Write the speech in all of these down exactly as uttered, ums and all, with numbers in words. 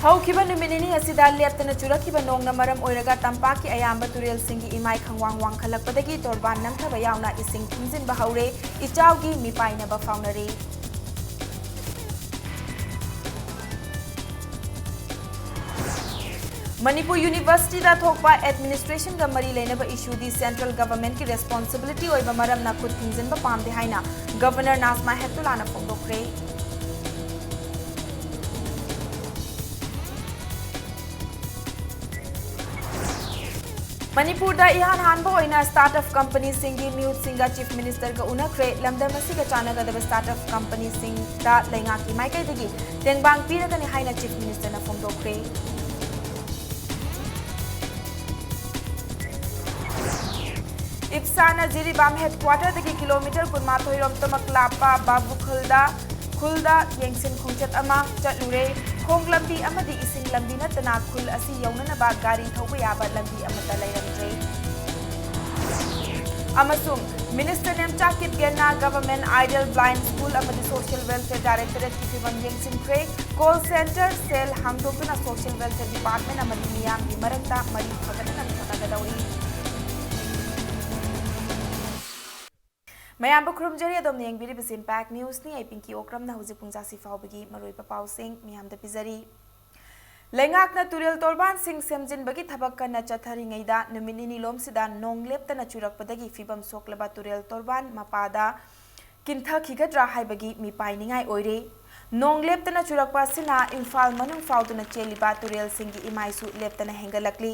ꯍꯧꯈꯤꯕ ꯅꯨꯃꯤꯠ ꯅꯤꯅꯤ ꯑꯁꯤꯗ ꯂꯦꯞꯇꯅ ꯆꯨꯔꯛꯈꯤꯕ ꯅꯣꯡꯅ ꯃꯔꯝ ꯑꯣꯏꯔꯒ ꯇꯝꯄꯥꯛꯀꯤ ꯑꯌꯥꯝꯕ ꯇꯨꯔꯦꯜꯁꯤꯡꯒꯤ ꯏꯃꯥꯏ ꯈꯪꯋꯥꯡ ꯋꯥꯡꯈꯠꯂꯛꯄꯗꯒꯤ ꯇꯣꯔꯕꯥꯟ ꯅꯝꯊꯕ ꯌꯥꯎꯅ ꯏꯁꯤꯡ ꯊꯨꯝꯖꯤꯟꯕ ꯍꯧꯔꯦ꯫ ꯏꯆꯥꯎꯒꯤ ꯃꯤꯄꯥꯏꯅꯕ ꯐꯥꯎꯅꯔꯤ꯫ ꯃꯅꯤꯄꯨꯔ ꯌꯨꯅꯤꯚꯔꯁꯤꯇꯤꯗ ꯊꯣꯛꯄ ꯑꯦꯗꯃꯤꯅꯤꯁꯇ꯭ꯔꯦꯁꯟꯒ ꯃꯔꯤ ꯂꯩꯅꯕ ꯏꯁꯨꯗꯤ ꯁꯦꯟꯇ꯭ꯔꯦꯜ ꯒꯚꯔꯟꯃꯦꯟꯠꯀꯤ ꯔꯦꯁꯄꯣꯟꯁꯤꯕꯤꯂꯤꯇꯤ ꯑꯣꯏꯕ ꯃꯔꯝꯅ ꯈꯨꯠ ꯊꯤꯡꯖꯤꯟꯕ ꯄꯥꯝꯗꯦ ꯍꯥꯏꯅ ꯒꯚꯔꯅꯔ ꯅꯥꯖꯃꯥ ꯍꯦꯞꯇꯨꯂꯥꯅ ꯐꯣꯡꯗꯣꯛꯈ꯭ꯔꯦ꯫ ꯃꯅꯤꯄꯨꯔꯗ ꯏꯍꯥꯟ ꯍꯥꯟꯕ ꯑꯣꯏꯅ ꯁ꯭ꯇꯥꯔꯠ ꯑꯞ ꯀꯝꯄꯅꯤꯁꯤꯡꯒꯤ ꯃꯤꯍꯨꯠꯁꯤꯡꯒ ꯆꯤꯐ ꯃꯤꯅꯤꯁꯇꯔꯒ ꯎꯅꯈ꯭ꯔꯦ꯫ ꯂꯝꯗꯝ ꯑꯁꯤꯒ ꯆꯥꯟꯅꯒꯗꯕ ꯁ꯭ꯇꯥꯔꯠ ꯑꯞ ꯀꯝꯄꯅꯤꯁꯤꯡꯗ ꯂꯩꯉꯥꯛꯀꯤ ꯃꯥꯏꯀꯩꯗꯒꯤ ꯇꯦꯡꯕꯥꯡ ꯄꯤꯔꯒꯅꯤ ꯍꯥꯏꯅ ꯆꯤꯐ ꯃꯤꯅꯤꯁꯇꯔꯅ ꯐꯣꯡꯗꯣꯛꯈ꯭ꯔꯦ꯫ ꯏꯞꯁꯥꯅ ꯖꯤꯔꯤꯕꯥꯝ ꯍꯦꯗꯀ꯭ꯋꯥꯇꯔꯗꯒꯤ ꯀꯤꯂꯣꯃꯤꯇꯔ ꯀꯨꯟꯃꯥꯊꯣꯏ ꯔꯣꯝꯇꯃꯛ ꯂꯥꯞꯄ ꯕꯥꯕꯨꯈꯜꯗ ꯈꯨꯜꯗ ꯌꯦꯡꯁꯤꯟ ꯈꯣꯡꯆꯠ ꯑꯃ ꯆꯠꯂꯨꯔꯦ꯫ ꯈꯣꯡ ꯂꯝꯕꯤ ꯑꯃꯗꯤ ꯏꯁꯤꯡ ꯂꯝꯕꯤ ꯅꯠꯇꯅ ꯈꯨꯜ ꯑꯁꯤ ꯌꯧꯅꯅꯕ ꯒꯥꯔꯤ ꯊꯧꯕ ꯌꯥꯕ ꯂꯝꯕꯤ ꯑꯃꯠꯇ ꯂꯩꯔꯝꯗ꯭ꯔꯦ꯫ ꯑꯃꯁꯨꯡ ꯃꯤꯅꯤꯁꯇꯔ ꯅꯦꯝꯆꯥ ꯀꯤꯞꯒꯦꯟꯅ ꯒꯚꯔꯟꯃꯦꯟꯠ ꯑꯥꯏꯗꯦꯜ ꯕ꯭ꯂꯥꯏꯟꯗ ꯁ꯭ꯀꯨꯜ ꯑꯃꯗꯤ ꯁꯣꯁꯤꯌꯦꯜ ꯋꯦꯜꯐꯤꯌꯔ ꯗꯥꯏꯔꯦꯛꯇꯣꯔꯦꯠꯀꯤ ꯐꯤꯕꯝ ꯌꯦꯡꯁꯤꯟꯈ꯭ꯔꯦ꯫ ꯀꯣꯜ ꯁꯦꯟꯇꯔ ꯁꯦꯜ ꯍꯥꯡꯗꯣꯛꯇꯨꯅ ꯁꯣꯁꯤꯌꯦꯜ ꯋꯦꯜꯐꯤꯌꯔ ꯗꯤꯄꯥꯔꯠꯃꯦꯟꯠ ꯑꯃꯗꯤ ꯃꯤꯌꯥꯝꯒꯤ ꯃꯔꯛꯇ ꯃꯔꯤ ꯐꯒꯠꯅꯅꯕ ꯍꯣꯠꯅꯒꯗꯧꯔꯤ꯫ ꯃꯌꯥꯝꯕꯨ ꯈꯨꯔꯨꯝꯖꯔꯤ꯫ ꯑꯗꯣꯝꯅ ꯌꯦꯡꯕꯤꯔꯤꯕꯁꯤ ꯏꯝꯄꯦꯛ ꯅ꯭ꯌꯨꯁꯅꯤ꯫ ꯑꯩ ꯄꯤꯡꯀꯤ ꯑꯣꯀ꯭ꯔꯝꯅ ꯍꯧꯖꯤꯛ ꯄꯨꯡ ꯖꯥꯁꯤ ꯐꯥꯎꯕꯒꯤ ꯃꯔꯨꯑꯣꯏꯕ ꯄꯥꯎꯁꯤꯡ ꯃꯤꯌꯥꯝꯗ ꯄꯤꯖꯔꯤ꯫ ꯂꯩꯉꯥꯛꯅ ꯇꯨꯔꯦꯜ ꯇꯣꯔꯕꯥꯟꯁꯤꯡ ꯁꯦꯝꯖꯤꯟꯕꯒꯤ ꯊꯕꯛ ꯀꯟꯅ ꯆꯠꯊꯔꯤꯉꯩꯗ ꯅꯨꯃꯤꯠ ꯅꯤꯅꯤ ꯂꯣꯝꯁꯤꯗ ꯅꯣꯡ ꯂꯦꯞꯇꯅ ꯆꯨꯔꯛꯄꯗꯒꯤ ꯐꯤꯕꯝ ꯁꯣꯛꯂꯕ ꯇꯨꯔꯦꯜ ꯇꯣꯔꯕꯥꯟ ꯃꯄꯥꯗ ꯀꯤꯟꯊꯈꯤꯒꯗ꯭ꯔꯥ ꯍꯥꯏꯕꯒꯤ ꯃꯤꯄꯥꯏꯅꯤꯡꯉꯥꯏ ꯑꯣꯏꯔꯦ꯫ ꯅꯣꯡ ꯂꯦꯞꯇꯅ ꯆꯨꯔꯛꯄ ꯑꯁꯤꯅ ꯏꯝꯐꯥꯜ ꯃꯅꯨꯡ ꯐꯥꯎꯗꯨꯅ ꯆꯦꯜꯂꯤꯕ ꯇꯨꯔꯦꯜꯁꯤꯡꯒꯤ ꯏꯃꯥꯏꯁꯨ ꯂꯦꯞꯇꯅ ꯍꯦꯟꯒꯠꯂꯛꯂꯤ꯫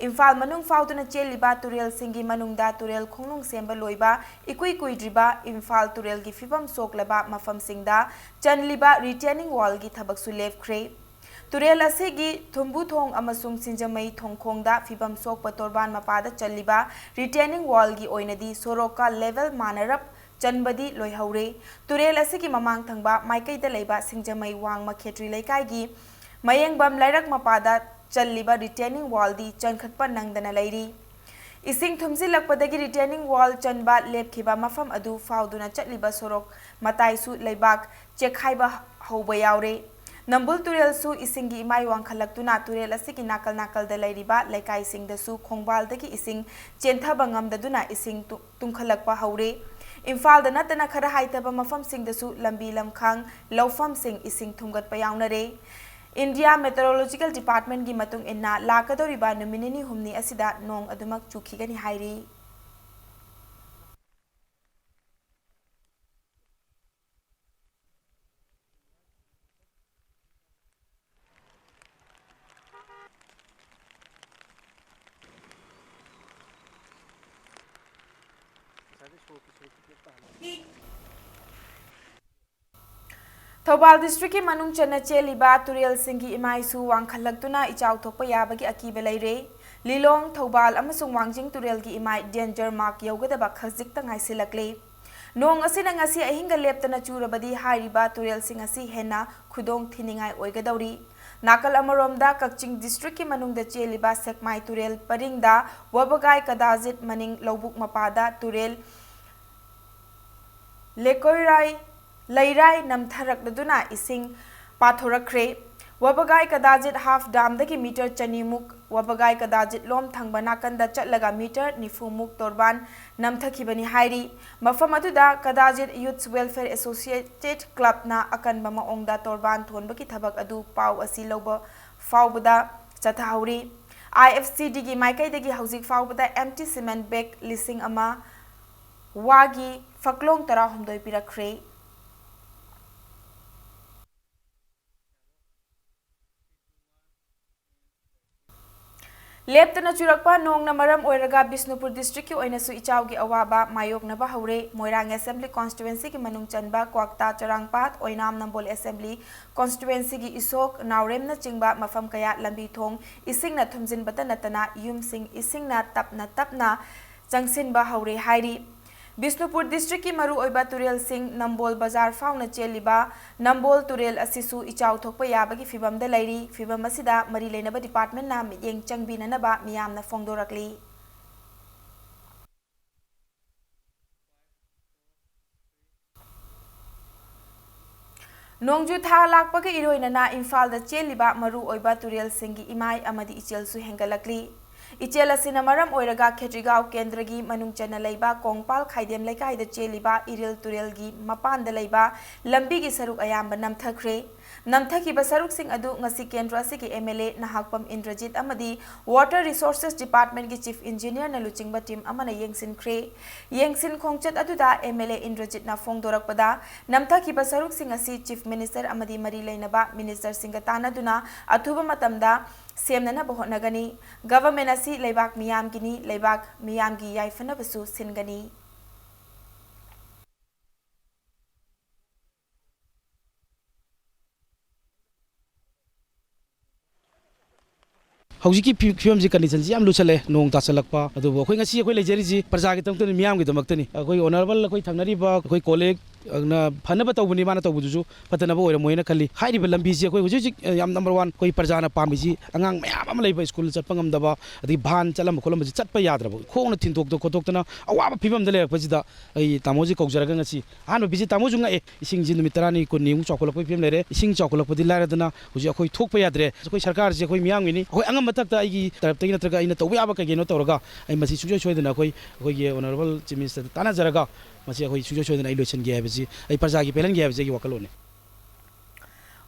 ꯏꯝꯐꯥꯜ ꯃꯅꯨꯡ ꯐꯥꯎꯗꯨꯅ ꯆꯦꯜꯂꯤꯕ ꯇꯨꯔꯦꯜꯁꯤꯡꯒꯤ ꯃꯅꯨꯡꯗ ꯇꯨꯔꯦꯜ ꯈꯣꯡꯅꯨꯡ ꯁꯦꯝꯕ ꯂꯣꯏꯕ ꯏꯀꯨꯏ ꯀꯨꯏꯗ꯭ꯔꯤꯕ ꯏꯝꯐꯥꯜ ꯇꯨꯔꯦꯜꯒꯤ ꯐꯤꯕꯝ ꯁꯣꯛꯂꯕ ꯃꯐꯝꯁꯤꯡꯗ ꯆꯟꯂꯤꯕ ꯔꯤꯇꯦꯅꯤꯡ ꯋꯥꯜꯒꯤ ꯊꯕꯛꯁꯨ ꯂꯦꯞꯈ꯭ꯔꯦ꯫ ꯇꯨꯔꯦꯜ ꯑꯁꯤꯒꯤ ꯊꯨꯝꯕꯨꯊꯣꯡ ꯑꯃꯁꯨꯡ ꯁꯤꯡꯖꯃꯩ ꯊꯣꯡꯈꯣꯡꯗ ꯐꯤꯕꯝ ꯁꯣꯛꯄ ꯇꯣꯔꯕꯥꯟ ꯃꯄꯥꯗ ꯆꯜꯂꯤꯕ ꯔꯤꯇꯦꯅꯤꯡ ꯋꯥꯜꯒꯤ ꯑꯣꯏꯅꯗꯤ ꯁꯣꯔꯣꯛꯀ ꯂꯦꯚꯦꯜ ꯃꯥꯟꯅꯔꯞ ꯆꯟꯕꯗꯤ ꯂꯣꯏꯍꯧꯔꯦ꯫ ꯇꯨꯔꯦꯜ ꯑꯁꯤꯒꯤ ꯃꯃꯥꯡ ꯊꯪꯕ ꯃꯥꯏꯀꯩꯗ ꯂꯩꯕ ꯁꯤꯡꯖꯃꯩ ꯋꯥꯡꯃ ꯈꯦꯇ꯭ꯔꯤ ꯂꯩꯀꯥꯏꯒꯤ ꯃꯌꯦꯡꯕꯝ ꯂꯩꯔꯛ ꯃꯄꯥꯗ ꯆꯜꯂꯤꯕ ꯔꯤꯇꯦꯅꯤꯡ ꯋꯥꯜꯗꯤ ꯆꯟꯈꯠꯄ ꯅꯪꯗꯅ ꯂꯩꯔꯤ꯫ ꯏꯁꯤꯡ ꯊꯨꯝꯖꯤꯜꯂꯛꯄꯗꯒꯤ ꯔꯤꯇꯦꯅꯤꯡ ꯋꯥꯜ ꯆꯟꯕ ꯂꯦꯞꯈꯤꯕ ꯃꯐꯝ ꯑꯗꯨ ꯐꯥꯎꯗꯨꯅ ꯆꯠꯂꯤꯕ ꯁꯣꯔꯣꯛ ꯃꯇꯥꯏꯁꯨ ꯂꯩꯕꯥꯛ ꯆꯦꯛꯈꯥꯏꯕ ꯍꯧꯕ ꯌꯥꯎꯔꯦ꯫ ꯅꯝꯕꯨꯜ ꯇꯨꯔꯦꯜꯁꯨ ꯏꯁꯤꯡꯒꯤ ꯏꯃꯥꯏ ꯋꯥꯡꯈꯠꯂꯛꯇꯨꯅ ꯇꯨꯔꯦꯜ ꯑꯁꯤꯒꯤ ꯅꯥꯀꯜ ꯅꯥꯀꯜꯗ ꯂꯩꯔꯤꯕ ꯂꯩꯀꯥꯏꯁꯤꯡꯗꯁꯨ ꯈꯣꯡꯕꯥꯜꯗꯒꯤ ꯏꯁꯤꯡ ꯆꯦꯟꯊꯕ ꯉꯝꯗꯗꯨꯅ ꯏꯁꯤꯡ ꯇꯨ-, ꯇꯨꯡꯈꯠꯂꯛꯄ ꯍꯧꯔꯦ꯫ ꯏꯝꯐꯥꯜꯗ ꯅꯠꯇꯅ ꯈꯔ ꯍꯥꯏꯊꯕ ꯃꯐꯝꯁꯤꯡꯗꯁꯨ ꯂꯝꯕꯤ ꯂꯝꯈꯥꯡ, ꯂꯧꯐꯝꯁꯤꯡ ꯏꯁꯤꯡ ꯊꯨꯝꯒꯠꯄ ꯌꯥꯎꯅꯔꯦ꯫ India Meteorological Departmentꯒꯤ ꯃꯇꯨꯡ ꯏꯟꯅ ꯂꯥꯛꯀꯗꯧꯔꯤꯕ ꯅꯨꯃꯤꯠ ꯅꯤꯅꯤ ꯍꯨꯝꯅꯤ ꯑꯁꯤꯗ ꯅꯣꯡ ꯑꯗꯨꯃꯛ ꯆꯨꯈꯤꯒꯅꯤ ꯍꯥꯏꯔꯤ꯫ ꯊꯧꯕꯥꯜ districtꯀꯤ ꯃꯅꯨꯡ ꯆꯟꯅ ꯆꯦꯜꯂꯤꯕ ꯇꯨꯔꯦꯜꯁꯤꯡꯒꯤ ꯏꯃꯥꯏꯁꯨ ꯋꯥꯡꯈꯠꯂꯛꯇꯨꯅ ꯏꯆꯥꯎ ꯊꯣꯛꯄ ꯌꯥꯕꯒꯤ ꯑꯀꯤꯕ ꯂꯩꯔꯦ꯫ ꯂꯤꯂꯣꯡ, ꯊꯧꯕꯥꯜ ꯑꯃꯁꯨꯡ ꯋꯥꯡꯖꯤꯡ ꯇꯨꯔꯦꯜꯒꯤ ꯏꯃꯥꯏ danger mark ꯌꯧꯒꯗꯕ ꯈꯖꯤꯛꯇ ꯉꯥꯏꯁꯤꯜꯂꯛꯂꯦ꯫ ꯅꯣꯡ ꯑꯁꯤꯅ ꯉꯁꯤ ꯑꯍꯤꯡꯒ ꯂꯦꯞꯇꯅ ꯆꯨꯔꯕꯗꯤ ꯍꯥꯏꯔꯤꯕ ꯇꯨꯔꯦꯜꯁꯤꯡ ꯑꯁꯤ ꯍꯦꯟꯅ ꯈꯨꯗꯣꯡ ꯊꯤꯅꯤꯡꯉꯥꯏ ꯑꯣꯏꯒꯗꯧꯔꯤ꯫ ꯅꯥꯀꯜ ꯑꯃꯔꯣꯝꯗ ꯀꯛꯆꯤꯡ districtꯀꯤ ꯃꯅꯨꯡꯗ ꯆꯦꯜꯂꯤꯕ ꯁꯦꯛꯃꯥꯏ ꯇꯨꯔꯦꯜ ꯄꯔꯤꯡꯗ ꯋꯥꯕꯒꯥꯏ ꯀꯗꯥꯖꯤꯠ ꯃꯅꯤꯡ ꯂꯧꯕꯨꯛ ꯃꯄꯥꯗ ꯇꯨꯔꯦꯜ ꯂꯦꯀꯣꯏꯔꯥꯏ, ꯂꯩꯔꯥꯏ ꯅꯝꯊꯔꯛꯂꯗꯨꯅ ꯏꯁꯤꯡ ꯄꯥꯊꯣꯔꯛꯈ꯭ꯔꯦ꯫ ꯋꯥꯕꯒꯥꯏ ꯀꯗꯥꯖꯤꯠ half damꯗꯒꯤ meter ꯆꯅꯤꯃꯨꯛ, ꯋꯥꯕꯒꯥꯏ ꯀꯗꯥꯖꯤꯠ ꯂꯣꯝ ꯊꯪꯕ ꯅꯥꯀꯟꯗ ꯆꯠꯂꯒ meter ꯅꯤꯐꯨꯃꯨꯛ ꯇꯣꯔꯕꯥꯟ ꯅꯝꯊꯈꯤꯕꯅꯤ ꯍꯥꯏꯔꯤ꯫ ꯃꯐꯝ ꯑꯗꯨꯗ ꯀꯗꯥꯖꯤꯠ Youths Welfare Associated Clubꯅ ꯑꯀꯟꯕ ꯃꯑꯣꯡꯗ ꯇꯣꯔꯕꯥꯟ ꯊꯣꯟꯕꯒꯤ ꯊꯕꯛ ꯑꯗꯨ ꯄꯥꯎ ꯑꯁꯤ ꯂꯧꯕ ꯐꯥꯎꯕꯗ ꯆꯠꯊꯍꯧꯔꯤ꯫ IFCDꯒꯤ ꯃꯥꯏꯀꯩꯗꯒꯤ ꯍꯧꯖꯤꯛ ꯐꯥꯎꯕꯗ empty cement bag ꯂꯤꯁꯤꯡ ꯑꯃ, ꯋꯥꯒꯤ ꯐꯛꯂꯣꯡ ꯇꯔꯥꯍꯨꯝꯗꯣꯏ ꯄꯤꯔꯛꯈ꯭ꯔꯦ꯫ ꯂꯦꯞꯇꯅ ꯆꯨꯔꯛꯄ ꯅꯣꯡꯅ ꯃꯔꯝ ꯑꯣꯏꯔꯒ ꯕꯤꯁꯅꯨꯄꯨꯔ districtꯀꯤ ꯑꯣꯏꯅꯁꯨ ꯏꯆꯥꯎꯒꯤ ꯑꯋꯥꯕ ꯃꯥꯌꯣꯛꯅꯕ ꯍꯧꯔꯦ꯫ ꯃꯣꯏꯔꯥꯡ assembly constituencyꯒꯤ ꯃꯅꯨꯡ ꯆꯟꯕ ꯀ꯭ꯋꯥꯛꯇꯥ, ꯆꯔꯥꯡꯄꯥꯠ, ꯑꯣꯏꯅꯥꯝ, ꯅꯝꯕꯣꯜ assembly constituencyꯒꯤ ꯏꯁꯣꯛ, ꯅꯥꯎꯔꯦꯝꯅꯆꯤꯡꯕ ꯃꯐꯝ ꯀꯌꯥ ꯂꯝꯕꯤ ꯊꯣꯡ ꯏꯁꯤꯡꯅ ꯊꯨꯝꯖꯤꯟꯕꯇ ꯅꯠꯇꯅ ꯌꯨꯝꯁꯤꯡ ꯏꯁꯤꯡꯅ ꯇꯞꯅ ꯇꯞꯅ ꯆꯪꯁꯤꯟꯕ ꯍꯧꯔꯦ ꯍꯥꯏꯔꯤ꯫ ꯕꯤꯁꯅꯨꯄꯨꯔ districtꯀꯤ ꯃꯔꯨꯑꯣꯏꯕ ꯇꯨꯔꯦꯜꯁꯤꯡ ꯅꯝꯕꯣꯜ ꯕꯖꯥꯔ ꯐꯥꯎꯅ ꯆꯦꯜꯂꯤꯕ ꯅꯝꯕꯣꯜ ꯇꯨꯔꯦꯜ ꯑꯁꯤꯁꯨ ꯏꯆꯥꯎ ꯊꯣꯛꯄ ꯌꯥꯕꯒꯤ ꯐꯤꯚꯝꯗ ꯂꯩꯔꯤ꯫ ꯐꯤꯚꯝ ꯑꯁꯤꯗ ꯃꯔꯤ ꯂꯩꯅꯕ departmentꯅ ꯃꯤꯠꯌꯦꯡ ꯆꯪꯕꯤꯅꯅꯕ ꯃꯤꯌꯥꯝꯅ ꯐꯣꯡꯗꯣꯔꯛꯂꯤ꯫ ꯅꯣꯡꯖꯨ ꯊꯥ ꯂꯥꯛꯄꯒ ꯏꯔꯣꯏꯅꯅ ꯏꯝꯐꯥꯜꯗ ꯆꯦꯜꯂꯤꯕ ꯃꯔꯨ ꯑꯣꯏꯕ ꯇꯨꯔꯦꯜꯁꯤꯡꯒꯤ ꯏꯃꯥꯏ ꯑꯃꯗꯤ ꯏꯆꯦꯜꯁꯨ ꯍꯦꯟꯒꯠꯂꯛꯂꯤ꯫ ꯏꯆꯦꯜ ꯑꯁꯤꯅ ꯃꯔꯝ ꯑꯣꯏꯔꯒ ꯈꯦꯇ꯭ꯔꯤꯒꯥꯎ ꯀꯦꯟꯗ꯭ꯔꯒꯤ ꯃꯅꯨꯡ ꯆꯟꯅ ꯂꯩꯕ ꯀꯣꯡꯄꯥꯜ ꯈꯥꯏꯗꯦꯝ ꯂꯩꯀꯥꯏꯗ ꯆꯦꯜꯂꯤꯕ ꯏꯔꯤꯜ ꯇꯨꯔꯦꯜꯒꯤ ꯃꯄꯥꯟꯗ ꯂꯩꯕ ꯂꯝꯕꯤꯒꯤ ꯁꯔꯨꯛ ꯑꯌꯥꯝꯕ ꯅꯝꯊꯈ꯭ꯔꯦ꯫ ꯅꯝꯊꯈꯤꯕ ꯁꯔꯨꯛꯁꯤꯡ ꯑꯗꯨ ꯉꯁꯤ ꯀꯦꯟꯗ꯭ꯔ ꯑꯁꯤꯒꯤ M L A Nahakpam Indrajit ꯑꯃꯗꯤ Water Resources Department ꯀꯤ Chief Engineer ꯅ ꯂꯨꯆꯤꯡꯕ ꯇꯤꯝ ꯑꯃꯅ ꯌꯦꯡꯁꯤꯟꯈ꯭ꯔꯦ꯫ ꯌꯦꯡꯁꯤꯟ ꯈꯣꯡꯆꯠ ꯑꯗꯨꯗ ꯑꯦꯝ ꯑꯦꯜ ꯑꯦ ꯏꯟꯗ꯭ꯔꯖꯤꯠꯅ ꯐꯣꯡꯗꯣꯔꯛꯄꯗ, ꯅꯝꯊꯈꯤꯕ ꯁꯔꯨꯛꯁꯤꯡ ꯑꯁꯤ Chief Minister ꯑꯃꯗꯤ ꯃꯔꯤ ꯂꯩꯅꯕ ꯃꯤꯅꯤꯁꯇꯔꯁꯤꯡꯒ ꯇꯥꯟꯅꯗꯨꯅ ꯑꯊꯨꯕ ꯃꯇꯝꯗ ꯁꯦꯝꯅꯅꯕ ꯍꯣꯠꯅꯒꯅꯤ꯫ ꯒꯚꯔꯟꯃꯦꯟꯠ ꯑꯁꯤ ꯂꯩꯕꯥꯛ ꯃꯤꯌꯥꯝꯒꯤꯅꯤ, ꯂꯩꯕꯥꯛ ꯃꯤꯌꯥꯝꯒꯤ ꯌꯥꯏꯐꯅꯕꯁꯨ ꯁꯤꯟꯒꯅꯤ꯫ ꯍꯧꯖꯤꯛꯀꯤ ꯐꯤ-, ꯐꯤꯕꯝꯁꯤ, ꯀꯟꯗꯤꯁꯟꯁꯤ ꯌꯥꯝ ꯂꯨꯁꯜꯂꯦ, ꯅꯣꯡ ꯇꯥꯁꯜꯂꯛꯄ꯫ ꯑꯗꯨꯕꯨ ꯑꯩꯈꯣꯏ ꯉꯁꯤ ꯑꯩꯈꯣꯏ ꯂꯩꯖꯔꯤꯁꯤ ꯄ꯭ꯔꯖꯥꯒꯤꯗꯃꯛꯇꯅꯤ, ꯃꯤꯌꯥꯝꯒꯤꯗꯃꯛꯇꯅꯤ꯫ ꯑꯩꯈꯣꯏ ꯑꯣꯅꯔꯦꯕꯜ ꯑꯩꯈꯣꯏ ꯊꯪꯅꯔꯤꯕ ꯑꯩꯈꯣꯏ ꯀꯣꯂꯤꯛ ꯑꯗꯨꯅ ꯐꯅꯕ ꯇꯧꯕꯅꯤ, ꯃꯥꯅ ꯇꯧꯕꯗꯨꯁꯨ ꯐꯠꯇꯅꯕ ꯑꯣꯏꯔꯝꯃꯣꯏꯅ ꯈꯜꯂꯤ꯫ ꯍꯥꯏꯔꯤꯕ ꯂꯝꯕꯤꯁꯤ ꯑꯩꯈꯣꯏ ꯍꯧꯖꯤꯛ ꯍꯧꯖꯤꯛ, ꯑ, ꯌꯥꯝ ꯅꯝꯕꯔ ꯋꯥꯟ, ꯑꯩꯈꯣꯏ ꯄ꯭ꯔꯖꯥꯅ ꯄꯥꯝꯃꯤꯁꯤ ꯑꯉꯥꯡ ꯃꯌꯥꯝ ꯑꯃ ꯂꯩꯕ, ꯁ꯭ꯀꯨꯜ ꯆꯠꯄ ꯉꯝꯗꯕ, ꯑꯗꯒꯤ ꯚꯥꯟ ꯆꯠꯂꯝꯕ ꯈꯣꯠꯂꯝꯕꯁꯤ ꯆꯠꯄ ꯌꯥꯗ꯭ꯔꯕ, ꯈꯣꯡꯅ ꯊꯤꯟꯗꯣꯛꯇ ꯈꯣꯠꯇꯣꯛꯇꯅ ꯑꯋꯥꯕ ꯐꯤꯕꯝꯗ ꯂꯩꯔꯛꯄꯁꯤꯗ ꯑꯩ ꯇꯥꯃꯣꯁꯤ ꯀꯧꯖꯔꯒ ꯉꯁꯤ ꯑꯍꯥꯟꯕ ꯚꯤꯖꯤꯠ꯫ ꯇꯥꯃꯣꯁꯨ ꯉꯛꯑꯦ, ꯏꯁꯤꯡꯁꯤ ꯅꯨꯃꯤꯠ ꯇꯔꯥꯅꯤ, ꯀꯨꯟꯅꯤꯃꯨꯛ ꯆꯥꯎꯈꯠꯂꯛꯄꯒꯤ ꯐꯤꯕꯝ ꯂꯩꯔꯦ, ꯏꯁꯤꯡ ꯆꯥꯎꯈꯠꯂꯛꯄꯗꯤ ꯂꯥꯏꯔꯗꯅ ꯍꯧꯖꯤꯛ ꯑꯩꯈꯣꯏ ꯊꯣꯛꯄ ꯌꯥꯗ꯭ꯔꯦ꯫ ꯑꯩꯈꯣꯏ ꯁꯔꯀꯥꯔꯁꯦ ꯑꯩꯈꯣꯏ ꯃꯤꯌꯥꯝꯒꯤꯅꯤ, ꯑꯩꯈꯣꯏ ꯑꯉꯝꯕ ꯊꯥꯛꯇ ꯑꯩꯒꯤ ꯇꯔꯞꯇꯒꯤ ꯅꯠꯇ꯭ꯔꯒ ꯑꯩꯅ ꯇꯧꯕ ꯌꯥꯕ ꯀꯩ ꯀꯩꯅꯣ ꯇꯧꯔꯒ ꯑꯩ ꯃꯁꯤ ꯁꯨꯡꯁꯣꯏ ꯁꯣꯏꯗꯅ ꯑꯩꯈꯣꯏ, ꯑꯩꯈꯣꯏꯒꯤ ꯑꯣꯅꯔꯦꯕꯜ ꯆꯤꯐ ꯃꯤꯅꯤꯁꯇꯔꯗ ꯇꯥꯟꯅꯖꯔꯒ ꯃꯁꯤ ꯑꯩꯈꯣꯏ ꯁꯨꯡꯁꯣꯏ ꯁꯣꯏꯗꯅ ꯑꯩ ꯂꯣꯏꯁꯤꯟꯒꯦ ꯍꯥꯏꯕꯁꯤ, ꯑꯩ ꯄ꯭ꯔꯖꯥꯒꯤ ꯄꯦꯜꯍꯟꯒꯦ ꯍꯥꯏꯕꯁꯤ ꯑꯩꯒꯤ ꯋꯥꯈꯜꯂꯣꯟꯅꯤ꯫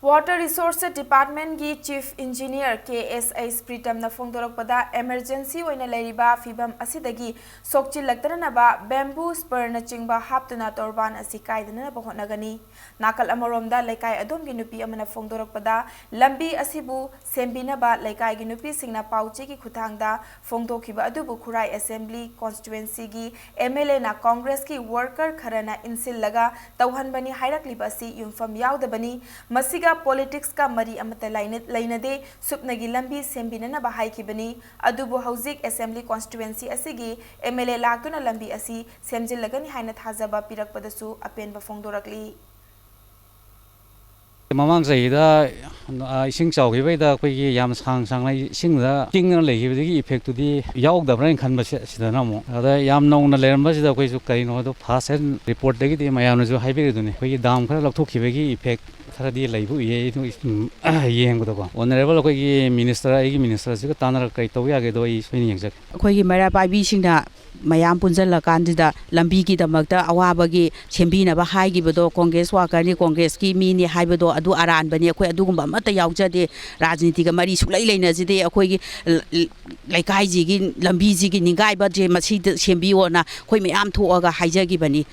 Water Resources Department ꯀꯤ Chief Engineer ꯀꯦ ꯑꯦꯁ ꯑꯩꯆ ꯄ꯭ꯔꯤꯇꯝꯅ ꯐꯣꯡꯗꯣꯔꯛꯄꯗ, emergency ꯑꯣꯏꯅ ꯂꯩꯔꯤꯕ ꯐꯤꯕꯝ ꯑꯁꯤꯗꯒꯤ ꯁꯣꯛꯆꯤꯜꯂꯛꯇꯅꯅꯕ bamboo spur ꯅꯆꯤꯡꯕ ꯍꯥꯞꯇꯨꯅ ꯇꯣꯔꯕꯥꯟ ꯑꯁꯤ ꯀꯥꯏꯗꯅꯅꯕ ꯍꯣꯠꯅꯒꯅꯤ꯫ ꯅꯥꯀꯜ ꯑꯃꯔꯣꯝꯗ, ꯂꯩꯀꯥꯏ ꯑꯗꯣꯝꯒꯤ ꯅꯨꯄꯤ ꯑꯃꯅ ꯐꯣꯡꯗꯣꯔꯛꯄꯗ, ꯂꯝꯕꯤ ꯑꯁꯤꯕꯨ ꯁꯦꯝꯕꯤꯅꯕ ꯂꯩꯀꯥꯏꯒꯤ ꯅꯨꯄꯤꯁꯤꯡꯅ ꯄꯥꯎꯆꯦꯒꯤ ꯈꯨꯠꯊꯥꯡꯗ ꯐꯣꯡꯗꯣꯛꯈꯤꯕ ꯑꯗꯨꯕꯨ ꯈꯨꯔꯥꯏ Assembly Constituency ꯒꯤ ꯑꯦꯝ ꯑꯦꯜ ꯑꯦꯅ ꯀꯣꯡꯒ꯭ꯔꯦꯁꯀꯤ worker ꯈꯔꯅ ꯏꯟꯁꯤꯜꯂꯒ ꯇꯧꯍꯟꯕꯅꯤ ꯍꯥꯏꯔꯛꯂꯤꯕ ꯑꯁꯤ ꯌꯨꯝꯐꯝ ꯌꯥꯎꯗꯕꯅꯤ꯫ ꯃꯁꯤꯒ politics ꯀ ꯃꯔꯤ ꯑꯃꯠꯇ ꯂꯩꯅ-, ꯂꯩꯅꯗꯦ꯫ ꯁꯨꯞꯅꯒꯤ ꯂꯝꯕꯤ ꯁꯦꯝꯕꯤꯅꯅꯕ ꯍꯥꯏꯈꯤꯕꯅꯤ꯫ ꯑꯗꯨꯕꯨ ꯍꯧꯖꯤꯛ Assembly Constituency ꯑꯁꯤꯒꯤ ꯑꯦꯝ ꯑꯦꯜ ꯑꯦ ꯂꯥꯛꯇꯨꯅ ꯂꯝꯕꯤ ꯑꯁꯤ ꯁꯦꯝꯖꯤꯜꯂꯒꯅꯤ ꯍꯥꯏꯅ ꯊꯥꯖꯕ ꯄꯤꯔꯛꯄꯗꯁꯨ ꯑꯄꯦꯟꯕ ꯐꯣꯡꯗꯣꯔꯛꯂꯤ꯫ ꯃꯃꯥꯡ ꯆꯍꯤꯗ, ꯑ, ꯏꯁꯤꯡ ꯆꯥꯎꯈꯤꯕꯩꯗ ꯑꯩꯈꯣꯏꯒꯤ ꯌꯥꯝ ꯁꯥꯡ ꯁꯥꯡꯅ ꯏꯁꯤꯡꯗ ꯇꯤꯡꯗꯅ ꯂꯩꯈꯤꯕꯗꯨꯒꯤ effect ꯇꯨꯗꯤ ꯌꯥꯎꯗꯕ꯭ꯔꯥ ꯍꯥꯏꯅ ꯈꯟꯕ ꯁꯤ-, ꯁꯤꯗꯅ ꯑꯃꯨꯛ꯫ ꯑꯗ ꯌꯥꯝ ꯅꯧꯅ ꯂꯩꯔꯝꯕꯁꯤꯗ ꯑꯩꯈꯣꯏꯁꯨ ꯀꯔꯤꯅꯣ ꯍꯥꯏꯗꯣ first hand report ꯇꯒꯤꯗꯤ ꯃꯌꯥꯝꯅꯁꯨ ꯍꯥꯏꯕꯤꯔꯤꯗꯨꯅꯤ, ꯑꯩꯈꯣꯏꯒꯤ dam ꯈꯔ ꯂꯧꯊꯣꯛꯈꯤꯕꯒꯤ effect ꯈꯔꯗꯤ ꯂꯩꯕ ꯎꯏꯌꯦ ꯑꯩ ꯑꯗꯨꯝ, ꯎꯝ, ꯌꯦꯡꯕꯗꯀꯣ꯫ ꯑꯣꯅꯔꯦꯕꯜ ꯑꯩꯈꯣꯏꯒꯤ ꯃꯤꯅꯤꯁꯇꯔ, ꯑꯩꯒꯤ ꯃꯤꯅꯤꯁꯇꯔꯁꯤꯒ ꯇꯥꯟꯅꯔꯒ ꯀꯔꯤ ꯇꯧꯕ ꯌꯥꯒꯦꯗꯣ ꯑꯩ ꯁꯣꯏꯅ ꯌꯦꯡꯖꯒꯦ꯫ ꯑꯩꯈꯣꯏꯒꯤ ꯃꯩꯔꯥ ꯄꯥꯏꯕꯤꯁꯤꯡꯅ ꯃꯌꯥꯝ ꯄꯨꯟꯁꯤꯜꯂꯀꯥꯟꯁꯤꯗ ꯂꯝꯕꯤꯒꯤꯗꯃꯛꯇ ꯑꯋꯥꯕꯒꯤ ꯁꯦꯝꯕꯤꯅꯕ ꯍꯥꯏꯈꯤꯕꯗꯣ, ꯀꯣꯡꯒ꯭ꯔꯦꯁ ꯋꯥꯀꯔꯅꯤ, ꯀꯣꯡꯒ꯭ꯔꯦꯁꯀꯤ ꯃꯤꯅꯤ ꯍꯥꯏꯕꯗꯣ ꯑꯗꯨ ꯑꯔꯥꯟꯕꯅꯤ꯫ ꯑꯩꯈꯣꯏ ꯑꯗꯨꯒꯨꯝꯕ ꯑꯃꯠꯇ ꯌꯥꯎꯖꯗꯦ꯫ ꯔꯥꯖꯅꯤꯇꯤꯒ ꯃꯔꯤ ꯁꯨꯡꯂꯩ ꯂꯩꯅꯖꯗꯦ꯫ ꯑꯩꯈꯣꯏꯒꯤ ꯂ-, ꯂꯩꯀꯥꯏꯁꯤꯒꯤ ꯂꯝꯕꯤꯁꯤꯒꯤ ꯅꯤꯡꯒꯥꯏꯕꯁꯦ ꯃꯁꯤꯗ ꯁꯦꯝꯕꯤꯌꯣꯅ ꯑꯩꯈꯣꯏ ꯃꯌꯥꯝ ꯊꯣꯛꯑꯒ ꯍꯥꯏꯖꯈꯤꯕꯅꯤ꯫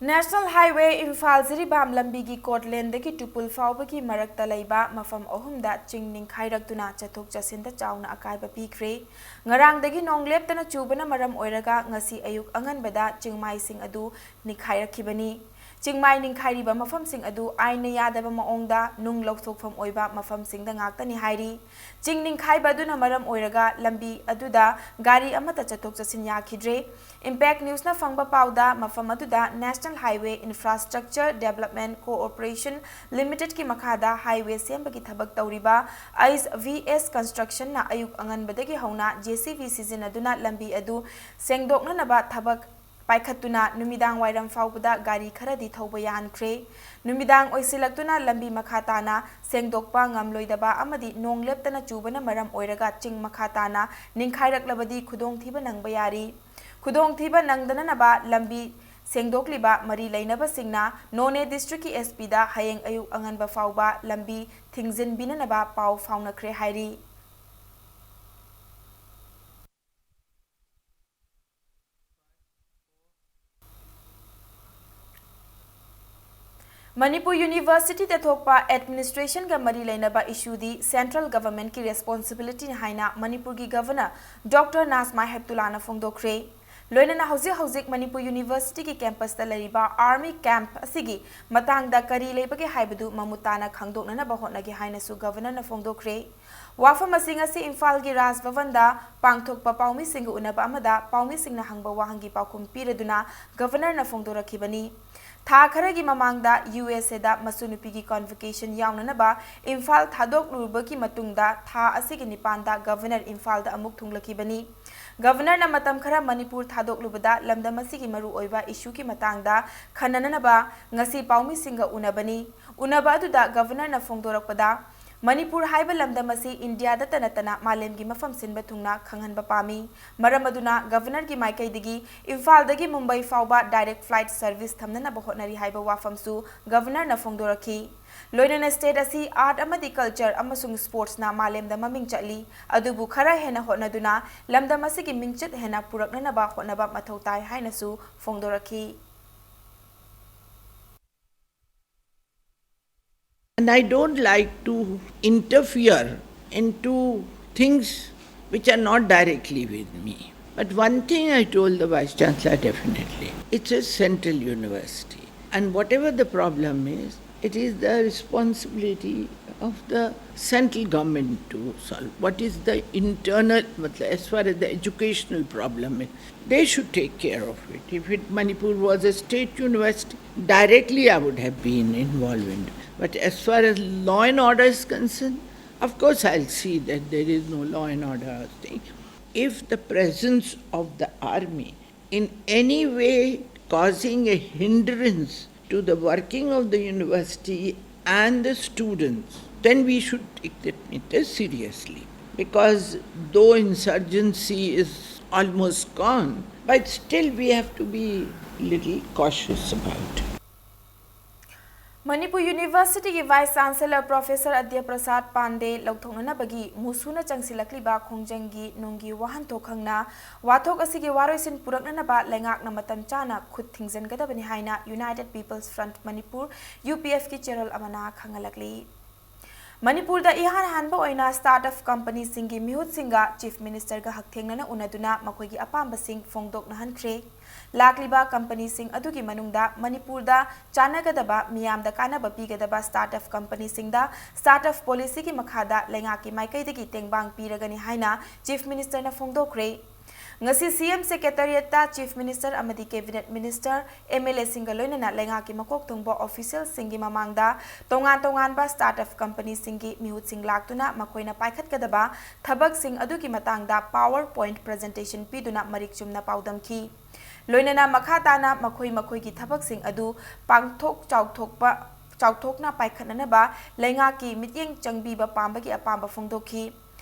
ꯅꯦꯁꯅꯦꯜ ꯍꯥꯏꯋꯦ ꯏꯝꯐꯥꯜ ꯖꯤꯔꯤꯕꯥꯝ ꯂꯝꯕꯤꯒꯤ ꯀꯣꯠꯂꯦꯟꯗꯒꯤ ꯇꯨꯄꯨꯜ ꯐꯥꯎꯕꯒꯤ ꯃꯔꯛꯇ ꯂꯩꯕ ꯃꯐꯝ ꯑꯍꯨꯝꯗ ꯆꯤꯡ ꯅꯤꯡꯈꯥꯏꯔꯛꯇꯨꯅ ꯆꯠꯊꯣꯛ ꯆꯠꯁꯤꯟꯗ ꯆꯥꯎꯅ ꯑꯀꯥꯏꯕ ꯄꯤꯈ꯭ꯔꯦ꯫ ꯉꯔꯥꯡꯗꯒꯤ ꯅꯣꯡ ꯂꯦꯞꯇꯅ ꯆꯨꯕꯅ ꯃꯔꯝ ꯑꯣꯏꯔꯒ ꯉꯁꯤ ꯑꯌꯨꯛ ꯑꯉꯟꯕꯗ ꯆꯤꯡꯃꯥꯏꯁꯤꯡ ꯑꯗꯨ ꯅꯤꯡꯈꯥꯏꯔꯛꯈꯤꯕꯅꯤ꯫ ꯆꯤꯡꯃꯥꯏ ꯅꯤꯡꯈꯥꯏꯔꯤꯕ ꯃꯐꯝꯁꯤꯡ ꯑꯗꯨ ꯑꯥꯏꯟꯅ ꯌꯥꯗꯕ ꯃꯑꯣꯡꯗ ꯅꯨꯡ ꯂꯧꯊꯣꯛꯐꯝ ꯑꯣꯏꯕ ꯃꯐꯝꯁꯤꯡꯗ ꯉꯥꯛꯇꯅꯤ ꯍꯥꯏꯔꯤ꯫ ꯆꯤꯡ ꯅꯤꯡꯈꯥꯏꯕ ꯑꯗꯨꯅ ꯃꯔꯝ ꯑꯣꯏꯔꯒ ꯂꯝꯕꯤ ꯑꯗꯨꯗ ꯒꯥꯔꯤ ꯑꯃꯠꯇ ꯆꯠꯊꯣꯛ ꯆꯠꯁꯤꯟ ꯌꯥꯈꯤꯗ꯭ꯔꯦ꯫ ꯏꯝꯄꯦꯛ ꯅ꯭ꯌꯨꯁꯅ ꯐꯪꯕ ꯄꯥꯎꯗ, ꯃꯐꯝ ꯑꯗꯨꯗ national highway infrastructure development corporation ꯂꯤꯃꯤꯇꯦꯗꯀꯤ ꯃꯈꯥꯗ ꯍꯥꯏꯋꯦ ꯁꯦꯝꯕꯒꯤ ꯊꯕꯛ ꯇꯧꯔꯤꯕ ꯑꯩꯁ ꯚꯤ ꯑꯦꯁ ꯀꯟꯁꯇ꯭ꯔꯛꯁꯟꯅ ꯑꯌꯨꯛ ꯑꯉꯟꯕꯗꯒꯤ ꯍꯧꯅ ꯖꯦ ꯁꯤ ꯕꯤ ꯁꯤꯖꯤꯟꯅꯗꯨꯅ ꯂꯝꯕꯤ ꯑꯗꯨ ꯁꯦꯡꯗꯣꯛꯅꯅꯕ ꯊꯕꯛ ꯄꯥꯏꯈꯠꯇꯨꯅ ꯅꯨꯃꯤꯗꯥꯡ ꯋꯥꯏꯔꯝ ꯐꯥꯎꯕꯗ ꯒꯥꯔꯤ ꯈꯔꯗꯤ ꯊꯧꯕ ꯌꯥꯍꯟꯈ꯭ꯔꯦ꯫ ꯅꯨꯃꯤꯗꯥꯡ ꯑꯣꯏꯁꯤꯜꯂꯛꯇꯨꯅ ꯂꯝꯕꯤ ꯃꯈꯥ ꯇꯥꯅ ꯁꯦꯡꯗꯣꯛꯄ ꯉꯝꯂꯣꯏꯗꯕ ꯑꯃꯗꯤ ꯅꯣꯡ ꯂꯦꯞꯇꯅ ꯆꯨꯕꯅ ꯃꯔꯝ ꯑꯣꯏꯔꯒ ꯆꯤꯡ ꯃꯈꯥ ꯇꯥꯅ ꯅꯤꯡꯈꯥꯏꯔꯛꯂꯕꯗꯤ ꯈꯨꯗꯣꯡꯊꯤꯕ ꯅꯪꯕ ꯌꯥꯔꯤ꯫ ꯈꯨꯗꯣꯡꯊꯤꯕ ꯅꯪꯗꯅꯅꯕ ꯂꯝꯕꯤ ꯁꯦꯡꯗꯣꯛꯂꯤꯕ ꯃꯔꯤ ꯂꯩꯅꯕꯁꯤꯡꯅ ꯅꯣꯅꯦ ꯗꯤꯁꯇ꯭ꯔꯤꯛꯀꯤ ꯑꯦꯁ ꯄꯤꯗ ꯍꯌꯦꯡ ꯑꯌꯨꯛ ꯑꯉꯟꯕ ꯐꯥꯎꯕ ꯂꯝꯕꯤ ꯊꯤꯡꯖꯤꯟꯕꯤꯅꯅꯕ ꯄꯥꯎ ꯐꯥꯎꯅꯈ꯭ꯔꯦ ꯍꯥꯏꯔꯤ꯫ ꯃꯅꯤꯄꯨꯔ ꯌꯨꯅꯤꯚꯔꯁꯤꯇꯤꯗ ꯊꯣꯛꯄ ꯑꯦꯗꯃꯤꯅꯤꯁꯇ꯭ꯔꯦꯁꯟꯒ ꯃꯔꯤ ꯂꯩꯅꯕ ꯏꯁꯨꯗꯤ ꯁꯦꯟꯇ꯭ꯔꯦꯜ ꯒꯚꯔꯟꯃꯦꯟꯠꯀꯤ ꯔꯦꯁꯄꯣꯟꯁꯤꯕꯤꯂꯤꯇꯤꯅꯤ ꯍꯥꯏꯅ ꯃꯅꯤꯄꯨꯔꯒꯤ ꯒꯚꯔꯅꯔ ꯗꯣꯛꯇꯔ ꯅꯥꯖꯃꯥ ꯍꯦꯞꯇꯨꯂꯥꯅ ꯐꯣꯡꯗꯣꯛꯈ꯭ꯔꯦ꯫ ꯂꯣꯏꯅꯅ ꯍꯧꯖꯤꯛ ꯍꯧꯖꯤꯛ ꯃꯅꯤꯄꯨꯔ ꯌꯨꯅꯤꯚꯔꯁꯤꯇꯤꯒꯤ ꯀꯦꯝꯄꯁꯇ ꯂꯩꯔꯤꯕ ꯑꯥꯔꯃꯤ ꯀꯦꯝꯞ ꯑꯁꯤꯒꯤ ꯃꯇꯥꯡꯗ ꯀꯔꯤ ꯂꯩꯕꯒꯦ ꯍꯥꯏꯕꯗꯨ ꯃꯃꯨꯠ ꯇꯥꯅ ꯈꯪꯗꯣꯛꯅꯅꯕ ꯍꯣꯠꯅꯒꯦ ꯍꯥꯏꯅꯁꯨ ꯒꯚꯔꯅꯔꯅ ꯐꯣꯡꯗꯣꯛꯈ꯭ꯔꯦ꯫ ꯋꯥꯐꯝ ꯑꯁꯤ ꯉꯁꯤ ꯏꯝꯐꯥꯜꯒꯤ ꯔꯥꯖ ꯚꯕꯟꯗ ꯄꯥꯡꯊꯣꯛꯄ ꯄꯥꯎꯃꯤꯁꯤꯡꯒ ꯎꯅꯕ ꯑꯃꯗ ꯄꯥꯎꯃꯤꯁꯤꯡꯅ ꯍꯪꯕ ꯋꯥꯍꯪꯒꯤ ꯄꯥꯎꯈꯨꯝ ꯄꯤꯔꯗꯨꯅ ꯒꯚꯔꯅꯔꯅ ꯐꯣꯡꯗꯣꯔꯛꯈꯤꯕꯅꯤ꯫ ꯊꯥ ꯈꯔꯒꯤ ꯃꯃꯥꯡꯗ ꯌꯨ ꯑꯦꯁ ꯑꯦꯗ ꯃꯁꯨ ꯅꯨꯄꯤꯒꯤ ꯀꯣꯟꯚꯣꯀꯦꯁꯟ ꯌꯥꯎꯅꯅꯕ ꯏꯝꯐꯥꯜ ꯊꯥꯗꯣꯛꯂꯨꯔꯕꯒꯤ ꯃꯇꯨꯡꯗ ꯊꯥ ꯑꯁꯤꯒꯤ ꯅꯤꯄꯥꯟꯗ ꯒꯚꯔꯅꯔ ꯏꯝꯐꯥꯜꯗ ꯑꯃꯨꯛ ꯊꯨꯡꯂꯛꯈꯤꯕꯅꯤ꯫ ꯒꯚꯔꯅꯔꯅ ꯃꯇꯝ ꯈꯔ ꯃꯅꯤꯄꯨꯔ ꯊꯥꯗꯣꯛꯂꯨꯕꯗ ꯂꯝꯗꯝ ꯑꯁꯤꯒꯤ ꯃꯔꯨꯑꯣꯏꯕ ꯏꯁꯨꯒꯤ ꯃꯇꯥꯡꯗ ꯈꯟꯅꯅꯅꯕ ꯉꯁꯤ ꯄꯥꯎꯃꯤꯁꯤꯡꯒ ꯎꯅꯕꯅꯤ꯫ ꯎꯅꯕ ꯑꯗꯨꯗ ꯒꯚꯔꯅꯔꯅ ꯐꯣꯡꯗꯣꯔꯛꯄꯗ, ꯃꯅꯤꯄꯨꯔ ꯍꯥꯏꯕ ꯂꯝꯗꯝ ꯑꯁꯤ ꯏꯟꯗꯤꯌꯥꯗꯇ ꯅꯠꯇꯅ ꯃꯥꯂꯦꯝꯒꯤ ꯃꯐꯝ ꯁꯤꯟꯕ ꯊꯨꯡꯅ ꯈꯪꯍꯟꯕ ꯄꯥꯝꯃꯤ꯫ ꯃꯔꯝ ꯑꯗꯨꯅ ꯒꯚꯔꯅꯔꯒꯤ ꯃꯥꯏꯀꯩꯗꯒꯤ ꯏꯝꯐꯥꯜꯗꯒꯤ ꯃꯨꯝꯕꯩ ꯐꯥꯎꯕ direct flight service ꯊꯝꯅꯅꯕ ꯍꯣꯠꯅꯔꯤ ꯍꯥꯏꯕ ꯋꯥꯐꯝꯁꯨ ꯒꯚꯔꯅꯔꯅ ꯐꯣꯡꯗꯣꯔꯛꯈꯤ꯫ ꯂꯣꯏꯅꯅ state ꯑꯁꯤ art ꯑꯃꯗꯤ culture ꯑꯃꯁꯨꯡ sportsꯅ ꯃꯥꯂꯦꯝꯗ ꯃꯃꯤꯡ ꯆꯠꯂꯤ꯫ ꯑꯗꯨꯕꯨ ꯈꯔ ꯍꯦꯟꯅ ꯍꯣꯠꯅꯗꯨꯅ ꯂꯝꯗꯝ ꯑꯁꯤꯒꯤ ꯃꯤꯡꯆꯠ ꯍꯦꯟꯅ ꯄꯨꯔꯛꯅꯅꯕ ꯍꯣꯠꯅꯕ ꯃꯊꯧ ꯇꯥꯏ ꯍꯥꯏꯅꯁꯨ ꯐꯣꯡꯗꯣꯔꯛꯈꯤ꯫ And I don't like to interfere into things which are not directly with me. But one thing I told the Vice Chancellor definitely, it's a central university. And whatever the problem is, it is the responsibility of the central government to solve. What is the internal, matlab, as far as the educational problem is, they should take care of it. If it, Manipur was a state university, directly I would have been involved in it. But as far as law and order is concerned, of course I'll see that there is no law and order thing. If the presence of the army in any way causing a hindrance to the working of the university and the students, then we should take that matter seriously. Because though insurgency is almost gone, but still we have to be little cautious about it. Manipur ꯌꯨꯅꯤꯚꯔꯁꯤꯇꯤꯒꯤ Vice Chancellor Professor ꯑꯗ꯭ꯌ ꯄ꯭ꯔꯁꯥꯗ ꯄꯥꯟꯗꯦ ꯂꯧꯊꯣꯛꯅꯅꯕꯒꯤ ꯃꯨꯁꯨꯅ ꯆꯪꯁꯤꯜꯂꯛꯂꯤꯕ ꯈꯣꯡꯖꯪꯒꯤ ꯅꯨꯡꯒꯤ ꯋꯥꯍꯟꯊꯣꯛ ꯈꯪꯅ ꯋꯥꯊꯣꯛ ꯑꯁꯤꯒꯤ ꯋꯥꯔꯣꯏꯁꯤꯟ ꯄꯨꯔꯛꯅꯅꯕ ꯂꯩꯉꯥꯛꯅ ꯃꯇꯝ ꯆꯥꯅ ꯈꯨꯠ ꯊꯤꯡꯖꯤꯟꯒꯗꯕꯅꯤ ꯍꯥꯏꯅ United People's Front Manipur, UPFꯀꯤ ꯆꯦꯔꯣꯜ ꯑꯃꯅ ꯈꯪꯍꯜꯂꯛꯂꯤ꯫ ꯃꯅꯤꯄꯨꯔꯗ ꯏꯍꯥꯟ ꯍꯥꯟꯕ ꯑꯣꯏꯅ startup companyꯁꯤꯡꯒꯤ ꯃꯤꯍꯨꯠꯁꯤꯡꯒ Chief Ministerꯒ ꯍꯛꯊꯦꯡꯅꯅ ꯎꯅꯗꯨꯅ ꯃꯈꯣꯏꯒꯤ ꯑꯄꯥꯝꯕꯁꯤꯡ ꯐꯣꯡꯗꯣꯛꯅꯍꯟꯈ꯭ꯔꯦ꯫ ꯂꯥꯛꯂꯤꯕ companyꯁꯤꯡ ꯑꯗꯨꯒꯤ ꯃꯅꯨꯡꯗ ꯃꯅꯤꯄꯨꯔꯗ ꯆꯥꯟꯅꯒꯗꯕ, ꯃꯤꯌꯥꯝꯗ ꯀꯥꯟꯅꯕ ꯄꯤꯒꯗꯕ startup companyꯁꯤꯡꯗ startup policyꯒꯤ ꯃꯈꯥꯗ ꯂꯩꯉꯥꯛꯀꯤ ꯃꯥꯏꯀꯩꯗꯒꯤ ꯇꯦꯡꯕꯥꯡ ꯄꯤꯔꯒꯅꯤ ꯍꯥꯏꯅ Chief Ministerꯅ ꯐꯣꯡꯗꯣꯛꯈ꯭ꯔꯦ꯫ ꯉꯁꯤ ꯁꯤ ꯑꯦꯝ ꯁꯦꯀ꯭ꯔꯦꯇꯔꯤꯌꯦꯠꯇ ꯆꯤꯐ ꯃꯤꯅꯤꯁꯇꯔ ꯑꯃꯗꯤ ꯀꯦꯕꯤꯅꯦꯠ ꯃꯤꯅꯤꯁꯇꯔ, ꯑꯦꯝ ꯑꯦꯜ ꯑꯦꯁꯤꯡꯒ ꯂꯣꯏꯅꯅ ꯂꯩꯉꯥꯛꯀꯤ ꯃꯀꯣꯛ ꯊꯣꯡꯕ ꯑꯣꯐꯤꯁꯤꯌꯦꯜꯁꯤꯡꯒꯤ ꯃꯃꯥꯡꯗ ꯇꯣꯉꯥꯟ ꯇꯣꯉꯥꯟꯕ ꯁ꯭ꯇꯥꯔꯠ ꯑꯞ ꯀꯝꯄꯅꯤꯁꯤꯡꯒꯤ ꯃꯤꯍꯨꯠꯁꯤꯡ ꯂꯥꯛꯇꯨꯅ ꯃꯈꯣꯏꯅ ꯄꯥꯏꯈꯠꯀꯗꯕ ꯊꯕꯛꯁꯤꯡ ꯑꯗꯨꯒꯤ ꯃꯇꯥꯡꯗ ꯄꯥꯋꯔ ꯄꯣꯏꯟꯠ ꯄ꯭ꯔꯖꯦꯟꯇꯦꯁꯟ ꯄꯤꯗꯨꯅ ꯃꯔꯤꯛ ꯆꯨꯝꯅ ꯄꯥꯎꯗꯝꯈꯤ꯫ ꯂꯣꯏꯅꯅ ꯃꯈꯥ ꯇꯥꯅ ꯃꯈꯣꯏ ꯃꯈꯣꯏꯒꯤ ꯊꯕꯛꯁꯤꯡ ꯑꯗꯨ ꯄꯥꯡꯊꯣꯛ ꯆꯥꯎꯊꯣꯛꯄ, ꯆꯥꯎꯊꯣꯛꯅ ꯄꯥꯏꯈꯠꯅꯅꯕ ꯂꯩꯉꯥꯛꯀꯤ ꯃꯤꯠꯌꯦꯡ ꯆꯪꯕꯤꯕ ꯄꯥꯝꯕꯒꯤ ꯑꯄꯥꯝꯕ ꯐꯣꯡꯗꯣꯛꯈꯤ꯫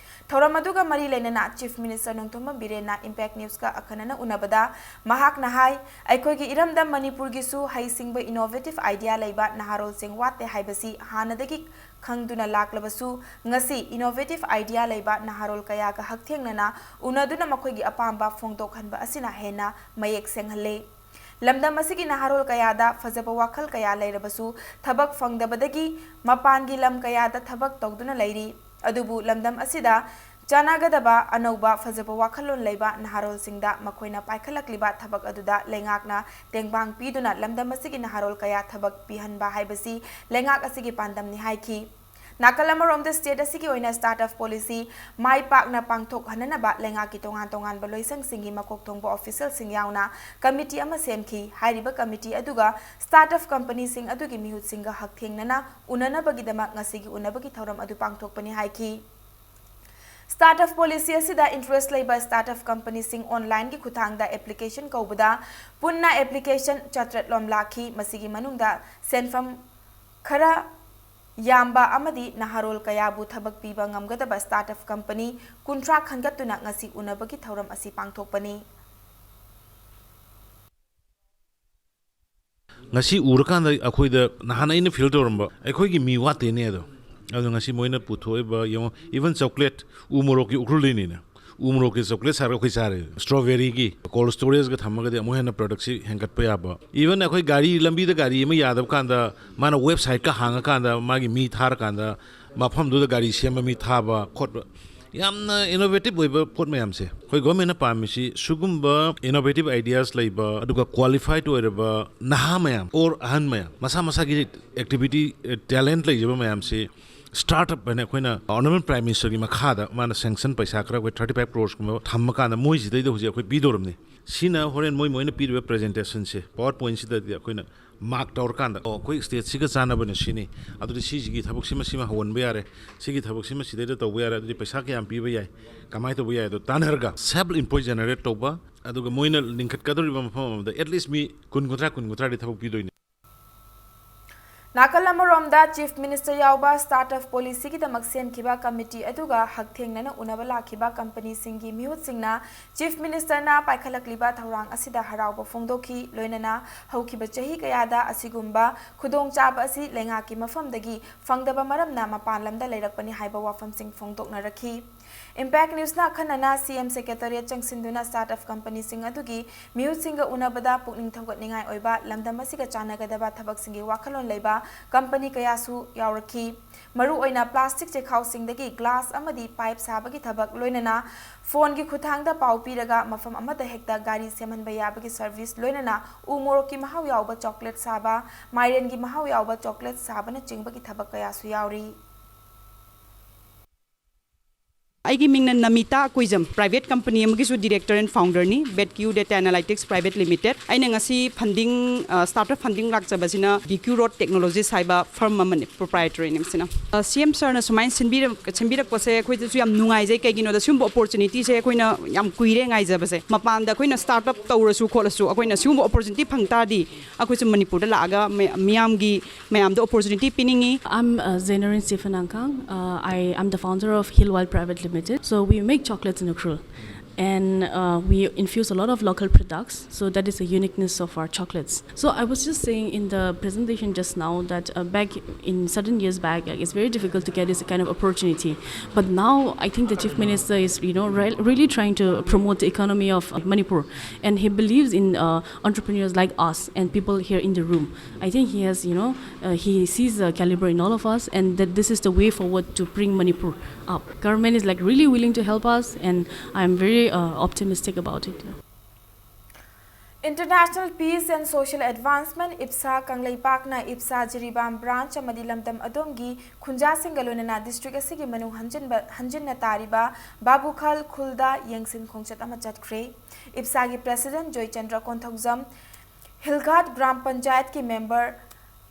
ꯊꯧꯔꯝ ꯑꯗꯨꯒ ꯃꯔꯤ ꯂꯩꯅꯅ ꯆꯤꯐ ꯃꯤꯅꯤꯁꯇꯔ ꯅꯣꯡꯊꯣꯝꯕꯝ ꯕꯤꯔꯦꯟꯅ ꯏꯝꯄꯦꯛ ꯅ꯭ꯌꯨꯁꯀ ꯑꯈꯟꯅꯅ ꯎꯅꯕꯗ ꯃꯍꯥꯛꯅ ꯍꯥꯏ, ꯑꯩꯈꯣꯏꯒꯤ ꯏꯔꯝꯗꯝ ꯃꯅꯤꯄꯨꯔꯒꯤꯁꯨ ꯍꯩꯁꯤꯡꯕ ꯏꯅꯣꯚꯦꯇꯤꯚ ꯑꯥꯏꯗꯤꯌꯥ ꯂꯩꯕ ꯅꯍꯥꯔꯣꯜꯁꯤꯡ ꯋꯥꯠꯇꯦ ꯍꯥꯏꯕꯁꯤ ꯍꯥꯟꯅꯗꯒꯤ ꯈꯪꯗꯨꯅ ꯂꯥꯛꯂꯕꯁꯨ, ꯉꯁꯤ ꯏꯅꯣꯚꯦꯇꯤꯚ ꯑꯥꯏꯗꯤꯌꯥ ꯂꯩꯕ ꯅꯍꯥꯔꯣꯜ ꯀꯌꯥꯒ ꯍꯛꯊꯦꯡꯅꯅ ꯎꯅꯗꯨꯅ ꯃꯈꯣꯏꯒꯤ ꯑꯄꯥꯝꯕ ꯐꯣꯡꯗꯣꯛꯍꯟꯕ ꯑꯁꯤꯅ ꯍꯦꯟꯅ ꯃꯌꯦꯛ ꯁꯦꯡꯍꯜꯂꯦ꯫ ꯂꯝꯗꯝ ꯑꯁꯤꯒꯤ ꯅꯍꯥꯔꯣꯜ ꯀꯌꯥꯗ ꯐꯖꯕ ꯋꯥꯈꯜ ꯀꯌꯥ ꯂꯩꯔꯕꯁꯨ, ꯊꯕꯛ ꯐꯪꯗꯕꯗꯒꯤ ꯃꯄꯥꯟꯒꯤ ꯂꯝ ꯀꯌꯥꯗ ꯊꯕꯛ ꯇꯧꯗꯨꯅ ꯂꯩꯔꯤ꯫ ꯑꯗꯨꯕꯨ ꯂꯝꯗꯝ ꯑꯁꯤꯗ ꯆꯥꯟꯅꯒꯗꯕ ꯑꯅꯧꯕ ꯐꯖꯕ ꯋꯥꯈꯜꯂꯣꯟ ꯂꯩꯕ ꯅꯍꯥꯔꯣꯜꯁꯤꯡꯗ ꯃꯈꯣꯏꯅ ꯄꯥꯏꯈꯠꯂꯛꯂꯤꯕ ꯊꯕꯛ ꯑꯗꯨꯗ ꯂꯩꯉꯥꯛꯅ ꯇꯦꯡꯕꯥꯡ ꯄꯤꯗꯨꯅ ꯂꯝꯗꯝ ꯑꯁꯤꯒꯤ ꯅꯍꯥꯔꯣꯜ ꯀꯌꯥ ꯊꯕꯛ ꯄꯤꯍꯟꯕ ꯍꯥꯏꯕꯁꯤ ꯂꯩꯉꯥꯛ ꯑꯁꯤꯒꯤ ꯄꯥꯟꯗꯝꯅꯤ ꯍꯥꯏꯈꯤ꯫ ꯅꯥꯀꯜ ꯑꯃꯔꯣꯝꯗ, ꯁ꯭ꯇꯦꯠ ꯑꯁꯤꯒꯤ ꯑꯣꯏꯅ ꯁ꯭ꯇꯥꯔꯠ ꯑꯞ ꯄꯣꯂꯤꯁꯤ ꯃꯥꯏ ꯄꯥꯛꯅ ꯄꯥꯡꯊꯣꯛꯍꯟꯅꯅꯕ ꯂꯩꯉꯥꯛꯀꯤ ꯇꯣꯉꯥꯟ ꯇꯣꯉꯥꯟꯕ ꯂꯣꯏꯁꯪꯁꯤꯡꯒꯤ ꯃꯀꯣꯛ ꯊꯣꯡꯕ ꯑꯣꯐꯤꯁꯤꯌꯦꯜꯁꯤꯡ ꯌꯥꯎꯅ ꯀꯃꯤꯇꯤ ꯑꯃ ꯁꯦꯝꯈꯤ꯫ ꯍꯥꯏꯔꯤꯕ ꯀꯃꯤꯇꯤ ꯑꯗꯨꯒ ꯁ꯭ꯇꯥꯔꯠ ꯑꯞ ꯀꯝꯄꯅꯤꯁꯤꯡ ꯑꯗꯨꯒꯤ ꯃꯤꯍꯨꯠꯁꯤꯡꯒ ꯍꯛꯊꯦꯡꯅꯅ ꯎꯅꯅꯕꯒꯤꯗꯃꯛ ꯉꯁꯤꯒꯤ ꯎꯅꯕꯒꯤ ꯊꯧꯔꯝ ꯑꯗꯨ ꯄꯥꯡꯊꯣꯛꯄꯅꯤ ꯍꯥꯏꯈꯤ꯫ ꯁ꯭ꯇꯥꯔꯠ ꯑꯞ ꯄꯣꯂꯤꯁꯤ ꯑꯁꯤꯗ ꯏꯟꯇꯔꯦꯁ ꯂꯩꯕ ꯁ꯭ꯇꯥꯔꯠ ꯑꯞ ꯀꯝꯄꯅꯤꯁꯤꯡ ꯑꯣꯟꯂꯥꯏꯟꯒꯤ ꯈꯨꯠꯊꯥꯡꯗ ꯑꯦꯄ꯭ꯂꯤꯀꯦꯁꯟ ꯀꯧꯕꯗ ꯄꯨꯟꯅ ꯑꯦꯄ꯭ꯂꯤꯀꯦꯁꯟ ꯆꯥꯇ꯭ꯔꯦꯠ ꯂꯣꯝ ꯂꯥꯛꯈꯤ꯫ ꯃꯁꯤꯒꯤ ꯃꯅꯨꯡꯗ ꯁꯦꯟꯐꯝ ꯈꯔ ꯌꯥꯝꯕ ꯑꯃꯗꯤ ꯅꯍꯥꯔꯣꯜ ꯀꯌꯥꯕꯨ ꯊꯕꯛ ꯄꯤꯕ ꯉꯝꯒꯗꯕ ꯁ꯭ꯇꯥꯔꯠ ꯑꯞ ꯀꯝꯄꯅꯤ ꯀꯨꯟꯊ꯭ꯔꯥ ꯈꯟꯒꯠꯇꯨꯅ ꯉꯁꯤ ꯎꯅꯕꯒꯤ ꯊꯧꯔꯝ ꯑꯁꯤ ꯄꯥꯡꯊꯣꯛꯄꯅꯤ꯫ ꯉꯁꯤ ꯎꯔꯀꯥꯟꯗ ꯑꯩꯈꯣꯏꯗ ꯅꯍꯥꯟ ꯑꯩꯅ ꯐꯤꯜ ꯇꯧꯔꯝꯕ ꯑꯩꯈꯣꯏꯒꯤ ꯃꯤ ꯋꯥꯠꯇꯦꯅꯦ ꯑꯗꯣ꯫ ꯑꯗꯣ ꯉꯁꯤ ꯃꯣꯏꯅ ꯄꯨꯊꯣꯛꯏꯕ, ꯌꯦꯡꯉꯣ, even chocolate, ꯎ ꯃꯣꯔꯣꯛꯀꯤ ꯎꯈ꯭ꯔꯨꯜꯗꯩꯅꯤꯅ꯫ ꯎ ꯃꯣꯔꯣꯛꯀꯤ chocolate ꯁꯥꯔꯒ ꯑꯩꯈꯣꯏ ꯆꯥꯔꯦ꯫ Strawberryꯒꯤ cold storageꯒ ꯊꯝꯃꯒꯗꯤ ꯑꯃꯨꯛ ꯍꯦꯟꯅ productꯁꯤ ꯍꯦꯟꯒꯠꯄ ꯌꯥꯕ꯫ Even ꯑꯩꯈꯣꯏ ꯒꯥꯔꯤ ꯂꯝꯕꯤꯗ ꯒꯥꯔꯤ ꯑꯃ ꯌꯥꯗꯕ ꯀꯥꯟꯗ ꯃꯥꯅ websiteꯀ ꯍꯥꯡꯉꯀꯥꯟꯗ ꯃꯥꯒꯤ ꯃꯤ ꯊꯥꯔꯀꯥꯟꯗ ꯃꯐꯝꯗꯨꯗ ꯒꯥꯔꯤ ꯁꯦꯝꯕ ꯃꯤ ꯊꯥꯕ ꯈꯣꯠꯄ, ꯌꯥꯝꯅ innovative ꯑꯣꯏꯕ ꯄꯣꯠ ꯃꯌꯥꯝꯁꯦ꯫ ꯑꯩꯈꯣꯏ governmentꯅ ꯄꯥꯝꯃꯤꯁꯤ ꯁꯤꯒꯨꯝꯕ innovative ideas ꯂꯩꯕ, ꯑꯗꯨꯒ qualified ꯑꯣꯏꯔꯕ ꯅꯍꯥ ꯃꯌꯥꯝ or ꯑꯍꯟ ꯃꯌꯥꯝ, ꯃꯁꯥ ꯃꯁꯥꯒꯤ activity, talent ꯂꯩꯖꯕ ꯃꯌꯥꯝꯁꯤ ꯁ꯭ꯇꯥꯔꯠ ꯑꯞ ꯍꯥꯏꯅ ꯑꯩꯈꯣꯏꯅ ꯑꯣꯅꯔꯦꯕꯜ ꯄ꯭ꯔꯥꯏꯝ ꯃꯤꯅꯤꯁꯇꯔꯒꯤ ꯃꯈꯥꯗ ꯃꯥꯅ ꯁꯦꯡꯁꯟ ꯄꯩꯁꯥ ꯈꯔ ꯑꯩꯈꯣꯏ ꯊꯥꯔꯇꯤ ꯐꯥꯏꯚ ꯀ꯭ꯔꯣꯔꯁꯀꯨꯝꯕ ꯊꯝꯃꯀꯥꯟꯗ ꯃꯣꯏꯁꯤꯗꯩꯗ ꯍꯧꯖꯤꯛ ꯑꯩꯈꯣꯏ ꯄꯤꯗꯧꯔꯕꯅꯤ꯫ ꯁꯤꯅ ꯍꯣꯔꯦꯟ ꯃꯣꯏ ꯃꯣꯏꯅ ꯄꯤꯔꯤꯕ ꯄ꯭ꯔꯖꯦꯟꯇꯦꯁꯟꯁꯦ, ꯄꯥꯋꯔ ꯄꯣꯏꯟꯁꯤꯗꯗꯤ ꯑꯩꯈꯣꯏꯅ ꯃꯥꯔꯛ ꯇꯧꯔꯀꯥꯟꯗ, "ꯑꯣ, ꯑꯩꯈꯣꯏ ꯁ꯭ꯇꯦꯠꯁꯤꯒ ꯆꯥꯟꯅꯕꯅ ꯁꯤꯅꯤ, ꯑꯗꯨꯗꯤ ꯁꯤꯁꯤꯒꯤ ꯊꯕꯛꯁꯤꯃ ꯁꯤꯃ ꯍꯧꯍꯟꯕ ꯌꯥꯔꯦ, ꯁꯤꯒꯤ ꯊꯕꯛꯁꯤꯃ ꯁꯤꯗꯩꯗ ꯇꯧꯕ ꯌꯥꯔꯦ, ꯑꯗꯨꯗꯤ ꯄꯩꯁꯥ ꯀꯌꯥꯝ ꯄꯤꯕ ꯌꯥꯏ, ꯀꯃꯥꯏꯅ ꯇꯧꯕ ꯌꯥꯏ?" ꯑꯗꯣ ꯇꯥꯟꯅꯔꯒ ꯁꯦꯜꯐ ꯏꯝꯄ꯭ꯂꯣꯏ ꯖꯦꯅꯦꯔꯦꯠ ꯇꯧꯕ, ꯑꯗꯨꯒ ꯃꯣꯏꯅ ꯂꯤꯡꯈꯠꯀꯗꯧꯔꯤꯕ ꯃꯐꯝ ꯑꯃꯗ ꯑꯦꯠꯂꯤꯁ ꯃꯤ ꯀꯨꯟ, ꯀꯨꯟꯊ꯭ꯔꯥ, ꯀꯨꯟ, ꯀꯨꯟꯊ꯭ꯔꯥꯗꯤ ꯊꯕꯛ ꯄꯤꯗꯣꯏꯅꯤ꯫ ꯅꯥꯀꯜ ꯑꯃꯔꯣꯝꯗ, ꯆꯤꯐ ꯃꯤꯅꯤꯁꯇꯔ ꯌꯥꯎꯕ ꯁ꯭ꯇꯥꯔꯠ ꯑꯞ ꯄꯣꯂꯤꯁꯤꯒꯤꯗꯃꯛ ꯁꯦꯝꯈꯤꯕ ꯀꯃꯤꯇꯤ ꯑꯗꯨꯒ ꯍꯛꯊꯦꯡꯅꯅ ꯎꯅꯕ ꯂꯥꯛꯈꯤꯕ ꯀꯝꯄꯅꯤꯁꯤꯡꯒꯤ ꯃꯤꯍꯨꯠꯁꯤꯡꯅ ꯆꯤꯐ ꯃꯤꯅꯤꯁꯇꯔꯅ ꯄꯥꯏꯈꯠꯂꯛꯂꯤꯕ ꯊꯧꯔꯥꯡ ꯑꯁꯤꯗ ꯍꯔꯥꯎꯕ ꯐꯣꯡꯗꯣꯛꯈꯤ꯫ ꯂꯣꯏꯅꯅ ꯍꯧꯈꯤꯕ ꯆꯍꯤ ꯀꯌꯥꯗ ꯑꯁꯤꯒꯨꯝꯕ ꯈꯨꯗꯣꯡꯆꯥꯕ ꯑꯁꯤ ꯂꯩꯉꯥꯛꯀꯤ ꯃꯐꯝꯗꯒꯤ ꯐꯪꯗꯕ ꯃꯔꯝꯅ ꯃꯄꯥꯟ ꯂꯝꯗ ꯂꯩꯔꯛꯄꯅꯤ ꯍꯥꯏꯕ ꯋꯥꯐꯝꯁꯤꯡ ꯐꯣꯡꯗꯣꯛꯅꯔꯛꯈꯤ꯫ ꯏꯝꯄꯦꯛ ꯅ꯭ꯌꯨꯁꯅ ꯑꯈꯟꯅꯅ ꯁꯤꯑꯦꯝ ꯁꯦꯀ꯭ꯔꯦꯇꯔꯤꯌꯦꯠ ꯆꯪꯁꯤꯟꯗꯨꯅ ꯁ꯭ꯇꯥꯔꯠ ꯑꯞ ꯀꯝꯄꯅꯤꯁꯤꯡ ꯑꯗꯨꯒꯤ ꯃꯤꯍꯨꯠꯁꯤꯡꯒ ꯎꯅꯕꯗ ꯄꯨꯛꯅꯤꯡ ꯊꯧꯒꯠꯅꯤꯡꯉꯥꯏ ꯑꯣꯏꯕ ꯂꯝꯗꯝ ꯑꯁꯤꯒ ꯆꯥꯟꯅꯒꯗꯕ ꯊꯕꯛꯁꯤꯡꯒꯤ ꯋꯥꯈꯜꯂꯣꯟ ꯂꯩꯕ ꯀꯝꯄꯅꯤ ꯀꯌꯥꯁꯨ ꯌꯥꯎꯔꯛꯈꯤ꯫ ꯃꯔꯨꯑꯣꯏꯅ ꯄ꯭ꯂꯥꯁꯇꯤꯛ ꯆꯦꯈꯥꯎꯁꯤꯡꯗꯒꯤ ꯒ꯭ꯂꯥꯁ ꯑꯃꯗꯤ ꯄꯥꯏꯞ ꯁꯥꯕꯒꯤ ꯊꯕꯛ, ꯂꯣꯏꯅꯅ ꯐꯣꯟꯒꯤ ꯈꯨꯠꯊꯥꯡꯗ ꯄꯥꯎ ꯄꯤꯔꯒ ꯃꯐꯝ ꯑꯃꯗ ꯍꯦꯛꯇ ꯒꯥꯔꯤ ꯁꯦꯝꯍꯟꯕ ꯌꯥꯕꯒꯤ ꯁꯔꯚꯤꯁ, ꯂꯣꯏꯅꯅ ꯎ ꯃꯣꯔꯣꯛꯀꯤ ꯃꯍꯥꯎ ꯌꯥꯎꯕ ꯆꯣꯀ꯭ꯂꯦꯠ ꯁꯥꯕ, ꯃꯥꯏꯔꯦꯟꯒꯤ ꯃꯍꯥꯎ ꯌꯥꯎꯕ ꯆꯣꯀ꯭ꯂꯦꯠ ꯁꯥꯕꯅꯆꯤꯡꯕꯒꯤ ꯊꯕꯛ ꯀꯌꯥꯁꯨ ꯌꯥꯎꯔꯤ꯫ ꯑꯩꯒꯤ ꯃꯤꯡꯅ ꯅꯃꯤꯇꯥ ꯀꯨꯏꯖꯝ, ꯄ꯭ꯔꯥꯏꯚꯦꯠ ꯀꯝꯄꯅꯤ ꯑꯃꯒꯤꯁꯨ ꯗꯤꯔꯦꯛꯇꯔ ꯑꯦꯟ ꯐꯥꯎꯟꯗꯔꯅꯤ, bet Q data analytics private limited. ꯑꯩꯅ ꯉꯁꯤ ꯐꯟꯗꯤꯡ, ꯁ꯭ꯇꯥꯔꯠ ꯑꯞ ꯐꯟꯗꯤꯡ ꯂꯥꯛꯆꯕꯁꯤꯅ ꯕꯤ ꯀ꯭ꯌꯨ ꯔꯣꯗ ꯇꯦꯛꯅꯣꯂꯣꯖꯤꯁ ꯍꯥꯏꯕ ꯐꯔꯝ ꯑꯃꯅꯤ, ꯄ꯭ꯔꯣꯄ꯭ꯔꯥꯏꯇꯔꯤꯅꯤ ꯁꯤꯅ꯫ ꯁꯤ ꯑꯦꯝ ꯁꯥꯔꯅ ꯁꯨꯃꯥꯏꯅ ꯁꯤꯟꯕꯤꯔꯛ-, ꯁꯤꯟꯕꯤꯔꯛꯄꯁꯦ ꯑꯩꯈꯣꯏꯗꯁꯨ ꯌꯥꯝ ꯅꯨꯡꯉꯥꯏꯖꯩ꯫ ꯀꯩꯒꯤꯅꯣꯗ ꯁꯤꯒꯨꯝꯕ ꯑꯣꯄꯣꯔꯆꯨꯅꯤꯇꯤꯁꯦ ꯑꯩꯈꯣꯏꯅ ꯌꯥꯝ ꯀꯨꯏꯔꯦ ꯉꯥꯏꯖꯕꯁꯦ꯫ ꯃꯄꯥꯟꯗ ꯑꯩꯈꯣꯏꯅ ꯁ꯭ꯇꯥꯔꯠ ꯑꯞ ꯇꯧꯔꯁꯨ ꯈꯣꯠꯂꯁꯨ ꯑꯩꯈꯣꯏꯅ ꯁꯤꯒꯨꯝꯕ ꯑꯣꯄꯣꯔꯆꯨꯅꯤꯇꯤ ꯐꯪ ꯇꯥꯔꯗꯤ ꯑꯩꯈꯣꯏꯁꯨ ꯃꯅꯤꯄꯨꯔꯗ ꯂꯥꯛꯑꯒ ꯃꯌꯥꯝꯒꯤ ꯃꯌꯥꯝꯗ opportunity ꯄꯤꯅꯤꯡꯉꯤ꯫ I'm uh, Zenarin Stephen Angkang. Uh, I am the founder of Hill Wild Private Limited. So we make chocolates in Ukhrul. And uh, we infuse a lot of local products. So that is the uniqueness of our chocolates. So I was just saying in the presentation just now that uh, back in certain years back, like, it's very difficult to get this kind of opportunity. But now I think the chief minister is, you know, re- really trying to promote the economy of uh, Manipur, and he believes in uh, entrepreneurs like us and people here in the room. I think he has, you know, uh, he sees the caliber in all of us, and that this is the way forward to bring Manipur up. Government is, like, really willing to help us, and I'm very uh, optimistic about it. International Peace and Social Advancement, ꯏꯞꯁꯥ, ꯀꯪꯂꯩꯄꯥꯛꯅ ꯏꯞꯁꯥ ꯖꯤꯔꯤꯕꯥꯝ branch ꯑꯃꯗꯤ ꯂꯝꯗꯝ ꯑꯗꯣꯝꯒꯤ ꯈꯨꯟꯖꯥꯁꯤꯡꯒ ꯂꯣꯏꯅꯅ district ꯑꯁꯤꯒꯤ ꯃꯅꯨꯡ ꯍꯟꯖꯤꯟꯕ, ꯍꯟꯖꯤꯟꯅ ꯇꯥꯔꯤꯕ ꯕꯥꯕꯨꯈꯜ ꯈꯨꯜꯗ ꯌꯦꯡꯁꯤꯟ ꯈꯣꯡꯆꯠ ꯑꯃ ꯆꯠꯈ꯭ꯔꯦ꯫ ꯏꯞꯁꯥꯒꯤ ꯄ꯭ꯔꯦꯁꯤꯗꯦꯟꯠ ꯖꯣꯏꯆꯟꯗ꯭ꯔ ꯀꯣꯟꯊꯧꯖꯝ, ꯍꯤꯜꯒꯥꯠ ꯒ꯭ꯔꯥꯝ ꯄꯟꯆꯥꯌꯠꯀꯤ ꯃꯦꯝꯕꯔ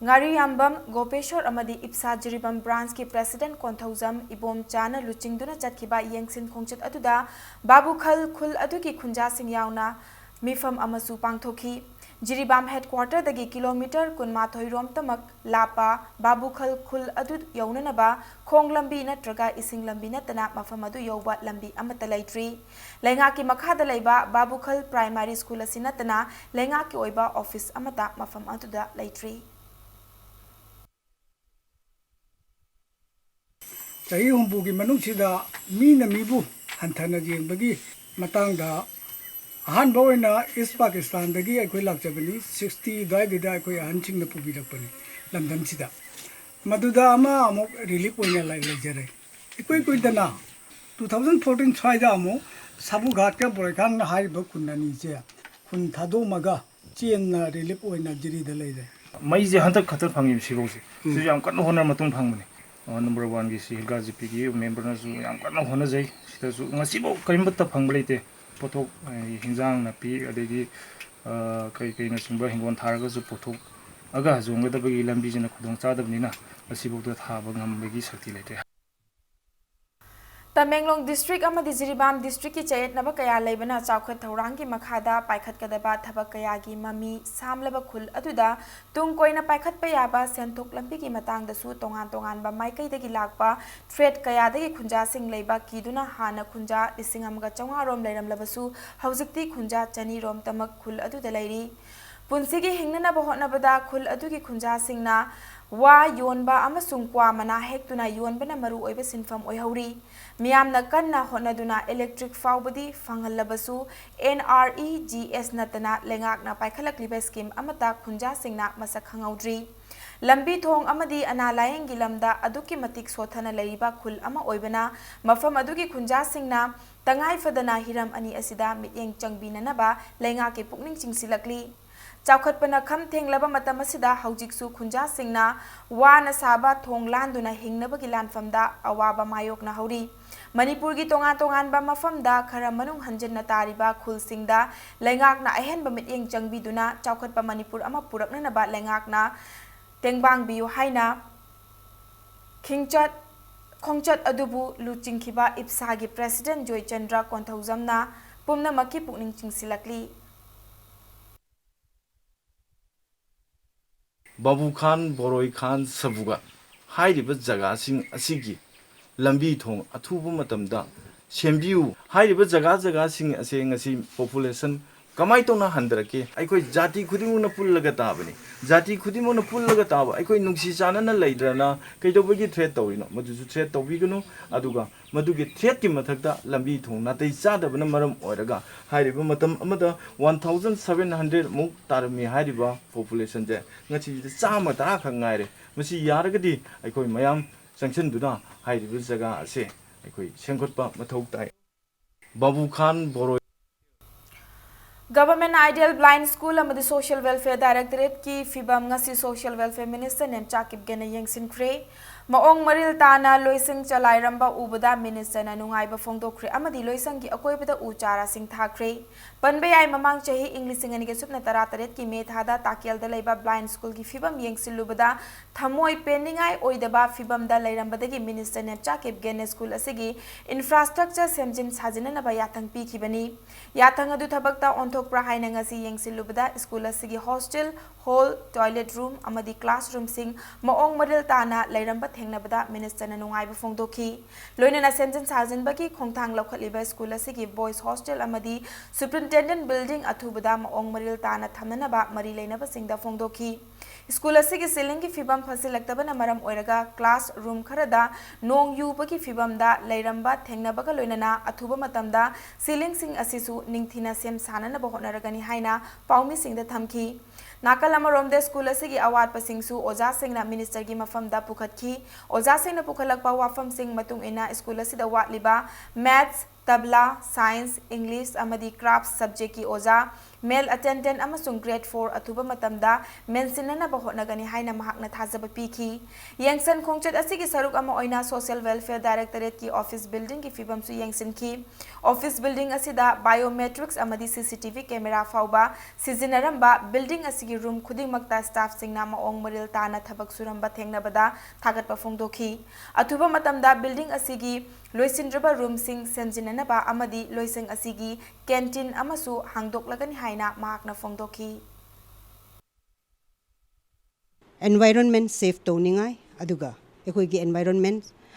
ꯉꯥꯔꯤꯌꯥꯝꯕꯝ ꯒꯣꯄꯦꯁꯣꯔ ꯑꯃꯗꯤ ꯏꯞꯁꯥ ꯖꯤꯔꯤꯕꯥꯝ ꯕ꯭ꯔꯥꯟꯆꯀꯤ ꯄ꯭ꯔꯦꯁꯤꯗꯦꯟꯠ ꯀꯣꯟꯊꯧꯖꯝ ꯏꯕꯣꯝꯆꯥꯅ ꯂꯨꯆꯤꯡꯗꯨꯅ ꯆꯠꯈꯤꯕ ꯌꯦꯡꯁꯤꯟ ꯈꯣꯡꯆꯠ ꯑꯗꯨꯗ ꯕꯥꯕꯨꯈꯜ ꯈꯨꯜ ꯑꯗꯨꯒꯤ ꯈꯨꯟꯖꯥꯁꯤꯡ ꯌꯥꯎꯅ ꯃꯤꯐꯝ ꯑꯃꯁꯨ ꯄꯥꯡꯊꯣꯛꯈꯤ꯫ ꯖꯤꯔꯤꯕꯥꯝ ꯍꯦꯗꯀ꯭ꯋꯥꯇꯔꯗꯒꯤ ꯀꯤꯂꯣꯃꯤꯇꯔ ꯀꯨꯟꯃꯥꯊꯣꯏ ꯔꯣꯝꯇꯃꯛ ꯂꯥꯞꯄ ꯕꯥꯕꯨꯈꯜ ꯈꯨꯜ ꯑꯗꯨ ꯌꯧꯅꯅꯕ ꯈꯣꯡ ꯂꯝꯕꯤ ꯅꯠꯇ꯭ꯔꯒ ꯏꯁꯤꯡ ꯂꯝꯕꯤ ꯅꯠꯇꯅ ꯃꯐꯝ ꯑꯗꯨ ꯌꯧꯕ ꯂꯝꯕꯤ ꯑꯃꯠꯇ ꯂꯩꯇ꯭ꯔꯤ꯫ ꯂꯩꯉꯥꯛꯀꯤ ꯃꯈꯥꯗ ꯂꯩꯕ ꯕꯥꯕꯨꯈꯜ ꯄ꯭ꯔꯥꯏꯃꯥꯔꯤ ꯁ꯭ꯀꯨꯜ ꯑꯁꯤ ꯅꯠꯇꯅ ꯂꯩꯉꯥꯛꯀꯤ ꯑꯣꯏꯕ ꯑꯣꯐꯤꯁ ꯑꯃꯠꯇ ꯃꯐꯝ ꯑꯗꯨꯗ ꯂꯩꯇ꯭ꯔꯤ꯫ ꯆꯍꯤ ꯍꯨꯝꯐꯨꯒꯤ ꯃꯅꯨꯡꯁꯤꯗ ꯃꯤꯅ ꯃꯤꯕꯨ ꯍꯟꯊꯅ ꯌꯦꯡꯕꯒꯤ ꯃꯇꯥꯡꯗ ꯑꯍꯥꯟꯕ ꯑꯣꯏꯅ ꯏꯁ ꯄꯥꯀꯤꯁꯇꯥꯟꯗꯒꯤ ꯑꯩꯈꯣꯏ ꯂꯥꯛꯆꯕꯅꯤ꯫ ꯁꯤꯛꯁꯇꯤ ꯑꯗꯨꯋꯥꯏꯗꯨꯗ ꯑꯩꯈꯣꯏ ꯑꯍꯟꯁꯤꯡꯅ ꯄꯨꯕꯤꯔꯛꯄꯅꯤ ꯂꯝꯗꯝꯁꯤꯗ꯫ ꯃꯗꯨꯗ ꯑꯃ ꯑꯃꯨꯛ ꯔꯤꯂꯤꯐ ꯑꯣꯏꯅ ꯂꯩ-, ꯂꯩꯖꯔꯦ꯫ ꯏꯀꯨꯏ ꯀꯨꯏꯗꯅ ꯇꯨ ꯊꯥꯎꯖꯟ ꯐꯣꯔꯇꯤꯟ ꯁ꯭ꯋꯥꯏꯗ ꯑꯃꯨꯛ ꯁꯥꯕꯨꯒꯥꯠꯀ ꯕꯣꯔꯥꯏꯈꯥꯟ ꯍꯥꯏꯔꯤꯕ ꯈꯨꯟ ꯑꯅꯤꯁꯦ ꯈꯨꯟ ꯊꯥꯗꯣꯛꯑꯝꯃꯒ ꯆꯦꯟꯅ ꯔꯤꯂꯤꯐ ꯑꯣꯏꯅ ꯖꯤꯔꯤꯗ ꯂꯩꯔꯦ꯫ ꯃꯩꯁꯦ ꯍꯟꯗꯛ ꯈꯛꯇ ꯐꯪꯉꯤꯕ ꯁꯤꯐꯧꯁꯦ꯫ ꯎꯝ꯫ ꯁꯤꯁꯨ ꯌꯥꯝ ꯀꯟꯅ ꯍꯣꯠꯅꯔ ꯃꯇꯨꯡ ꯐꯪꯕꯅꯤ꯫ ꯑ, ꯅꯝꯕꯔ ꯋꯥꯟꯒꯤ ꯁꯤ ꯍꯤꯜꯒꯥ ꯖꯤꯄꯤꯒꯤ ꯃꯦꯝꯕꯔꯅꯁꯨ ꯌꯥꯝ ꯀꯟꯅ ꯍꯣꯠꯅꯖꯩ꯫ ꯁꯤꯗꯁꯨ ꯉꯁꯤꯐꯥꯎ ꯀꯔꯤꯃꯠꯇ ꯐꯪꯕ ꯂꯩꯇꯦ꯫ ꯄꯣꯠꯊꯣꯛ, ꯑ, ꯍꯤꯟꯖꯥꯡ ꯅꯥꯄꯤ, ꯑꯗꯒꯤ, ꯑ, ꯀꯩ ꯀꯩꯅꯆꯤꯡꯕ ꯍꯤꯡꯒꯣꯜ ꯊꯥꯔꯒꯁꯨ ꯄꯣꯠꯊꯣꯛꯑꯒ ꯌꯣꯟꯒꯗꯕꯒꯤ ꯂꯝꯕꯤꯁꯤꯅ ꯈꯨꯗꯣꯡ ꯆꯥꯗꯕꯅꯤꯅ ꯉꯁꯤꯐꯥꯎꯗ ꯊꯥꯕ ꯉꯝꯕꯒꯤ ꯁꯛꯇꯤ ꯂꯩꯇ꯭ꯔꯦ꯫ ꯇꯃꯦꯡꯂꯣꯡ ꯗꯤꯁꯇ꯭ꯔꯤꯛ ꯑꯃꯗꯤ ꯖꯤꯔꯤꯕꯥꯝ ꯗꯤꯁꯇ꯭ꯔꯤꯛꯀꯤ ꯆꯌꯦꯠꯅꯕ ꯀꯌꯥ ꯂꯩꯕꯅ ꯆꯥꯎꯈꯠ ꯊꯧꯔꯥꯡꯒꯤ ꯃꯈꯥꯗ ꯄꯥꯏꯈꯠꯀꯗꯕ ꯊꯕꯛ ꯀꯌꯥꯒꯤ ꯃꯃꯤ ꯁꯥꯝꯂꯕ ꯈꯨꯜ ꯑꯗꯨꯗ ꯇꯨꯡ ꯀꯣꯏꯅ ꯄꯥꯏꯈꯠꯄ ꯌꯥꯕ ꯁꯦꯟꯊꯣꯛ ꯂꯝꯕꯤꯒꯤ ꯃꯇꯥꯡꯗꯁꯨ ꯇꯣꯉꯥꯟ ꯇꯣꯉꯥꯟꯕ ꯃꯥꯏꯀꯩꯗꯒꯤ ꯂꯥꯛꯄ ꯊ꯭ꯔꯦꯠ ꯀꯌꯥꯗꯒꯤ ꯈꯨꯟꯖꯥꯁꯤꯡ ꯂꯩꯕ ꯀꯤꯗꯨꯅ ꯍꯥꯟꯅ ꯈꯨꯟꯖꯥ ꯂꯤꯁꯤꯡ ꯑꯃꯒ ꯆꯥꯝꯃꯉꯥ ꯔꯣꯝ ꯂꯩꯔꯝꯂꯕꯁꯨ ꯍꯧꯖꯤꯛꯇꯤ ꯈꯨꯟꯖꯥ ꯆꯅꯤ ꯔꯣꯝꯇꯃꯛ ꯈꯨꯜ ꯑꯗꯨꯗ ꯂꯩꯔꯤ꯫ ꯄꯨꯟꯁꯤꯒꯤ ꯍꯤꯡꯅꯅꯕ ꯍꯣꯠꯅꯕꯗ ꯈꯨꯜ ꯑꯗꯨꯒꯤ ꯈꯨꯟꯖꯥꯁꯤꯡꯅ ꯋꯥ ꯌꯣꯟꯕ ꯑꯃꯁꯨꯡ ꯀ꯭ꯋꯥ ꯃꯅꯥ ꯍꯦꯛꯇꯨꯅ ꯌꯣꯟꯕꯅ ꯃꯔꯨꯑꯣꯏꯕ ꯁꯤꯟꯐꯝ ꯑꯣꯏꯍꯧꯔꯤ꯫ ꯃꯤꯌꯥꯝꯅ ꯀꯟꯅ ꯍꯣꯠꯅꯗꯨꯅ ꯏꯂꯦꯛꯇ꯭ꯔꯤꯛ ꯐꯥꯎꯕꯗꯤ ꯐꯪꯍꯜꯂꯕꯁꯨ, ꯑꯦꯟ ꯑꯥꯔ ꯏ ꯖꯤ ꯑꯦꯁ ꯅꯠꯇꯅ ꯂꯩꯉꯥꯛꯅ ꯄꯥꯏꯈꯠꯂꯛꯂꯤꯕ ꯁ꯭ꯀꯤꯝ ꯑꯃꯠꯇ ꯈꯨꯟꯖꯥꯁꯤꯡꯅ ꯃꯁꯛ ꯈꯪꯍꯧꯗ꯭ꯔꯤ꯫ ꯂꯝꯕꯤ ꯊꯣꯡ ꯑꯃꯗꯤ ꯑꯅꯥ ꯂꯥꯌꯦꯡꯒꯤ ꯂꯝꯗ ꯑꯗꯨꯛꯀꯤ ꯃꯇꯤꯛ ꯁꯣꯠꯊꯅ ꯂꯩꯔꯤꯕ ꯈꯨꯜ ꯑꯃ ꯑꯣꯏꯕꯅ, ꯃꯐꯝ ꯑꯗꯨꯒꯤ ꯈꯨꯟꯖꯥꯁꯤꯡꯅ ꯇꯉꯥꯏ ꯐꯗꯅ ꯍꯤꯔꯝ ꯑꯅꯤ ꯑꯁꯤꯗ ꯃꯤꯠꯌꯦꯡ ꯆꯪꯕꯤꯅꯅꯕ ꯂꯩꯉꯥꯛꯀꯤ ꯄꯨꯛꯅꯤꯡ ꯆꯤꯡꯁꯤꯜꯂꯛꯂꯤ꯫ ꯆꯥꯎꯈꯠꯄꯅ ꯈꯝ ꯊꯦꯡꯂꯕ ꯃꯇꯝ ꯑꯁꯤꯗ ꯍꯧꯖꯤꯛꯁꯨ ꯈꯨꯟꯖꯥꯁꯤꯡꯅ ꯋꯥꯅ ꯁꯥꯕ ꯊꯣꯡ ꯂꯥꯟꯗꯨꯅ ꯍꯤꯡꯅꯕꯒꯤ ꯂꯥꯟꯐꯝꯗ ꯑꯋꯥꯕ ꯃꯥꯌꯣꯛꯅꯍꯧꯔꯤ꯫ ꯃꯅꯤꯄꯨꯔꯒꯤ ꯇꯣꯉꯥꯟ ꯇꯣꯉꯥꯟꯕ ꯃꯐꯝꯗ ꯈꯔ ꯃꯅꯨꯡ ꯍꯟꯖꯤꯟꯅ ꯇꯥꯔꯤꯕ ꯈꯨꯜꯁꯤꯡꯗ ꯂꯩꯉꯥꯛꯅ ꯑꯍꯦꯟꯕ ꯃꯤꯠꯌꯦꯡ ꯆꯪꯕꯤꯗꯨꯅ ꯆꯥꯎꯈꯠꯄ ꯃꯅꯤꯄꯨꯔ ꯑꯃ ꯄꯨꯔꯛꯅꯅꯕ ꯂꯩꯉꯥꯛꯅ ꯇꯦꯡꯕꯥꯡꯕꯤꯌꯨ ꯍꯥꯏꯅ ꯈꯤꯡꯆꯠ ꯈꯣꯡꯆꯠ ꯑꯗꯨꯕꯨ ꯂꯨꯆꯤꯡꯈꯤꯕ ꯏꯞꯁꯥꯒꯤ president ꯖꯣꯏꯆꯟꯗ꯭ꯔ ꯀꯣꯟꯊꯧꯖꯝꯅ ꯄꯨꯝꯅꯃꯛꯀꯤ ꯄꯨꯛꯅꯤꯡ ꯆꯤꯡꯁꯤꯜꯂꯛꯂꯤ꯫ ꯕꯥꯕꯨ ꯈꯥꯟ, ꯕꯣꯔꯣꯏ ꯈꯥꯟ, ꯁꯕꯨꯒ ꯍꯥꯏꯔꯤꯕ ꯖꯒꯥꯁꯤꯡ ꯑꯁꯤꯒꯤ ꯂꯝꯕꯤ ꯊꯣꯡ ꯑꯊꯨꯕ ꯃꯇꯝꯗ ꯁꯦꯝꯕꯤꯌꯨ꯫ ꯍꯥꯏꯔꯤꯕ ꯖꯒꯥ ꯖꯒꯥꯁꯤꯡ ꯑꯁꯦ ꯉꯁꯤ population ꯀꯃꯥꯏꯅ ꯇꯧꯅ ꯍꯟꯊꯔꯛꯀꯦ? ꯑꯩꯈꯣꯏ ꯖꯥꯇꯤ ꯈꯨꯗꯤꯡꯃꯛꯅ ꯄꯨꯜꯂꯒ ꯇꯥꯕꯅꯤ꯫ ꯖꯥꯇꯤ ꯈꯨꯗꯤꯡꯃꯛꯅ ꯄꯨꯜꯂꯒ ꯇꯥꯕ, ꯑꯩꯈꯣꯏ ꯅꯨꯡꯁꯤ ꯆꯥꯟꯅꯅ ꯂꯩꯗ꯭ꯔꯅ ꯀꯩꯗꯧꯕꯒꯤ threat ꯇꯧꯔꯤꯅꯣ? ꯃꯗꯨꯁꯨ threat ꯇꯧꯕꯤꯒꯅꯨ꯫ ꯑꯗꯨꯒ ꯃꯗꯨꯒꯤ threatꯀꯤ ꯃꯊꯛꯇ ꯂꯝꯕꯤ ꯊꯣꯡ ꯅꯥꯇꯩ ꯆꯥꯗꯕꯅ ꯃꯔꯝ ꯑꯣꯏꯔꯒ ꯍꯥꯏꯔꯤꯕ ꯃꯇꯝ ꯑꯃꯗ one thousand seven hundred ꯃꯨꯛ ꯇꯥꯔꯝꯃꯤ ꯍꯥꯏꯔꯤꯕ populationꯁꯦ ꯉꯁꯤꯗ ꯆꯥꯝꯃ ꯇꯔꯥ ꯈꯛ ꯉꯥꯏꯔꯦ꯫ ꯃꯁꯤ ꯌꯥꯔꯒꯗꯤ ꯑꯩꯈꯣꯏ ꯃꯌꯥꯝ ꯆꯪꯁꯤꯟꯗꯨꯅ ꯍꯥꯏꯔꯤꯕ ꯖꯒꯥ ꯑꯁꯦ ꯑꯩꯈꯣꯏ ꯁꯦꯝꯒꯠꯄ ꯃꯊꯧ ꯇꯥꯏ꯫ ꯕꯥꯕꯨ ꯈꯥꯟ ꯕꯣꯔꯣꯏ꯫ Government Ideal Blind School ꯑꯃꯗꯤ Social Welfare Directorateꯀꯤ ꯐꯤꯕꯝ ꯉꯁꯤ Social Welfare Minister ꯅꯦꯝꯆꯥ ꯀꯤꯞꯒꯦꯟꯅ ꯌꯦꯡꯁꯤꯟꯈ꯭ꯔꯦ꯫ ꯃꯑꯣꯡ ꯃꯔꯤꯜ ꯇꯥꯅ ꯂꯣꯏꯁꯪ ꯆꯂꯥꯏꯔꯝꯕ ꯎꯕꯗ ministerꯅ ꯅꯨꯡꯉꯥꯏꯕ ꯐꯣꯡꯗꯣꯛꯈ꯭ꯔꯦ ꯑꯃꯗꯤ ꯂꯣꯏꯁꯪꯒꯤ ꯑꯀꯣꯏꯕꯗ ꯎ ꯆꯥꯔꯥꯁꯤꯡ ꯊꯥꯈ꯭ꯔꯦ꯫ ꯄꯟꯕ ꯌꯥꯏ, ꯃꯃꯥꯡ ꯆꯍꯤ ꯏꯪ ꯂꯤꯁꯤꯡ ꯑꯅꯤꯒ ꯁꯨꯞꯅ ꯇꯔꯥ ꯇꯔꯦꯠꯀꯤ ꯃꯦ ꯊꯥꯗ ꯇꯥꯀꯦꯜꯗ ꯂꯩꯕ blind schoolꯒꯤ ꯐꯤꯕꯝ ꯌꯦꯡꯁꯤꯜꯂꯨꯕꯗ ꯊꯃꯣꯏ ꯄꯦꯟꯅꯤꯡꯉꯥꯏ ꯑꯣꯏꯗꯕ ꯐꯤꯕꯝꯗ ꯂꯩꯔꯝꯕꯗꯒꯤ minister ꯅꯦꯝꯆꯥ ꯀꯤꯞꯒꯦꯟꯅ school ꯑꯁꯤꯒꯤ infrastructure ꯁꯦꯝꯖꯤꯟ ꯁꯥꯖꯤꯟꯅꯅꯕ ꯌꯥꯊꯪ ꯄꯤꯈꯤꯕꯅꯤ꯫ ꯌꯥꯊꯪ ꯑꯗꯨ ꯊꯕꯛꯇ ꯑꯣꯟꯊꯣꯛꯄ꯭ꯔꯥ ꯍꯥꯏꯅ ꯉꯁꯤ ꯌꯦꯡꯁꯤꯜꯂꯨꯕꯗ school ꯑꯁꯤꯒꯤ hostel, hall, toilet room ꯑꯃꯗꯤ classroomꯁꯤꯡ ꯃꯑꯣꯡ ꯃꯔꯤꯜ ꯇꯥꯅ ꯂꯩꯔꯝꯕ ꯊꯦꯡꯅꯕꯗ ministerꯅ ꯅꯨꯡꯉꯥꯏꯕ ꯐꯣꯡꯗꯣꯛꯈꯤ꯫ ꯂꯣꯏꯅꯅ ꯁꯦꯝꯖꯤꯟ ꯁꯥꯖꯤꯟꯕꯒꯤ ꯈꯣꯡꯊꯥꯡ ꯂꯧꯈꯠꯂꯤꯕ school ꯑꯁꯤꯒꯤ boys hostel ꯑꯃꯗꯤ superintendent building ꯑꯊꯨꯕꯗ ꯃꯑꯣꯡ ꯃꯔꯤꯜ ꯇꯥꯅ ꯊꯝꯅꯅꯕ ꯃꯔꯤ ꯂꯩꯅꯕꯁꯤꯡꯗ ꯐꯣꯡꯗꯣꯛꯈꯤ꯫ School ꯑꯁꯤꯒꯤ ceilingꯒꯤ ꯐꯤꯕꯝ ꯐꯠꯁꯤꯜꯂꯛꯇꯕꯅ ꯃꯔꯝ ꯑꯣꯏꯔꯒ classroom ꯈꯔꯗ ꯅꯣꯡ ꯌꯨꯕꯒꯤ ꯐꯤꯕꯝꯗ ꯂꯩꯔꯝꯕ ꯊꯦꯡꯅꯕꯒ ꯂꯣꯏꯅꯅ ꯑꯊꯨꯕ ꯃꯇꯝꯗ ceilingꯁꯤꯡ ꯑꯁꯤꯁꯨ ꯅꯤꯡꯊꯤꯅ ꯁꯦꯝ ꯁꯥꯅꯅꯕ ꯍꯣꯠꯅꯔꯒꯅꯤ ꯍꯥꯏꯅ ꯄꯥꯎꯃꯤꯁꯤꯡꯗ ꯊꯝꯈꯤ꯫ ꯅꯥꯀꯜ ꯑꯃꯔꯣꯝꯗ ꯁ꯭ꯀꯨꯜ ꯑꯁꯤꯒꯤ ꯑꯋꯥꯠꯄꯁꯤꯡꯁꯨ ꯑꯣꯖꯥꯁꯤꯡꯅ ꯃꯤꯅꯤꯁꯇꯔꯒꯤ ꯃꯐꯝꯗ ꯄꯨꯈꯠꯈꯤ꯫ ꯑꯣꯖꯥꯁꯤꯡꯅ ꯄꯨꯈꯠꯂꯛꯄ ꯋꯥꯐꯝꯁꯤꯡ ꯃꯇꯨꯡ ꯏꯟꯅ ꯁ꯭ꯀꯨꯜ ꯑꯁꯤꯗ ꯋꯥꯠꯂꯤꯕ ꯃꯦꯊꯁ, ꯇꯕ꯭ꯂꯥ, ꯁꯥꯏꯟꯁ, ꯏꯪꯂꯤꯁ ꯑꯃꯗꯤ ꯀ꯭ꯔꯥꯐ ꯁꯕꯖꯦꯛꯀꯤ ꯑꯣꯖꯥ, ꯃꯦꯜ ꯑꯇꯦꯟꯗꯦꯟ ꯑꯃꯁꯨꯡ ꯒ꯭ꯔꯦꯗ ꯐꯣꯔ ꯑꯊꯨꯕ ꯃꯇꯝꯗ ꯃꯦꯟꯁꯤꯟꯅꯅꯕ ꯍꯣꯠꯅꯒꯅꯤ ꯍꯥꯏꯅ ꯃꯍꯥꯛꯅ ꯊꯥꯖꯕ ꯄꯤꯈꯤ꯫ ꯌꯦꯡꯁꯤꯟ ꯈꯣꯡꯆꯠ ꯑꯁꯤꯒꯤ ꯁꯔꯨꯛ ꯑꯃ ꯑꯣꯏꯅ ꯁꯣꯁꯤꯌꯦꯜ ꯋꯦꯜꯐꯤꯌꯔ ꯗꯥꯏꯔꯦꯛꯇꯣꯔꯦꯠꯀꯤ ꯑꯣꯐꯤꯁ ꯕꯤꯜꯗꯤꯡꯒꯤ ꯐꯤꯕꯝꯁꯨ ꯌꯦꯡꯁꯤꯟꯈꯤ꯫ ꯑꯣꯐꯤꯁ ꯕꯤꯜꯗꯤꯡ ꯑꯁꯤꯗ ꯕꯥꯏꯑꯣꯃꯦꯇ꯭ꯔꯤꯛꯁ ꯑꯃꯗꯤ ꯁꯤ ꯁꯤ ꯇꯤ ꯚꯤ ꯀꯦꯃꯦꯔꯥ ꯐꯥꯎꯕ ꯁꯤꯖꯤꯟꯅꯔꯝꯕ ꯕꯤꯜꯗꯤꯡ ꯑꯁꯤꯒꯤ ꯔꯨꯝ ꯈꯨꯗꯤꯡꯃꯛꯇ ꯁ꯭ꯇꯥꯐꯁꯤꯡꯅ ꯃꯑꯣꯡ ꯃꯔꯤꯜ ꯇꯥꯅ ꯊꯕꯛ ꯁꯨꯔꯝꯕ ꯊꯦꯡꯅꯕꯗ ꯊꯥꯒꯠꯄ ꯐꯣꯡꯗꯣꯛꯈꯤ꯫ ꯑꯊꯨꯕ ꯃꯇꯝꯗ ꯕꯤꯜꯗꯤꯡ ꯑꯁꯤꯒꯤ ꯂꯣꯏꯁꯤꯟꯗ꯭ꯔꯕ ꯔꯨꯝꯁꯤꯡ ꯁꯦꯝꯖꯤꯟꯅꯅꯕ ꯑꯃꯗꯤ ꯂꯣꯏꯁꯪ ꯑꯁꯤꯒꯤ ꯀꯦꯟꯇꯤꯟ ꯑꯃꯁꯨ ꯍꯥꯡꯗꯣꯛꯂꯒꯅꯤ ꯍꯥꯏꯅ ꯃꯍꯥꯛꯅ ꯐꯣꯡꯗꯣꯛꯈꯤ꯫ ꯑꯦꯟꯚꯥꯏꯔꯣꯟꯃꯦꯟ ꯁꯦꯐ ꯇꯧꯅꯤꯡꯉꯥꯏ, ꯑꯗꯨꯒ ꯑꯩꯈꯣꯏꯒꯤ ꯑꯦꯟꯚꯥꯏꯔꯣꯟꯃꯦꯟ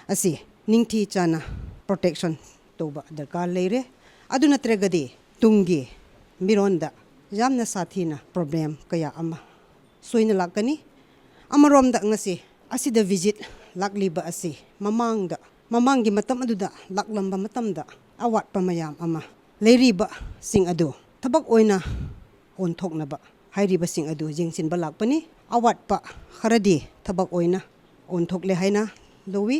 ꯑꯁꯤ ꯅꯤꯡꯊꯤ ꯆꯥꯅ ꯄ꯭ꯔꯣꯇꯦꯛꯁꯟ ꯇꯧꯕ ꯗꯔꯀꯥꯔ ꯂꯩꯔꯦ꯫ ꯑꯗꯨ ꯅꯠꯇ꯭ꯔꯒꯗꯤ ꯇꯨꯡꯒꯤ ꯃꯤꯔꯣꯟꯗ ꯌꯥꯝꯅ ꯁꯥꯊꯤꯅ ꯄ꯭ꯔꯣꯕ꯭ꯂꯦꯝ ꯀꯌꯥ ꯑꯃ ꯁꯣꯏꯅ ꯂꯥꯛꯀꯅꯤ꯫ ꯑꯃꯔꯣꯝꯗ ꯉꯁꯤ ꯑꯁꯤꯗ ꯚꯤꯖꯤꯠ ꯂꯥꯛꯂꯤꯕ ꯑꯁꯤ ꯃꯃꯥꯡꯗ, ꯃꯃꯥꯡꯒꯤ ꯃꯇꯝ ꯑꯗꯨꯗ ꯂꯥꯛꯂꯝꯕ ꯃꯇꯝꯗ ꯑꯋꯥꯠꯄ ꯃꯌꯥꯝ ꯑꯃ ꯂꯩꯔꯤꯕꯁꯤꯡ ꯑꯗꯨ ꯊꯕꯛ ꯑꯣꯏꯅ ꯑꯣꯟꯊꯣꯛꯅꯕ ꯍꯥꯏꯔꯤꯕꯁꯤꯡ ꯑꯗꯨ ꯌꯦꯡꯁꯤꯟꯕ ꯂꯥꯛꯄꯅꯤ꯫ ꯑꯋꯥꯠꯄ ꯈꯔꯗꯤ ꯊꯕꯛ ꯑꯣꯏꯅ ꯑꯣꯟꯊꯣꯛꯂꯦ ꯍꯥꯏꯅ ꯂꯧꯏ꯫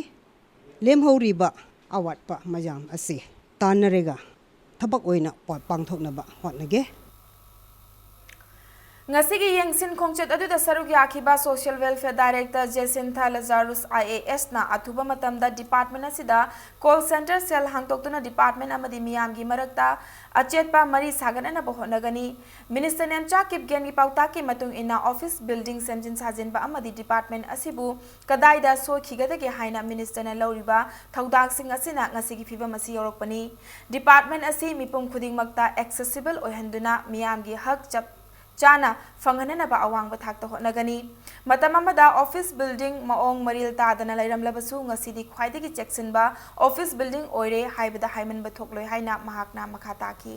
ꯂꯦꯝꯍꯧꯔꯤꯕ ꯑꯋꯥꯠꯄ ꯃꯌꯥꯝ ꯑꯁꯤ ꯇꯥꯟꯅꯔꯒ ꯊꯕꯛ ꯑꯣꯏꯅ ꯄ-, ꯄꯥꯡꯊꯣꯛꯅꯕ ꯍꯣꯠꯅꯒꯦ꯫ ꯉꯁꯤꯒꯤ ꯌꯦꯡꯁꯤꯟ ꯈꯣꯡꯆꯠ ꯑꯗꯨꯗ ꯁꯔꯨꯛ ꯌꯥꯈꯤꯕ social welfare director Jacintha Lazarus I A ꯑꯦꯁꯅ ꯑꯊꯨꯕ ꯃꯇꯝꯗ ꯗꯤꯄꯥꯔꯠꯃꯦꯟ ꯑꯁꯤꯗ ꯀꯣꯜ ꯁꯦꯟꯇꯔ ꯁꯦꯜ ꯍꯥꯡꯗꯣꯛꯇꯨꯅ ꯗꯤꯄꯥꯔꯠꯃꯦꯟ ꯑꯃꯗꯤ ꯃꯤꯌꯥꯝꯒꯤ ꯃꯔꯛꯇ ꯑꯆꯦꯠꯄ ꯃꯔꯤ ꯁꯥꯒꯠꯅꯅꯕ ꯍꯣꯠꯅꯒꯅꯤ꯫ ꯃꯤꯅꯤꯁꯇꯔ ꯅꯦꯝꯆꯥ ꯀꯤꯞꯒꯦꯟꯒꯤ ꯄꯥꯎꯇꯥꯛꯀꯤ ꯃꯇꯨꯡ ꯏꯟꯅ ꯑꯣꯐꯤꯁ ꯕꯤꯜꯗꯤꯡ ꯁꯦꯝꯖꯤꯟ ꯁꯥꯖꯤꯟꯕ ꯑꯃꯗꯤ ꯗꯤꯄꯥꯔꯠꯃꯦꯟ ꯑꯁꯤꯕꯨ ꯀꯗꯥꯏꯗ ꯁꯣꯏꯈꯤꯒꯗꯒꯦ ꯍꯥꯏꯅ ꯃꯤꯅꯤꯁꯇꯔꯅ ꯂꯧꯔꯤꯕ ꯊꯧꯗꯥꯡꯁꯤꯡ ꯑꯁꯤꯅ ꯉꯁꯤꯒꯤ ꯐꯤꯕꯝ ꯑꯁꯤ ꯌꯧꯔꯛꯄꯅꯤ꯫ ꯗꯤꯄꯥꯔꯠꯃꯦꯟ ꯑꯁꯤ ꯃꯤꯄꯨꯝ ꯈꯨꯗꯤꯡꯃꯛꯇ ꯑꯦꯛꯁꯦꯁꯤꯕꯜ ꯑꯣꯏꯍꯟꯗꯨꯅ ꯃꯤꯌꯥꯝꯒꯤ ꯍꯛ ꯆꯞ ꯆꯥꯅ ꯐꯪꯍꯟꯅꯅꯕ ꯑꯋꯥꯡꯕ ꯊꯥꯛꯇ ꯍꯣꯠꯅꯒꯅꯤ꯫ ꯃꯇꯝ ꯑꯃꯗ ꯑꯣꯐꯤꯁ ꯕꯤꯜꯗꯤꯡ ꯃꯑꯣꯡ ꯃꯔꯤꯜ ꯇꯥꯗꯅ ꯂꯩꯔꯝꯂꯕꯁꯨ ꯉꯁꯤꯗꯤ ꯈ꯭ꯋꯥꯏꯗꯒꯤ ꯆꯦꯛꯁꯤꯟꯕ ꯑꯣꯐꯤꯁ ꯕꯤꯜꯗꯤꯡ ꯑꯣꯏꯔꯦ ꯍꯥꯏꯕꯗ ꯍꯥꯏꯃꯟꯕ ꯊꯣꯛꯂꯣꯏ ꯍꯥꯏꯅ ꯃꯍꯥꯛꯅ ꯃꯈꯥ ꯇꯥꯈꯤ꯫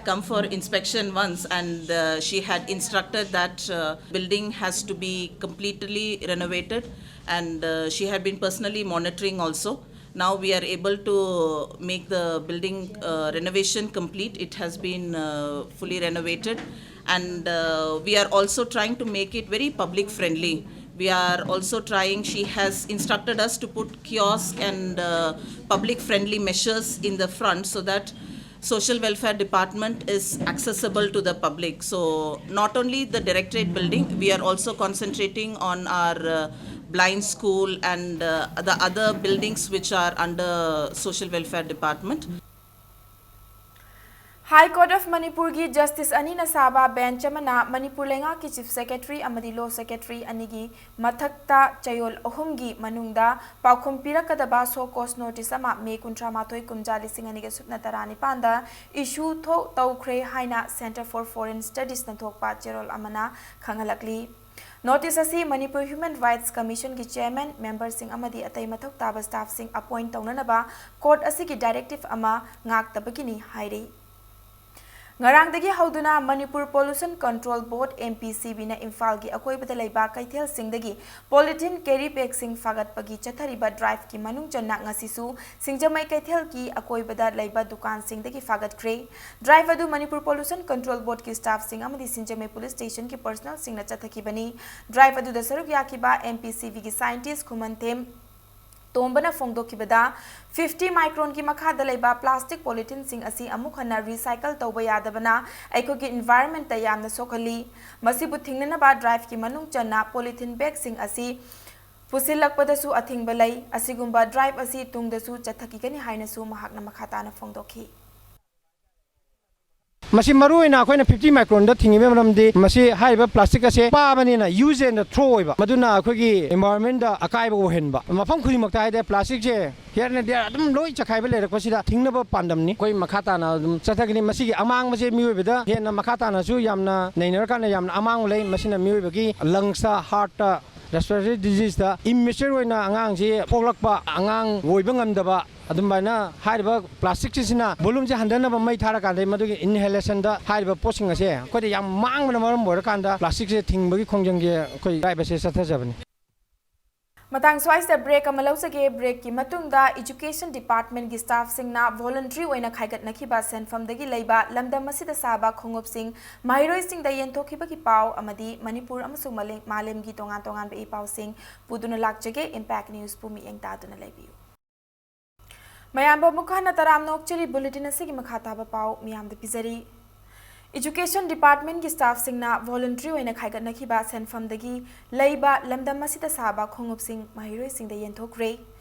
Come for inspection once, and uh, she had instructed that uh, building has to be completely renovated, and uh, she had been personally monitoring also. Now we are able to make the building uh, renovation complete. It has been uh, fully renovated, and uh, we are also trying to make it very public friendly. We are also trying, she has instructed us to put kiosk and uh, public friendly measures in the front so that social welfare department is accessible to the public. So not only the directorate building, we are also concentrating on our uh, blind school and uh, the other buildings which are under social welfare department. High Court of Manipurꯒꯤ Justice ꯑꯅꯤꯅ ꯁꯥꯕ bench ꯑꯃꯅ ꯃꯅꯤꯄꯨꯔ ꯂꯩꯉꯥꯛꯀꯤ Chief Secretary ꯑꯃꯗꯤ Law Secretary ꯑꯅꯤꯒꯤ ꯃꯊꯛꯇ ꯆꯌꯣꯜ ꯑꯍꯨꯝꯒꯤ ꯃꯅꯨꯡꯗ ꯄꯥꯎꯈꯨꯝ ꯄꯤꯔꯛꯀꯗꯕ show cause notice ꯑꯃ May ꯀꯨꯟꯊ꯭ꯔꯥ ꯃꯥꯊꯣꯏ, ꯀꯨꯝꯖꯥ ꯂꯤꯁꯤꯡ ꯑꯅꯤꯒ ꯁꯨꯞꯅ ꯇꯔꯥꯅꯤꯄꯥꯟꯗ issue ꯊꯣꯛ ꯇꯧꯈ꯭ꯔꯦ ꯍꯥꯏꯅ Centre for Foreign Studiesꯅ ꯊꯣꯛꯄ ꯆꯦꯔꯣꯜ ꯑꯃꯅ ꯈꯪꯍꯜꯂꯛꯂꯤ꯫ Notice ꯑꯁꯤ ꯃꯅꯤꯄꯨꯔ Human Rights Commissionꯒꯤ Chairman, memberꯁꯤꯡ ꯑꯃꯗꯤ ꯑꯇꯩ ꯃꯊꯧ ꯇꯥꯕ staffꯁꯤꯡ appoint ꯇꯧꯅꯅꯕ court ꯑꯁꯤꯒꯤ directive ꯑꯃ ꯉꯥꯛꯇꯕꯒꯤꯅꯤ ꯍꯥꯏꯔꯤ꯫ ꯉꯔꯥꯡꯗꯒꯤ ꯍꯧꯗꯨꯅ Manipur Pollution Control Board, MPCBꯅ ꯏꯝꯐꯥꯜꯒꯤ ꯑꯀꯣꯏꯕꯗ ꯂꯩꯕ ꯀꯩꯊꯦꯜꯁꯤꯡꯗꯒꯤ polythene carry bagꯁꯤꯡ ꯐꯥꯒꯠꯄꯒꯤ ꯆꯠꯊꯔꯤꯕ driveꯀꯤ ꯃꯅꯨꯡ ꯆꯟꯅ ꯉꯁꯤꯁꯨ ꯁꯤꯡꯖꯃꯩ ꯀꯩꯊꯦꯜꯒꯤ ꯑꯀꯣꯏꯕꯗ ꯂꯩꯕ ꯗꯨꯀꯥꯟꯁꯤꯡꯗꯒꯤ ꯐꯥꯒꯠꯈ꯭ꯔꯦ꯫ Drive ꯑꯗꯨ Manipur Pollution Control Boardꯀꯤ staffꯁꯤꯡ ꯑꯃꯗꯤ ꯁꯤꯡꯖꯃꯩ police stationꯒꯤ personnelꯁꯤꯡꯅ ꯆꯠꯊꯈꯤꯕꯅꯤ꯫ Drive ꯑꯗꯨꯗ ꯁꯔꯨꯛ ꯌꯥꯈꯤꯕ MPCBꯒꯤ scientist ꯈꯨꯃꯟꯊꯦꯝ ꯇꯣꯝꯕꯅ ꯐꯣꯡꯗꯣꯛꯈꯤꯕꯗ, fifty micronꯒꯤ ꯃꯈꯥꯗ ꯂꯩꯕ plastic polytheneꯁꯤꯡ ꯑꯁꯤ ꯑꯃꯨꯛ ꯍꯟꯅ recycle ꯇꯧꯕ ꯌꯥꯗꯕꯅ ꯑꯩꯈꯣꯏꯒꯤ environmentꯇ ꯌꯥꯝꯅ ꯁꯣꯛꯍꯜꯂꯤ꯫ ꯃꯁꯤꯕꯨ ꯊꯤꯡꯅꯅꯕ driveꯀꯤ ꯃꯅꯨꯡ ꯆꯟꯅ polythene bagꯁꯤꯡ ꯑꯁꯤ ꯄꯨꯁꯤꯜꯂꯛꯄꯗꯁꯨ ꯑꯊꯤꯡꯕ ꯂꯩ꯫ ꯑꯁꯤꯒꯨꯝꯕ drive ꯑꯁꯤ ꯇꯨꯡꯗꯁꯨ ꯆꯠꯊꯈꯤꯒꯅꯤ ꯍꯥꯏꯅꯁꯨ ꯃꯍꯥꯛꯅ ꯃꯈꯥ ꯇꯥꯅ ꯐꯣꯡꯗꯣꯛꯈꯤ꯫ ꯃꯁꯤ ꯃꯔꯨꯑꯣꯏꯅ ꯑꯩꯈꯣꯏꯅ fifty micronꯗ ꯊꯤꯡꯉꯤꯕꯒꯤ ꯃꯔꯝꯗꯤ ꯃꯁꯤ ꯍꯥꯏꯔꯤꯕ plastic ꯑꯁꯦ ꯄꯥꯕꯅꯤꯅ use and throw ꯑꯣꯏꯕ, ꯃꯗꯨꯅ ꯑꯩꯈꯣꯏꯒꯤ environmentꯗ ꯑꯀꯥꯏꯕ ꯑꯣꯏꯍꯟꯕ꯫ ꯃꯐꯝ ꯈꯨꯗꯤꯡꯃꯛꯇ ꯍꯥꯏꯗꯤ plasticꯁꯦ here and there ꯑꯗꯨꯝ ꯂꯣꯏ ꯆꯈꯥꯏꯕ ꯂꯩꯔꯛꯄꯁꯤꯗ ꯊꯤꯡꯅꯕ ꯄꯥꯟꯗꯝꯅꯤ꯫ ꯑꯩꯈꯣꯏ ꯃꯈꯥ ꯇꯥꯅ ꯑꯗꯨꯝ ꯆꯠꯊꯒꯅꯤ꯫ ꯃꯁꯤꯒꯤ ꯑꯃꯥꯡꯕꯁꯦ ꯃꯤꯑꯣꯏꯕꯗ ꯍꯦꯟꯅ ꯃꯈꯥ ꯇꯥꯅꯁꯨ ꯌꯥꯝꯅ ꯅꯩꯅꯔꯀꯥꯟꯗ ꯌꯥꯝꯅ ꯑꯃꯥꯡꯕ ꯂꯩ꯫ ꯃꯁꯤꯅ ꯃꯤꯑꯣꯏꯕꯒꯤ lungsꯇ, heartꯇ, respiratory diseaseꯇ immature ꯑꯣꯏꯅ ꯑꯉꯥꯡꯁꯤ ꯄꯣꯛꯂꯛꯄ, ꯑꯉꯥꯡ ꯑꯣꯏꯕ ꯉꯝꯗꯕ, ꯑꯗꯨꯃꯥꯏꯅ ꯍꯥꯏꯔꯤꯕ plasticꯁꯤꯡꯁꯤꯅ volumeꯁꯦ ꯍꯟꯊꯅꯕ ꯃꯩ ꯊꯥꯔꯀꯥꯟꯗ ꯃꯗꯨꯒꯤ inhalationꯗ ꯍꯥꯏꯔꯤꯕ ꯄꯣꯠꯁꯤꯡ ꯑꯁꯦ ꯑꯩꯈꯣꯏꯗ ꯌꯥꯝ ꯃꯥꯡꯕꯅ ꯃꯔꯝ ꯑꯣꯏꯔꯀꯥꯟꯗ plasticꯁꯦ ꯊꯤꯡꯕꯒꯤ ꯈꯣꯡꯖꯪꯁꯦ ꯑꯩꯈꯣꯏ drive ꯑꯁꯦ ꯆꯠꯊꯖꯕꯅꯤ꯫ ꯃꯇꯥꯡ ꯁ꯭ꯋꯥꯏꯁꯤꯗ ꯕ꯭ꯔꯦꯛ ꯑꯃ ꯂꯧꯖꯒꯦ꯫ ꯕ꯭ꯔꯦꯛꯀꯤ ꯃꯇꯨꯡꯗ ꯏꯖꯨꯀꯦꯁꯟ ꯗꯤꯄꯥꯔꯠꯃꯦꯟꯒꯤ ꯁ꯭ꯇꯥꯐꯁꯤꯡꯅ ꯚꯣꯂꯨꯟꯇꯔꯤ ꯑꯣꯏꯅ ꯈꯥꯏꯒꯠꯅꯈꯤꯕ ꯁꯦꯟꯐꯝꯗꯒꯤ ꯂꯩꯕ ꯂꯝꯗꯝ ꯑꯁꯤꯗ ꯁꯥꯕ ꯈꯣꯡꯎꯞꯁꯤꯡ ꯃꯍꯩꯔꯣꯏꯁꯤꯡꯗ ꯌꯦꯟꯊꯣꯛꯈꯤꯕꯒꯤ ꯄꯥꯎ ꯑꯃꯗꯤ ꯃꯅꯤꯄꯨꯔ ꯑꯃꯁꯨꯡ ꯃꯥꯂꯦꯝ-, ꯃꯥꯂꯦꯝꯒꯤ ꯇꯣꯉꯥꯟ ꯇꯣꯉꯥꯟꯕ ꯏ ꯄꯥꯎꯁꯤꯡ ꯄꯨꯗꯨꯅ ꯂꯥꯛꯆꯒꯦ꯫ ꯏꯝꯄꯦꯛ ꯅ꯭ꯌꯨꯁꯄꯨ ꯃꯤꯠꯌꯦꯡ ꯇꯥꯗꯨꯅ ꯂꯩꯕꯤꯌꯨ꯫ ꯃꯌꯥꯝꯕꯨ ꯑꯃꯨꯛ ꯍꯟꯅ ꯇꯔꯥꯝꯅ ꯑꯣꯛꯆꯔꯤ꯫ ꯕꯨꯂꯦꯇꯤꯟ ꯑꯁꯤꯒꯤ ꯃꯈꯥ ꯇꯥꯕ ꯄꯥꯎ ꯃꯤꯌꯥꯝꯗ ꯄꯤꯖꯔꯤ꯫ ꯏꯖꯨꯀꯦꯁꯟ ꯗꯤꯄꯥꯔꯠꯃꯦꯟꯒꯤ ꯁ꯭ꯇꯥꯐꯁꯤꯡꯅ ꯚꯣꯂꯨꯟꯇꯔꯤ ꯑꯣꯏꯅ ꯈꯥꯏꯒꯠꯅꯈꯤꯕ ꯁꯦꯟꯐꯝꯗꯒꯤ ꯂꯩꯕ ꯂꯝꯗꯝ ꯑꯁꯤꯗ ꯁꯥꯕ ꯈꯣꯡꯎꯞꯁꯤꯡ ꯃꯍꯩꯔꯣꯏꯁꯤꯡꯗ ꯌꯦꯟꯊꯣꯛꯈ꯭ꯔꯦ꯫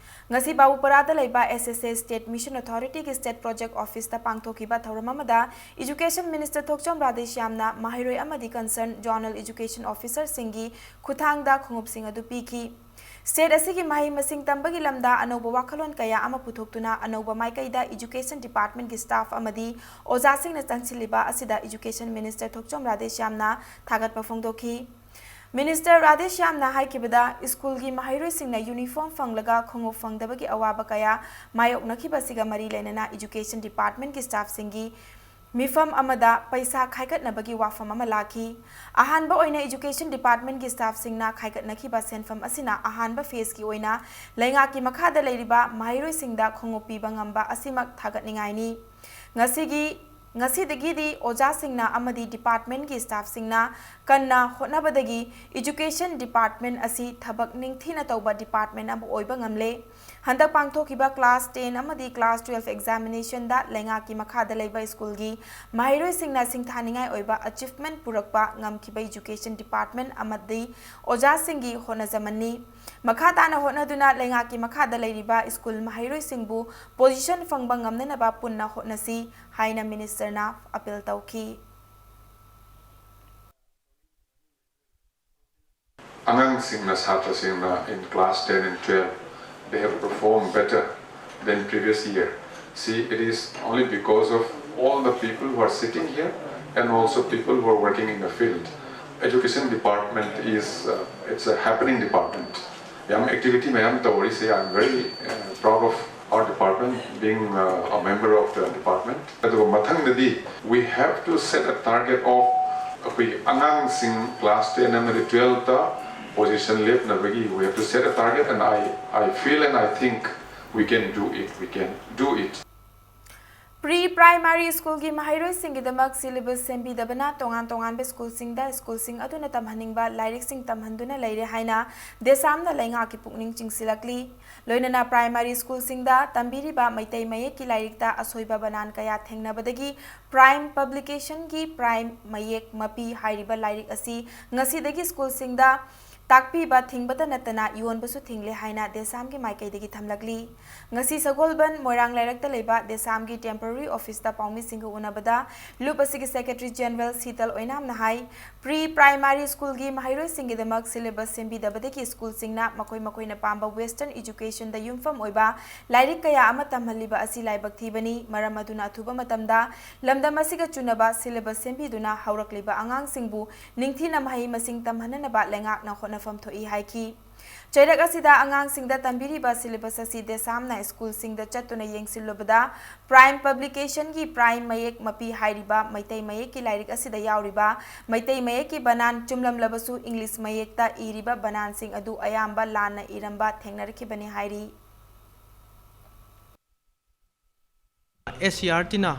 ꯉꯁꯤ ꯕꯥꯕꯨꯄꯥꯔꯥꯗ ꯂꯩꯕ S S A State Mission Authority ꯒꯤ State Project Office ꯇ ꯄꯥꯡꯊꯣꯛꯈꯤꯕ ꯊꯧꯔꯝ ꯑꯃꯗ ꯏꯖꯨꯀꯦꯁꯟ ꯃꯤꯅꯤꯁꯇꯔ ꯊꯣꯛꯆꯣꯝ ꯔꯥꯙꯦꯁ꯭ꯌꯥꯝꯅ ꯃꯍꯩꯔꯣꯏ ꯑꯃꯗꯤ concern zonal education officer ꯁꯤꯡꯒꯤ ꯈꯨꯠꯊꯥꯡꯗ ꯈꯣꯡꯎꯞꯁꯤꯡ ꯑꯗꯨ ꯄꯤꯈꯤ꯫ State ꯑꯁꯤꯒꯤ ꯃꯍꯩ ꯃꯁꯤꯡ ꯇꯝꯕꯒꯤ ꯂꯝꯗ ꯑꯅꯧꯕ ꯋꯥꯈꯜꯂꯣꯟ ꯀꯌꯥ ꯑꯃ ꯄꯨꯊꯣꯛꯇꯨꯅ ꯑꯅꯧꯕ ꯃꯥꯏꯀꯩꯗ ꯏꯖꯨꯀꯦꯁꯟ ꯗꯤꯄꯥꯔꯠꯃꯦꯟꯒꯤ ꯁ꯭ꯇꯥꯐ ꯑꯃꯗꯤ ꯑꯣꯖꯥꯁꯤꯡꯅ ꯆꯪꯁꯤꯜꯂꯤꯕ ꯑꯁꯤꯗ ꯏꯖꯨꯀꯦꯁꯟ ꯃꯤꯅꯤꯁꯇꯔ ꯊꯣꯛꯆꯣꯝ ꯔꯥꯙꯦꯁ꯭ꯌꯥꯝꯅ ꯊꯥꯒꯠꯄ ꯐꯣꯡꯗꯣꯛꯈꯤ꯫ ꯃꯤꯅꯤꯁꯇꯔ ꯔꯥꯙꯦꯁ꯭ꯌꯥꯝꯅ ꯍꯥꯏꯈꯤꯕꯗ, ꯁ꯭ꯀꯨꯜꯒꯤ ꯃꯍꯩꯔꯣꯏꯁꯤꯡꯅ ꯌꯨꯅꯤꯐꯣꯔꯝ ꯐꯪꯂꯒ ꯈꯣꯡꯎꯞ ꯐꯪꯗꯕꯒꯤ ꯑꯋꯥꯕ ꯀꯌꯥ ꯃꯥꯌꯣꯛꯅꯈꯤꯕ ꯑꯁꯤꯒ ꯃꯔꯤ ꯂꯩꯅꯅ ꯏꯖꯨꯀꯦꯁꯟ ꯗꯤꯄꯥꯔꯠꯃꯦꯟꯒꯤ ꯁ꯭ꯇꯥꯐꯁꯤꯡꯒꯤ ꯃꯤꯐꯝ ꯑꯃꯗ ꯄꯩꯁꯥ ꯈꯥꯏꯒꯠꯅꯕꯒꯤ ꯋꯥꯐꯝ ꯑꯃ ꯂꯥꯛꯈꯤ꯫ ꯑꯍꯥꯟꯕ ꯑꯣꯏꯅ ꯏꯖꯨꯀꯦꯁꯟ ꯗꯤꯄꯥꯔꯠꯃꯦꯟꯒꯤ ꯁ꯭ꯇꯥꯐꯁꯤꯡꯅ ꯈꯥꯏꯒꯠꯅꯈꯤꯕ ꯁꯦꯟꯐꯝ ꯑꯁꯤꯅ ꯑꯍꯥꯟꯕ ꯐꯦꯖꯀꯤ ꯑꯣꯏꯅ ꯂꯩꯉꯥꯛꯀꯤ ꯃꯈꯥꯗ ꯂꯩꯔꯤꯕ ꯃꯍꯩꯔꯣꯏꯁꯤꯡꯗ ꯈꯣꯡꯎꯞ ꯄꯤꯕ ꯉꯝꯕ ꯑꯁꯤꯃꯛ ꯊꯥꯒꯠꯅꯤꯡꯉꯥꯏꯅꯤ꯫ ꯉꯁꯤꯒꯤ, ꯉꯁꯤꯗꯒꯤꯗꯤ ꯑꯣꯖꯥꯁꯤꯡꯅ ꯑꯃꯗꯤ ꯗꯤꯄꯥꯔꯠꯃꯦꯟꯒꯤ ꯁ꯭ꯇꯥꯐꯁꯤꯡꯅ ꯀꯟꯅ ꯍꯣꯠꯅꯕꯗꯒꯤ ꯏꯖꯨꯀꯦꯁꯟ ꯗꯤꯄꯥꯔꯠꯃꯦꯟ ꯑꯁꯤ ꯊꯕꯛ ꯅꯤꯡꯊꯤꯅ ꯇꯧꯕ ꯗꯤꯄꯥꯔꯠꯃꯦꯟ ꯑꯃ ꯑꯣꯏꯕ ꯉꯝꯂꯦ꯫ ꯍꯟꯗꯛ ꯄꯥꯡꯊꯣꯛꯈꯤꯕ class ten ꯑꯃꯗꯤ class twelve examination ꯗ ꯂꯩꯉꯥꯛꯀꯤ ꯃꯈꯥꯗ ꯂꯩꯕ ꯁ꯭ꯀꯨꯜꯒꯤ ꯃꯍꯩꯔꯣꯏꯁꯤꯡꯅ ꯁꯤꯡꯊꯥꯅꯤꯡꯉꯥꯏ ꯑꯣꯏꯕ achievement ꯄꯨꯔꯛꯄ ꯉꯝꯈꯤꯕ ꯏꯖꯨꯀꯦꯁꯟ ꯗꯤꯄꯥꯔꯠꯃꯦꯟ ꯑꯃꯗꯤ ꯑꯣꯖꯥꯁꯤꯡꯒꯤ ꯍꯣꯠꯅꯖꯃꯟꯅꯤ꯫ ꯃꯈꯥ ꯇꯥꯅ ꯍꯣꯠꯅꯗꯨꯅ ꯂꯩꯉꯥꯛꯀꯤ ꯃꯈꯥꯗ ꯂꯩꯔꯤꯕ ꯁ꯭ꯀꯨꯜ ꯃꯍꯩꯔꯣꯏꯁꯤꯡꯕꯨ position ꯐꯪꯕ ꯉꯝꯅꯅꯕ ꯄꯨꯟꯅ ꯍꯣꯠꯅꯁꯤ ꯍꯥꯏꯅ ꯃꯤꯅꯤꯁꯇꯔꯅ ꯑꯄꯤꯜ ꯇꯧꯈꯤ꯫ ꯑꯉꯥꯡꯁꯤꯡꯅ, ꯁꯥꯇ꯭ꯔꯁꯤꯡꯅ in class ten and twelve, they have performed better than previous year. See, it is only because of all the people who are sitting here and also people who are working in the field. Education department is, uh, it's a happening department. ꯌꯥꯝ activity ꯃꯌꯥꯝ ꯇꯧꯔꯤꯁꯦ, I'm very, uh, proud of our department being, uh, a member of the department. ꯑꯗꯨꯒ ꯃꯊꯪꯗꯗꯤ we have to set a target of ꯑꯩꯈꯣꯏꯒꯤ ꯑꯉꯥꯡꯁꯤꯡ class ten ꯑꯃꯗꯤ twelve ꯇ Position ꯂꯦꯞꯅꯕꯒꯤ we have to set a target, and I, I feel and I think we can do it, we can do it. Pre primary schoolꯒꯤ ꯃꯍꯩꯔꯣꯏꯁꯤꯡꯒꯤꯗꯃꯛ syllabus ꯁꯦꯝꯕꯤꯗꯕꯅ ꯇꯣꯉꯥꯟ ꯇꯣꯉꯥꯟꯕ schoolꯁꯤꯡꯗ schoolꯁꯤꯡ ꯑꯗꯨꯅ ꯇꯝꯍꯟꯅꯤꯡꯕ ꯂꯥꯏꯔꯤꯛꯁꯤꯡ ꯇꯝꯍꯟꯗꯨꯅ ꯂꯩꯔꯦ ꯍꯥꯏꯅ ꯗꯦꯁꯥꯝꯅ ꯂꯩꯉꯥꯛꯀꯤ ꯄꯨꯛꯅꯤꯡ ꯆꯤꯡꯁꯤꯜꯂꯛꯂꯤ꯫ ꯂꯣꯏꯅꯅ primary schoolꯁꯤꯡꯗ ꯇꯝꯕꯤꯔꯤꯕ ꯃꯩꯇꯩ ꯃꯌꯦꯛꯀꯤ ꯂꯥꯏꯔꯤꯛꯇ ꯑꯁꯣꯏꯕ ꯕꯅꯥꯟ ꯀꯌꯥ ꯊꯦꯡꯅꯕꯗꯒꯤ Prime Publicationꯒꯤ Prime ꯃꯌꯦꯛ ꯃꯄꯤ ꯍꯥꯏꯔꯤꯕ ꯂꯥꯏꯔꯤꯛ ꯑꯁꯤ ꯉꯁꯤꯗꯒꯤ schoolꯁꯤꯡꯗ ꯇꯥꯛꯄꯤꯕ ꯊꯤꯡꯕꯇ ꯅꯠꯇꯅ ꯌꯣꯟꯕꯁꯨ ꯊꯤꯡꯂꯦ ꯍꯥꯏꯅ ꯗꯦꯁꯥꯝꯒꯤ ꯃꯥꯏꯀꯩꯗꯒꯤ ꯊꯝꯂꯛꯂꯤ꯫ ꯉꯁꯤ ꯁꯒꯣꯜꯕꯟ ꯃꯣꯏꯔꯥꯡ ꯂꯩꯔꯛꯇ ꯂꯩꯕ ꯗꯦꯁꯥꯝꯒꯤ temporary officeꯇ ꯄꯥꯎꯃꯤꯁꯤꯡꯒ ꯎꯅꯕꯗ ꯂꯨꯞ ꯑꯁꯤꯒꯤ Secretary General ꯁꯤꯇꯜ ꯑꯣꯏꯅꯥꯝꯅ ꯍꯥꯏ, Pre primary schoolꯒꯤ ꯃꯍꯩꯔꯣꯏꯁꯤꯡꯒꯤꯗꯃꯛ syllabus ꯁꯦꯝꯕꯤꯗꯕꯗꯒꯤ schoolꯁꯤꯡꯅ ꯃꯈꯣꯏ ꯃꯈꯣꯏꯅ ꯄꯥꯝꯕ Western educationꯗ ꯌꯨꯝꯐꯝ ꯑꯣꯏꯕ ꯂꯥꯏꯔꯤꯛ ꯀꯌꯥ ꯑꯃ ꯇꯝꯍꯜꯂꯤꯕ ꯑꯁꯤ ꯂꯥꯏꯕꯛ ꯊꯤꯕꯅꯤ꯫ ꯃꯔꯝ ꯑꯗꯨꯅ ꯑꯊꯨꯕ ꯃꯇꯝꯗ ꯂꯝꯗꯝ ꯑꯁꯤꯒ ꯆꯨꯅꯕ syllabus ꯁꯦꯝꯕꯤꯗꯨꯅ ꯍꯧꯔꯛꯂꯤꯕ ꯑꯉꯥꯡꯁꯤꯡꯕꯨ ꯅꯤꯡꯊꯤꯅ ꯃꯍꯩ ꯃꯁꯤꯡ ꯇꯝꯍꯟꯅꯅꯕ ꯂꯩꯉꯥꯛꯅ ꯍꯣꯠꯅꯐꯝ ꯊꯣꯛꯏ ꯍꯥꯏꯈꯤ꯫ ꯆꯩꯔꯛ ꯑꯁꯤꯗ ꯑꯉꯥꯡꯁꯤꯡꯗ ꯇꯝꯕꯤꯔꯤꯕ syllabus ꯑꯁꯤ ꯗꯦꯁꯥꯝꯅ schoolꯁꯤꯡꯗ ꯆꯠꯇꯨꯅ ꯌꯦꯡꯁꯤꯜꯂꯨꯕꯗ Prime Publicationꯒꯤ Prime ꯃꯌꯦꯛ ꯃꯄꯤ ꯍꯥꯏꯔꯤꯕ ꯃꯩꯇꯩ ꯃꯌꯦꯛꯀꯤ ꯂꯥꯏꯔꯤꯛ ꯑꯁꯤꯗ ꯌꯥꯎꯔꯤꯕ ꯃꯩꯇꯩ ꯃꯌꯦꯛꯀꯤ ꯕꯅꯥꯟ ꯆꯨꯝꯂꯝꯂꯕꯁꯨ English ꯃꯌꯦꯛꯇ ꯏꯔꯤꯕ ꯕꯅꯥꯟꯁꯤꯡ ꯑꯗꯨ ꯑꯌꯥꯝꯕ ꯂꯥꯟꯅ ꯏꯔꯝꯕ ꯊꯦꯡꯅꯔꯛꯈꯤꯕꯅꯤ ꯍꯥꯏꯔꯤ꯫ ꯑꯦꯁ ꯁꯤ ꯑꯥꯔ ꯇꯤꯅ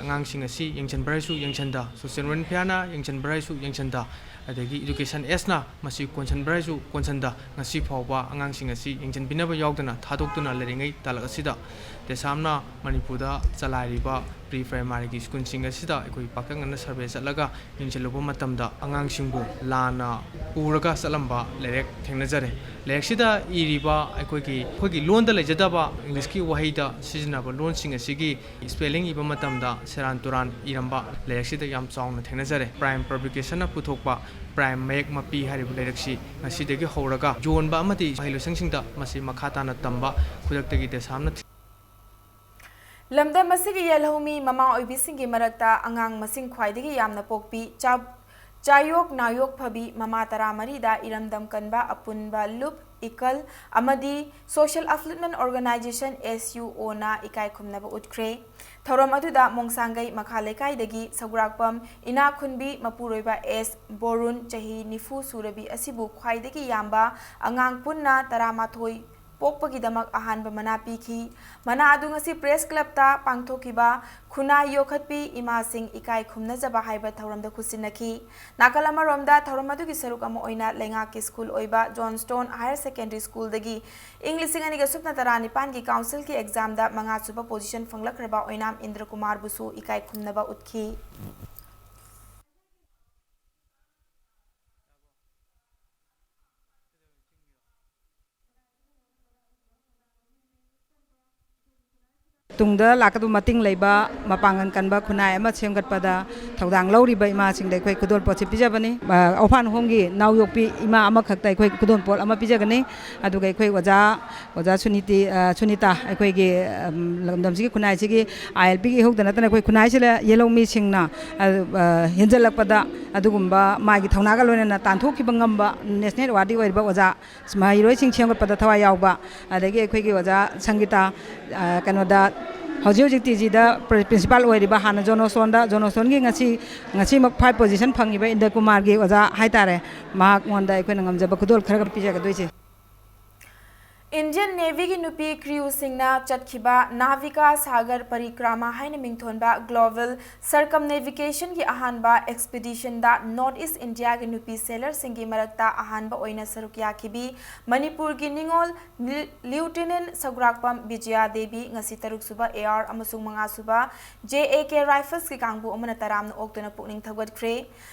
ꯑꯉꯥꯡꯁꯤꯡ ꯑꯁꯤ ꯌꯦꯡꯁꯤꯟꯕ꯭ꯔꯥ ꯍꯥꯏꯁꯨ ꯌꯦꯡꯁꯤꯟꯗ, social welfareꯅ ꯌꯦꯡꯁꯤꯟꯕ꯭ꯔꯥ ꯍꯥꯏꯁꯨ ꯌꯦꯡꯁꯤꯟꯗ, ꯑꯗꯒꯤ education Sꯅ ꯃꯁꯤ ꯀꯣꯟꯁꯤꯟꯕ꯭ꯔꯥ ꯍꯥꯏꯁꯨ ꯀꯣꯟꯁꯤꯟꯗ, ꯉꯁꯤ ꯐꯥꯎꯕ ꯑꯉꯥꯡꯁꯤꯡ ꯑꯁꯤ ꯌꯦꯡꯁꯤꯟꯕꯤꯅꯕ ꯌꯥꯎꯗꯅ ꯊꯥꯗꯣꯛꯇꯨꯅ ꯂꯩꯔꯤꯉꯩ ꯇꯥꯂꯛ ꯑꯁꯤꯗ ꯗꯦꯁꯥꯝꯅ ꯃꯅꯤꯄꯨꯔꯗ ꯆꯂꯥꯏꯔꯤꯕ pre primaryꯒꯤ schoolꯁꯤꯡ ꯑꯁꯤꯗ ꯑꯩꯈꯣꯏ ꯄꯥꯛꯇꯛꯅꯅ survey ꯆꯠꯂꯒ ꯌꯦꯡꯁꯤꯜꯂꯨꯕ ꯃꯇꯝꯗ ꯑꯉꯥꯡꯁꯤꯡꯕꯨ ꯂꯥꯟꯅ ꯎꯔꯒ ꯆꯠꯂꯝꯕ ꯂꯩꯔꯦꯛ ꯊꯦꯡꯅꯖꯔꯦ꯫ ꯂꯥꯏꯔꯤꯛꯁꯤꯗ ꯏꯔꯤꯕ ꯑꯩꯈꯣꯏꯒꯤ, ꯑꯩꯈꯣꯏꯒꯤ ꯂꯣꯟꯗ ꯂꯩꯖꯗꯕ Englishꯀꯤ ꯋꯥꯍꯩꯗ ꯁꯤꯖꯤꯟꯅꯕ ꯂꯣꯟꯁꯤꯡ ꯑꯁꯤꯒꯤ spelling ꯏꯕ ꯃꯇꯝꯗ ꯁꯦꯔꯥꯟ ꯇꯨꯔꯥꯟ ꯏꯔꯝꯕ ꯂꯥꯏꯔꯤꯛꯁꯤꯗ ꯌꯥꯝ ꯆꯥꯎꯅ ꯊꯦꯡꯅꯖꯔꯦ꯫ Prime Publicationꯅ ꯄꯨꯊꯣꯛꯄ Prime ꯃꯌꯦꯛ ꯃꯄꯤ ꯍꯥꯏꯔꯤꯕ ꯂꯥꯏꯔꯤꯛꯁꯤ ꯉꯁꯤꯗꯒꯤ ꯍꯧꯔꯒ ꯌꯣꯟꯕ ꯑꯃꯗꯤ ꯃꯍꯩꯂꯣꯏꯁꯪꯁꯤꯡꯗ ꯃꯁꯤ ꯃꯈꯥ ꯇꯥꯅ ꯇꯝꯕ ꯈꯨꯗꯛꯇꯒꯤ ꯗꯦꯁꯥꯝꯅ ꯊꯤ- ꯂꯝꯗꯝ ꯑꯁꯤꯒꯤ ꯌꯦꯜꯍꯧꯃꯤ ꯃꯃꯥ ꯑꯣꯏꯕꯤꯁꯤꯡꯒꯤ ꯃꯔꯛꯇ ꯑꯉꯥꯡ ꯃꯁꯤꯡ ꯈ꯭ꯋꯥꯏꯗꯒꯤ ꯌꯥꯝꯅ ꯄꯣꯛꯄꯤ ꯆꯥ-, ꯆꯥꯌꯣꯛ ꯅꯥꯌꯣꯛ ꯐꯕꯤ ꯃꯃꯥ ꯇꯔꯥꯃꯔꯤꯗ ꯏꯔꯝꯗꯝ ꯀꯟꯕ ꯑꯄꯨꯟꯕ ꯂꯨꯞ, ꯏꯀꯜ ꯑꯃꯗꯤ Social Upliftment Organization, S U O, ꯅ ꯏꯀꯥꯏ ꯈꯨꯝꯅꯕ ꯎꯠꯈ꯭ꯔꯦ꯫ ꯊꯧꯔꯝ ꯑꯗꯨꯗ ꯃꯣꯡꯁꯥꯡꯒꯩ ꯃꯈꯥ ꯂꯩꯀꯥꯏꯗꯒꯤ ꯁꯧꯒ꯭ꯔꯥꯛꯄꯝ ꯏꯅꯥꯛ ꯈꯨꯟꯕꯤ ꯃꯄꯨꯔꯣꯏꯕ ꯑꯦꯁ ꯕꯣꯔꯨꯟ, ꯆꯍꯤ ꯅꯤꯐꯨ ꯁꯨꯔꯕꯤ ꯑꯁꯤꯕꯨ ꯈ꯭ꯋꯥꯏꯗꯒꯤ ꯌꯥꯝꯕ ꯑꯉꯥꯡ ꯄꯨꯟꯅ ꯇꯔꯥꯃꯥꯊꯣꯏ ꯄꯣꯛꯄꯒꯤꯗꯃꯛ ꯑꯍꯥꯟꯕ ꯃꯅꯥ ꯄꯤꯈꯤ꯫ ꯃꯅꯥ ꯑꯗꯨ ꯉꯁꯤ ꯄ꯭ꯔꯦꯁ ꯀ꯭ꯂꯕꯇ ꯄꯥꯡꯊꯣꯛꯈꯤꯕ ꯈꯨꯟꯅꯥꯏ ꯌꯣꯛꯈꯠꯄꯤ ꯏꯃꯥꯁꯤꯡ ꯏꯀꯥꯏ ꯈꯨꯝꯅꯖꯕ ꯍꯥꯏꯕ ꯊꯧꯔꯝꯗ ꯈꯨꯠꯁꯤꯟꯅꯈꯤ꯫ ꯅꯥꯀꯜ ꯑꯃꯔꯣꯝꯗ, ꯊꯧꯔꯝ ꯑꯗꯨꯒꯤ ꯁꯔꯨꯛ ꯑꯃ ꯑꯣꯏꯅ ꯂꯩꯉꯥꯛꯀꯤ ꯁ꯭ꯀꯨꯜ ꯑꯣꯏꯕ ꯖꯣꯟꯁꯇꯣꯟ ꯍꯥꯌꯔ ꯁꯦꯀꯦꯟꯗꯔꯤ ꯁ꯭ꯀꯨꯜꯗꯒꯤ ꯏꯪ ꯂꯤꯁꯤꯡ ꯑꯅꯤꯒ ꯁꯨꯞꯅ ꯇꯔꯥꯅꯤꯄꯥꯟꯒꯤ ꯀꯥꯎꯟꯁꯤꯜꯒꯤ ꯑꯦꯛꯖꯥꯝꯗ ꯃꯉꯥꯁꯨꯕ ꯄꯣꯖꯤꯁꯟ ꯐꯪꯂꯛꯈ꯭ꯔꯕ ꯑꯣꯏꯅꯥꯝ ꯏꯟꯗ꯭ꯔꯀꯨꯃꯥꯔꯕꯨꯁꯨ ꯏꯀꯥꯏ ꯈꯨꯝꯅꯕ ꯎꯠꯈꯤ꯫ ꯇꯨꯡꯗ ꯂꯥꯛꯀꯗꯕ ꯃꯇꯤꯡ ꯂꯩꯕ, ꯃꯄꯥꯡꯒꯜ ꯀꯟꯕ ꯈꯨꯟꯅꯥꯏ ꯑꯃ ꯁꯦꯝꯒꯠꯄꯗ ꯊꯧꯗꯥꯡ ꯂꯧꯔꯤꯕ ꯏꯃꯥꯁꯤꯡꯗ ꯑꯩꯈꯣꯏ ꯈꯨꯗꯣꯜꯄꯣꯠꯁꯤ ꯄꯤꯖꯕꯅꯤ꯫ ꯑ, orphan homeꯒꯤ ꯅꯥꯎ ꯌꯣꯛꯄꯤ ꯏꯃꯥ ꯑꯃꯈꯛꯇ ꯑꯩꯈꯣꯏ ꯈꯨꯗꯣꯜꯄꯣꯠ ꯑꯃ ꯄꯤꯖꯒꯅꯤ꯫ ꯑꯗꯨꯒ ꯑꯩꯈꯣꯏ ꯑꯣꯖꯥ, ꯑꯣꯖꯥ ꯁꯨꯅꯤꯇꯤ, ꯑ, ꯁꯨꯅꯤꯇꯥ, ꯑꯩꯈꯣꯏꯒꯤ, ꯑꯝ, ꯂꯝꯗꯝꯁꯤꯒꯤ ꯈꯨꯟꯅꯥꯏꯁꯤꯒꯤ ILPꯒꯤ ꯏꯍꯧꯗ ꯅꯠꯇꯅ ꯑꯩꯈꯣꯏ ꯈꯨꯟꯅꯥꯏꯁꯤꯗ ꯌꯦꯜꯍꯧꯃꯤꯁꯤꯡꯅ, ꯑ, ꯑ, ꯍꯦꯟꯖꯜꯂꯛꯄꯗ ꯑꯗꯨꯒꯨꯝꯕ ꯃꯥꯒꯤ ꯊꯧꯅꯥꯒ ꯂꯣꯏꯅꯅ ꯇꯥꯟꯊꯣꯛꯈꯤꯕ ꯉꯝꯕ national awardee ꯑꯣꯏꯔꯤꯕ ꯑꯣꯖꯥ ꯃꯍꯩꯔꯣꯏꯁꯤꯡ ꯁꯦꯝꯒꯠꯄꯗ ꯊꯋꯥꯏ ꯌꯥꯎꯕ, ꯑꯗꯒꯤ ꯑꯩꯈꯣꯏꯒꯤ ꯑꯣꯖꯥ ꯁꯪꯒꯤꯇꯥ, ꯑ, ꯀꯩꯅꯣꯗ, ꯍꯧꯖꯤꯛ ꯍꯧꯖꯤꯛ TGꯗ ꯄ꯭ꯔ-, ꯄ꯭ꯔꯤꯟꯁꯤꯄꯥꯜ ꯑꯣꯏꯔꯤꯕ, ꯍꯥꯟꯅ ꯖꯣꯟ ꯑꯣꯁꯣꯟꯗ, ꯖꯣꯟ ꯑꯣꯁꯣꯟꯒꯤ ꯉꯁꯤ, ꯉꯁꯤꯃꯛ ꯐꯥꯏꯚ ꯄꯣꯖꯤꯁꯟ ꯐꯪꯉꯤꯕ ꯏꯟꯗ꯭ꯔꯀꯨꯃꯥꯔꯒꯤ ꯑꯣꯖꯥ ꯍꯥꯏꯇꯥꯔꯦ, ꯃꯍꯥꯛꯉꯣꯟꯗ ꯑꯩꯈꯣꯏꯅ ꯉꯝꯖꯕ ꯈꯨꯗꯣꯜ ꯈꯔ ꯈꯔ ꯄꯤꯖꯒꯗꯣꯏꯁꯦ꯫ Indian Navyꯒꯤ ꯅꯨꯄꯤ crewꯁꯤꯡꯅ ꯆꯠꯈꯤꯕ Navika Sagar Parikrama ꯍꯥꯏꯅ ꯃꯤꯡꯊꯣꯟꯕ Global Circumnavigationꯒꯤ ꯑꯍꯥꯟꯕ expeditionꯗ North East Indiaꯒꯤ ꯅꯨꯄꯤ sailorꯁꯤꯡꯒꯤ ꯃꯔꯛꯇ ꯑꯍꯥꯟꯕ ꯑꯣꯏꯅ ꯁꯔꯨꯛ ꯌꯥꯈꯤꯕꯤ ꯃꯅꯤꯄꯨꯔꯒꯤ ꯅꯤꯉꯣꯜ ꯂꯤ-, Lieutenant ꯁꯧꯒ꯭ꯔꯥꯛꯄꯝ ꯕꯤꯖꯌꯥ ꯗꯦꯕꯤ ꯉꯁꯤ ꯇꯔꯨꯛꯁꯨꯕ AR ꯑꯃꯁꯨꯡ ꯃꯉꯥꯁꯨꯕ JAK Riflesꯀꯤ ꯀꯥꯡꯕꯨ ꯑꯃꯅ ꯇꯔꯥꯝꯅ ꯑꯣꯛꯇꯨꯅ ꯄꯨꯛꯅꯤꯡ ꯊꯧꯒꯠꯈ꯭ꯔꯦ꯫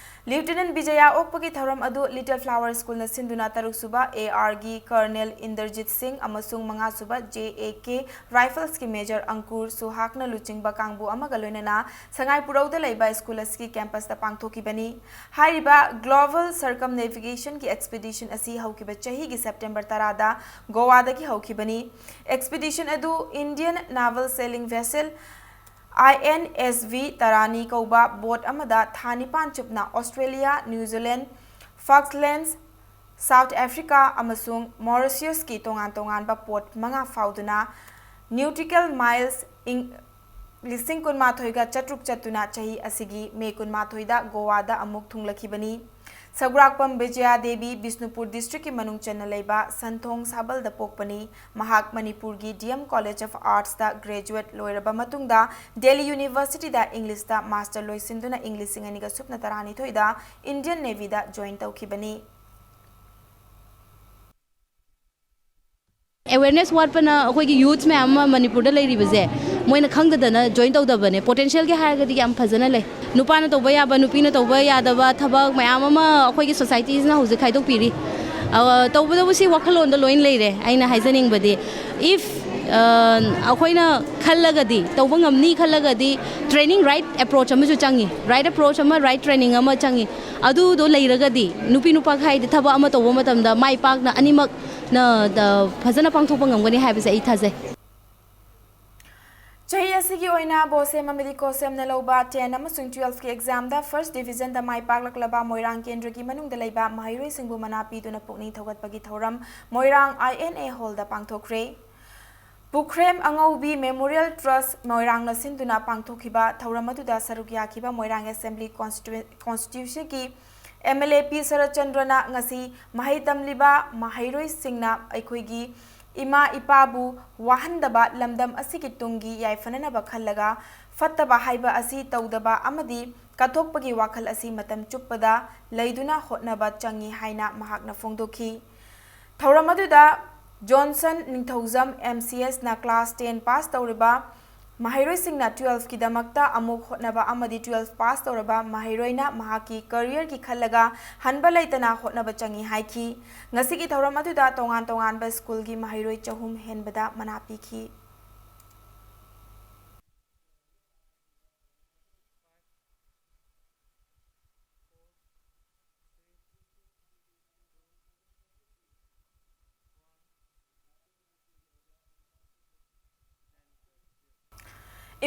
Lieutenant ꯕꯤꯖꯌꯥ ꯑꯣꯛꯄꯒꯤ ꯊꯧꯔꯝ ꯑꯗꯨ Little Flower Schoolꯅ ꯁꯤꯟꯗꯨꯅ ꯇꯔꯨꯛꯁꯨꯕ ARꯒꯤ Colonel ꯏꯟꯗꯔꯖꯤꯠ ꯁꯤꯡ ꯑꯃꯁꯨꯡ ꯃꯉꯥꯁꯨꯕ JAK Riflesꯀꯤ Major ꯑꯪꯀꯨꯔ ꯁꯨꯍꯥꯛꯅ ꯂꯨꯆꯤꯡꯕ ꯀꯥꯡꯕꯨ ꯑꯃꯒ ꯂꯣꯏꯅꯅ ꯁꯉꯥꯏꯄꯨꯔꯧꯗ ꯂꯩꯕ school ꯑꯁꯤꯒꯤ campusꯇ ꯄꯥꯡꯊꯣꯛꯈꯤꯕꯅꯤ꯫ ꯍꯥꯏꯔꯤꯕ Global Circumnavigationꯒꯤ expedition ꯑꯁꯤ ꯍꯧꯈꯤꯕ ꯆꯍꯤꯒꯤ September ꯇꯔꯥꯗ ꯒꯣꯋꯥꯗꯒꯤ ꯍꯧꯈꯤꯕꯅꯤ꯫ Expedition ꯑꯗꯨ Indian Naval Sailing Vessel I N S V Tarini ꯀꯧꯕ ꯕꯣꯠ ꯑꯃꯗ ꯊꯥ ꯅꯤꯄꯥꯟ ꯆꯨꯞꯅ Australia, New Zealand, Falklands, South Africa ꯑꯃꯁꯨꯡ ꯃꯣꯔꯤꯁꯤꯌꯁꯀꯤ ꯇꯣꯉꯥꯟ ꯇꯣꯉꯥꯟꯕ ꯄꯣꯠ ꯃꯉꯥ ꯐꯥꯎꯗꯨꯅ ꯅ꯭ꯌꯨꯇꯤꯀꯦꯜ ꯃꯥꯏꯜꯁ ꯏꯪ ꯂꯤꯁꯤꯡ ꯀꯨꯟꯃꯥꯊꯣꯏꯒ ꯆꯥꯇ꯭ꯔꯨꯛ ꯆꯠꯇꯨꯅ ꯆꯍꯤ ꯑꯁꯤꯒꯤ ꯃꯦ ꯀꯨꯟꯃꯥꯊꯣꯏꯗ ꯒꯣꯋꯥꯗ ꯑꯃꯨꯛ ꯊꯨꯡꯂꯈꯤꯕꯅꯤ꯫ ꯁꯒꯨꯔꯥꯛꯄꯝ ꯕꯤꯖꯌꯥ ꯗꯦꯕꯤ ꯕꯤꯁꯅꯨꯄꯨꯔ ꯗꯤꯁꯇ꯭ꯔꯤꯛꯀꯤ ꯃꯅꯨꯡ ꯆꯟꯅ ꯂꯩꯕ ꯁꯟꯊꯣꯡ ꯁꯥꯕꯜꯗ ꯄꯣꯛꯄꯅꯤ꯫ ꯃꯍꯥꯛ ꯃꯅꯤꯄꯨꯔꯒꯤ ꯗꯤ ꯑꯦꯝ ꯀꯣꯂꯦꯖ ꯑꯣꯐ ꯑꯥꯔꯠꯁꯇ ꯒ꯭ꯔꯦꯖꯨꯋꯦꯠ ꯂꯣꯏꯔꯕ ꯃꯇꯨꯡꯗ ꯗꯦꯜꯂꯤ ꯌꯨꯅꯤꯚꯔꯁꯤꯇꯤꯗ ꯏꯪꯂꯤꯁꯇ ꯃꯥꯁꯇꯔ ꯂꯣꯏꯁꯤꯟꯗꯨꯅ ꯏꯪ ꯂꯤꯁꯤꯡ ꯑꯅꯤꯒ ꯁꯨꯞꯅ ꯇꯔꯥꯅꯤꯊꯣꯏꯗ ꯏꯟꯗꯤꯌꯟ ꯅꯦꯚꯤꯗ ꯖꯣꯏꯟ ꯇꯧꯈꯤꯕꯅꯤ꯫ ꯑꯦꯋꯦꯔꯅꯦꯁ ꯋꯥꯠꯄꯅ ꯑꯩꯈꯣꯏꯒꯤ ꯌꯨꯠꯁ ꯃꯌꯥꯝ ꯑꯃ ꯃꯅꯤꯄꯨꯔꯗ ꯂꯩꯔꯤꯕꯁꯦ ꯃꯣꯏꯅ ꯈꯪꯗꯗꯅ ꯖꯣꯏꯟ ꯇꯧꯗꯕꯅꯦ꯫ ꯄꯣꯇꯦꯟꯁꯤꯌꯦꯜꯒꯤ ꯍꯥꯏꯔꯒꯗꯤ ꯌꯥꯝ ꯐꯖꯅ ꯂꯩ꯫ ꯅꯨꯄꯥꯅ ꯇꯧꯕ ꯌꯥꯕ, ꯅꯨꯄꯤꯅ ꯇꯧꯕ ꯌꯥꯗꯕ ꯊꯕꯛ ꯃꯌꯥꯝ ꯑꯃ ꯑꯩꯈꯣꯏꯒꯤ ꯁꯣꯁꯥꯏꯇꯤꯁꯤꯅ ꯍꯧꯖꯤꯛ ꯈꯥꯏꯗꯣꯛꯄꯤꯔꯤ꯫ ꯑ, ꯇꯧꯕꯇꯕꯨ ꯁꯤ ꯋꯥꯈꯜꯂꯣꯟꯗ ꯂꯣꯏꯅ ꯂꯩꯔꯦ꯫ ꯑꯩꯅ ꯍꯥꯏꯖꯅꯤꯡꯕꯗꯤ, ꯏꯐ ꯑꯩꯈꯣꯏꯅ ꯈꯜꯂꯒꯗꯤ, ꯇꯧꯕ ꯉꯝꯅꯤ ꯈꯜꯂꯒꯗꯤ, ꯇ꯭ꯔꯦꯅꯤꯡ ꯔꯥꯏꯠ ꯑꯦꯄ꯭ꯔꯣꯆ ꯑꯃꯁꯨ ꯆꯪꯉꯤ꯫ ꯔꯥꯏꯠ ꯑꯦꯄ꯭ꯔꯣꯆ ꯑꯃ, ꯔꯥꯏꯠ ꯇ꯭ꯔꯦꯅꯤꯡ ꯑꯃ ꯆꯪꯉꯤ꯫ ꯑꯗꯨꯗꯣ ꯂꯩꯔꯒꯗꯤ ꯅꯨꯄꯤ ꯅꯨꯄꯥ ꯈꯥꯏꯗꯦ, ꯊꯕꯛ ꯑꯃ ꯇꯧꯕ ꯃꯇꯝꯗ ꯃꯥꯏ ꯄꯥꯛꯅ ꯑꯅꯤꯃꯛ ꯅ, ꯗ, ꯐꯖꯅ ꯄꯥꯡꯊꯣꯛꯄ ꯉꯝꯒꯅꯤ ꯍꯥꯏꯕꯁꯦ ꯑꯩ ꯊꯥꯖꯩ꯫ ꯆꯍꯤ ꯑꯁꯤꯒꯤ ꯑꯣꯏꯅ ꯕꯣꯁꯦꯝ ꯑꯃꯗꯤ ꯀꯣꯁꯦꯝꯅ ꯂꯧꯕ ꯇꯦꯟ ꯑꯃꯁꯨꯡ ꯇꯨꯋꯦꯜꯐꯀꯤ ꯑꯦꯛꯖꯥꯝꯗ ꯐꯥꯔꯁ ꯗꯤꯚꯤꯖꯟꯗ ꯃꯥꯏ ꯄꯥꯛꯂꯛꯂꯕ ꯃꯣꯏꯔꯥꯡ ꯀꯦꯟꯗ꯭ꯔꯒꯤ ꯃꯅꯨꯡꯗ ꯂꯩꯕ ꯃꯍꯩꯔꯣꯏꯁꯤꯡꯕꯨ ꯃꯅꯥ ꯄꯤꯗꯨꯅ ꯄꯨꯛꯅꯤꯡ ꯊꯧꯒꯠꯄꯒꯤ ꯊꯧꯔꯝ ꯃꯣꯏꯔꯥꯡ ꯑꯥꯏ ꯑꯦꯟ ꯑꯦ ꯍꯣꯜꯗ ꯄꯥꯡꯊꯣꯛꯈ꯭ꯔꯦ꯫ ꯄꯨꯈ꯭ꯔꯦꯝ ꯑꯉꯧꯕꯤ ꯃꯦꯃꯣꯔꯤꯌꯦꯜ ꯇ꯭ꯔꯁ ꯃꯣꯏꯔꯥꯡꯅ ꯁꯤꯟꯗꯨꯅ ꯄꯥꯡꯊꯣꯛꯈꯤꯕ ꯊꯧꯔꯝ ꯑꯗꯨꯗ ꯁꯔꯨꯛ ꯌꯥꯈꯤꯕ ꯃꯣꯏꯔꯥꯡ ꯑꯦꯁꯦꯝꯕ꯭ꯂꯤ ꯀꯣꯟꯁꯇꯤꯇ꯭ꯌꯨ-, ꯀꯣꯟꯁꯇꯤꯇ꯭ꯌꯨꯟꯁꯤꯒꯤ ꯑꯦꯝ ꯑꯦꯜ ꯑꯦ ꯄꯤ ꯁꯔꯠꯆꯟꯗ꯭ꯔꯅ ꯉꯁꯤ ꯃꯍꯩ ꯇꯝꯂꯤꯕ ꯃꯍꯩꯔꯣꯏꯁꯤꯡꯅ ꯑꯩꯈꯣꯏꯒꯤ ꯏꯃꯥ ꯏꯄꯥꯕꯨ ꯋꯥꯍꯟꯗꯕ, ꯂꯝꯗꯝ ꯑꯁꯤꯒꯤ ꯇꯨꯡꯒꯤ ꯌꯥꯏꯐꯅꯅꯕ ꯈꯜꯂꯒ ꯐꯠꯇꯕ ꯍꯥꯏꯕ ꯑꯁꯤ ꯇꯧꯗꯕ ꯑꯃꯗꯤ ꯀꯠꯊꯣꯛꯄꯒꯤ ꯋꯥꯈꯜ ꯑꯁꯤ ꯃꯇꯝ ꯆꯨꯞꯄꯗ ꯂꯩꯗꯨꯅ ꯍꯣꯠꯅꯕ ꯆꯪꯏ ꯍꯥꯏꯅ ꯃꯍꯥꯛꯅ ꯐꯣꯡꯗꯣꯛꯈꯤ꯫ ꯊꯧꯔꯝ ꯑꯗꯨꯗ ꯖꯣꯟꯁꯟ ꯅꯤꯡꯊꯧꯖꯝ M C ꯑꯦꯁꯅ class ten pass ꯇꯧꯔꯤꯕ ꯃꯍꯩꯔꯣꯏꯁꯤꯡꯅ ꯇꯨꯋꯦꯜꯐꯀꯤꯗꯃꯛꯇ ꯑꯃꯨꯛ ꯍꯣꯠꯅꯕ ꯑꯃꯗꯤ ꯇꯨꯋꯦꯜꯐ ꯄꯥꯁ ꯇꯧꯔꯕ ꯃꯍꯩꯔꯣꯏꯅ ꯃꯍꯥꯛꯀꯤ ꯀꯔꯤꯌꯔꯒꯤ ꯈꯜꯂꯒ ꯍꯟꯕ ꯂꯩꯇꯅ ꯍꯣꯠꯅꯕ ꯆꯪꯏ ꯍꯥꯏꯈꯤ꯫ ꯉꯁꯤꯒꯤ ꯊꯧꯔꯝ ꯑꯗꯨꯗ ꯇꯣꯉꯥꯟ ꯇꯣꯉꯥꯟꯕ ꯁ꯭ꯀꯨꯜꯒꯤ ꯃꯍꯩꯔꯣꯏ ꯆꯍꯨꯝ ꯍꯦꯟꯕꯗ ꯃꯅꯥ ꯄꯤꯈꯤ꯫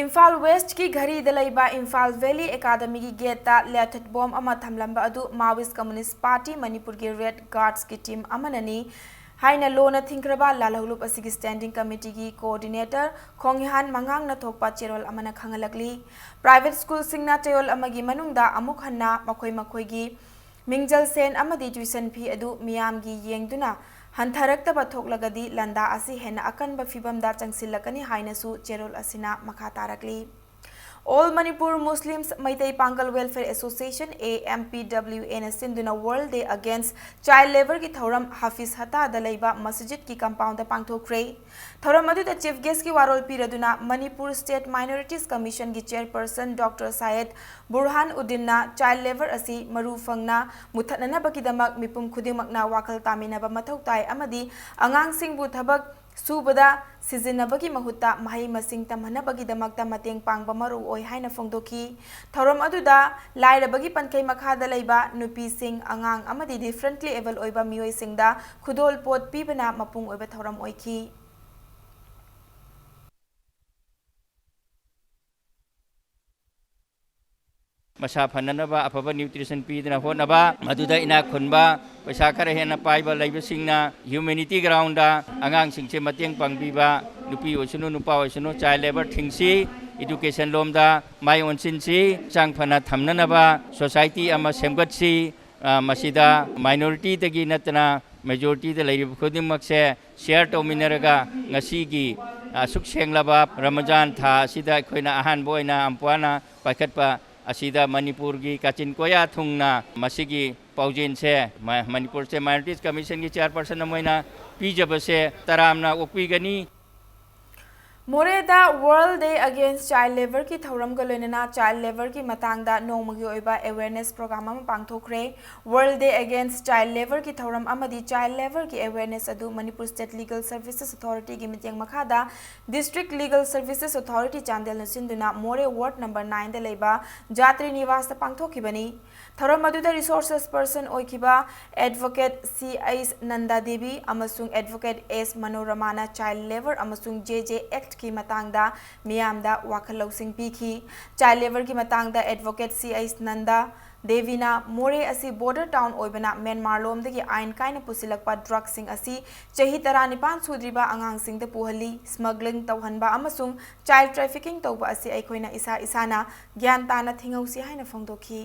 ꯏꯝꯐꯥꯜ ꯋꯦꯁ꯭ꯠꯀꯤ ꯘꯔꯤꯗ ꯂꯩꯕ ꯏꯝꯐꯥꯜ ꯚꯦꯂꯤ ꯑꯦꯀꯥꯗꯃꯤꯒꯤ ꯒꯦꯠꯇ ꯂꯦꯊꯦꯠ ꯕꯣꯝ ꯑꯃ ꯊꯝꯂꯝꯕ ꯑꯗꯨ Maoist Communist Party ꯃꯅꯤꯄꯨꯔꯒꯤ ꯔꯦꯗ ꯒꯥꯔꯗꯁꯀꯤ ꯇꯤꯝ ꯑꯃꯅꯅꯤ ꯍꯥꯏꯅ ꯂꯣꯅ ꯊꯤꯡꯈ꯭ꯔꯕ ꯂꯥꯜꯍꯧꯂꯨꯞ ꯑꯁꯤꯒꯤ ꯁ꯭ꯇꯦꯟꯗꯤꯡ ꯀꯃꯤꯇꯤꯒꯤ ꯀꯣꯑꯣꯔꯗꯤꯅꯦꯇꯔ ꯈꯣꯡꯍꯥꯟ ꯃꯉꯥꯡꯅ ꯊꯣꯛꯄ ꯆꯦꯔꯣꯜ ꯑꯃꯅ ꯈꯪꯍꯜꯂꯛꯂꯤ꯫ ꯄ꯭ꯔꯥꯏꯚꯦꯠ ꯁ꯭ꯀꯨꯜꯁꯤꯡꯅ ꯆꯌꯣꯜ ꯑꯃꯒꯤ ꯃꯅꯨꯡꯗ ꯑꯃꯨꯛ ꯍꯟꯅ ꯃꯈꯣꯏ ꯃꯈꯣꯏꯒꯤ ꯃꯤꯡꯖꯜ ꯁꯦꯟ ꯑꯃꯗꯤ ꯇ꯭ꯌꯨꯁꯟ ꯐꯤ ꯑꯗꯨ ꯃꯤꯌꯥꯝꯒꯤ ꯌꯦꯡꯗꯨꯅ ꯍꯟꯊꯔꯛꯇꯕ ꯊꯣꯛꯂꯒꯗꯤ ꯂꯥꯟꯗꯥ ꯑꯁꯤ ꯍꯦꯟꯅ ꯑꯀꯟꯕ ꯐꯤꯚꯝꯗ ꯆꯪꯁꯤꯜꯂꯛꯀꯅꯤ ꯍꯥꯏꯅꯁꯨ ꯆꯦꯔꯣꯜ ꯑꯁꯤꯅ ꯃꯈꯥ ꯇꯥꯔꯛꯂꯤ꯫ All Manipur Muslims ꯃꯩꯇꯩ ꯄꯥꯡꯒꯜ Welfare Association, A M P W A ꯅ ꯁꯤꯟꯗꯨꯅ World Day Against Child Labour ꯒꯤ ꯊꯧꯔꯝ ꯍꯥꯐꯤꯖ ꯍꯠꯇꯥꯗ ꯂꯩꯕ ꯃꯁꯖꯤꯗꯀꯤ ꯀꯝꯄꯥꯎꯟꯗ ꯄꯥꯡꯊꯣꯛꯈ꯭ꯔꯦ꯫ ꯊꯧꯔꯝ ꯑꯗꯨꯗ ꯆꯤꯐ ꯒꯦꯁ꯭ꯠꯀꯤ ꯋꯥꯔꯣꯜ ꯄꯤꯔꯗꯨꯅ ꯃꯅꯤꯄꯨꯔ ꯁ꯭ꯇꯦꯠ ꯃꯥꯏꯅꯣꯔꯤꯇꯤꯁ ꯀꯃꯤꯁꯟꯒꯤ ꯆꯦꯌꯔꯄꯔꯁꯟ ꯗꯣꯛꯇꯔ ꯁꯥꯌꯦꯗ ꯕꯨꯔꯍꯥꯟ ꯎꯗꯤꯟꯅ ꯆꯥꯏꯜꯗ ꯂꯦꯕꯔ ꯑꯁꯤ ꯃꯔꯨ ꯐꯪꯅ ꯃꯨꯊꯠꯅꯅꯕꯒꯤꯗꯃꯛ ꯃꯤꯄꯨꯝ ꯈꯨꯗꯤꯡꯃꯛꯅ ꯋꯥꯈꯜ ꯇꯥꯃꯤꯟꯅꯕ ꯃꯊꯧ ꯇꯥꯏ ꯑꯃꯗꯤ ꯑꯉꯥꯡꯁꯤꯡꯕꯨ ꯊꯕꯛ ꯁꯨꯕꯗ ꯁꯤꯖꯤꯟꯅꯕꯒꯤ ꯃꯍꯨꯠꯇ ꯃꯍꯩ ꯃꯁꯤꯡ ꯇꯝꯍꯟꯅꯕꯒꯤꯗꯃꯛꯇ ꯃꯇꯦꯡ ꯄꯥꯡꯕ ꯃꯔꯨ ꯑꯣꯏ ꯍꯥꯏꯅ ꯐꯣꯡꯗꯣꯛꯈꯤ꯫ ꯊꯧꯔꯝ ꯑꯗꯨꯗ ꯂꯥꯏꯔꯕꯒꯤ ꯄꯟꯈꯩ ꯃꯈꯥꯗ ꯂꯩꯕ ꯅꯨꯄꯤꯁꯤꯡ, ꯑꯉꯥꯡ ꯑꯃꯗꯤ differently able ꯑꯣꯏꯕ ꯃꯤꯑꯣꯏꯁꯤꯡꯗ ꯈꯨꯗꯣꯜꯄꯣꯠ ꯄꯤꯕꯅ ꯃꯄꯨꯡ ꯑꯣꯏꯕ ꯊꯧꯔꯝ ꯑꯣꯏꯈꯤ꯫ ꯃꯁꯥ ꯐꯅꯅꯕ ꯑꯐꯕ nutrition ꯄꯤꯗꯨꯅ ꯍꯣꯠꯅꯕ, ꯃꯗꯨꯗ ꯏꯅꯥꯛ ꯈꯨꯟꯕ, ꯄꯩꯁꯥ ꯈꯔ ꯍꯦꯟꯅ ꯄꯥꯏꯕ ꯂꯩꯕꯁꯤꯡꯅ humanity ground ꯑꯉꯥꯡꯁꯤꯡꯁꯦ ꯃꯇꯦꯡ ꯄꯥꯡꯕꯤꯕ, ꯅꯨꯄꯤ ꯑꯣꯏꯁꯅꯨ, ꯅꯨꯄꯥ ꯑꯣꯏꯁꯅꯨ, child labour ꯊꯤꯡꯁꯤ, education ꯂꯣꯝꯗ ꯃꯥꯏ ꯑꯣꯟꯁꯤꯟꯁꯤ, ꯍꯛꯆꯥꯡ ꯐꯅ ꯊꯝꯅꯅꯕ society ꯑꯃ ꯁꯦꯝꯒꯠꯁꯤ꯫ ꯑ, ꯃꯁꯤꯗ minority ꯗꯒꯤ ꯅꯠꯇꯅ majority ꯗ ꯂꯩꯔꯤꯕ ꯈꯨꯗꯤꯡꯃꯛꯁꯦ share ꯇꯧꯃꯤꯟꯅꯔꯒ ꯉꯁꯤꯒꯤ ꯑꯁꯨꯛ ꯁꯦꯡꯂꯕ ꯔꯃꯖꯥꯟ ꯊꯥ ꯑꯁꯤꯗ ꯑꯩꯈꯣꯏꯅ ꯑꯍꯥꯟꯕ ꯑꯣꯏꯅ ꯑꯝꯄ꯭ꯋꯥꯅ ꯄꯥꯏꯈꯠꯄ ꯑꯁꯤꯗ ꯃꯅꯤꯄꯨꯔꯒꯤ ꯀꯥꯆꯤꯟ ꯀꯣꯌꯥ ꯊꯨꯡꯅ ꯃꯁꯤꯒꯤ ꯄꯥꯎꯖꯦꯜꯁꯦ ꯃ-, ꯃꯅꯤꯄꯨꯔ State Minorities Commission ꯒꯤ chairperson ꯑꯃ ꯑꯣꯏꯅ ꯄꯤꯖꯕꯁꯦ ꯇꯔꯥꯝꯅ ꯑꯣꯛꯄꯤꯒꯅꯤ꯫ ꯃꯣꯔꯦꯗ World Day Against Child Labour ꯒꯤ ꯊꯧꯔꯝꯒ ꯂꯣꯏꯅꯅ child labour ꯒꯤ ꯃꯇꯥꯡꯗ ꯅꯣꯡꯃꯒꯤ ꯑꯣꯏꯕ awareness program ꯑꯃ ꯄꯥꯡꯊꯣꯛꯈ꯭ꯔꯦ꯫ World Day Against Child Labour ꯒꯤ ꯊꯧꯔꯝ ꯑꯃꯗꯤ child labour ꯒꯤ awareness ꯑꯗꯨ Manipur State Legal Services Authority ꯒꯤ ꯃꯤꯠꯌꯦꯡ ꯃꯈꯥꯗ District Legal Services Authority ꯆꯥꯟꯗꯦꯜꯅ ꯁꯤꯟꯗꯨꯅ ꯃꯣꯔꯦ ward number nine ꯗ ꯂꯩꯕ ꯖꯥꯇ꯭ꯔꯤ ꯅꯤꯋꯥꯁꯇ ꯄꯥꯡꯊꯣꯛꯈꯤꯕꯅꯤ꯫ ꯊꯧꯔꯝ ꯑꯗꯨꯗ resources person ꯑꯣꯏꯈꯤꯕ advocate C H Nanda Devi ꯑꯃꯁꯨꯡ advocate S ꯃꯅꯣꯔꯃꯥꯅ child labour ꯑꯃꯁꯨꯡ J J Act ꯀꯤ ꯃꯇꯥꯡꯗ ꯃꯤꯌꯥꯝꯗ ꯋꯥꯈꯜ ꯂꯧꯁꯤꯡ ꯄꯤꯈꯤ꯫ Child labourꯒꯤ ꯃꯇꯥꯡꯗ Advocate C H ꯅꯟꯗ ꯗꯦꯕꯤꯅ ꯃꯣꯔꯦ ꯑꯁꯤ border town ꯑꯣꯏꯕꯅ ꯃ꯭ꯌꯥꯟꯃꯥꯔ ꯂꯣꯝꯗꯒꯤ ꯑꯥꯏꯟ ꯀꯥꯏꯅ ꯄꯨꯁꯤꯜꯂꯛꯄ drugsꯁꯤꯡ ꯑꯁꯤ ꯆꯍꯤ ꯇꯔꯥꯅꯤꯄꯥꯟ ꯁꯨꯗ꯭ꯔꯤꯕ ꯑꯉꯥꯡꯁꯤꯡꯗ ꯄꯨꯍꯜꯂꯤ, smuggling ꯇꯧꯍꯟꯕ ꯑꯃꯁꯨꯡ child trafficking ꯇꯧꯕ ꯑꯁꯤ ꯑꯩꯈꯣꯏꯅ ꯏꯁꯥ ꯏꯁꯥꯅ ꯒ꯭ꯌꯥꯟ ꯇꯥꯅ ꯊꯤꯡꯍꯧꯁꯤ ꯍꯥꯏꯅ ꯐꯣꯡꯗꯣꯛꯈꯤ꯫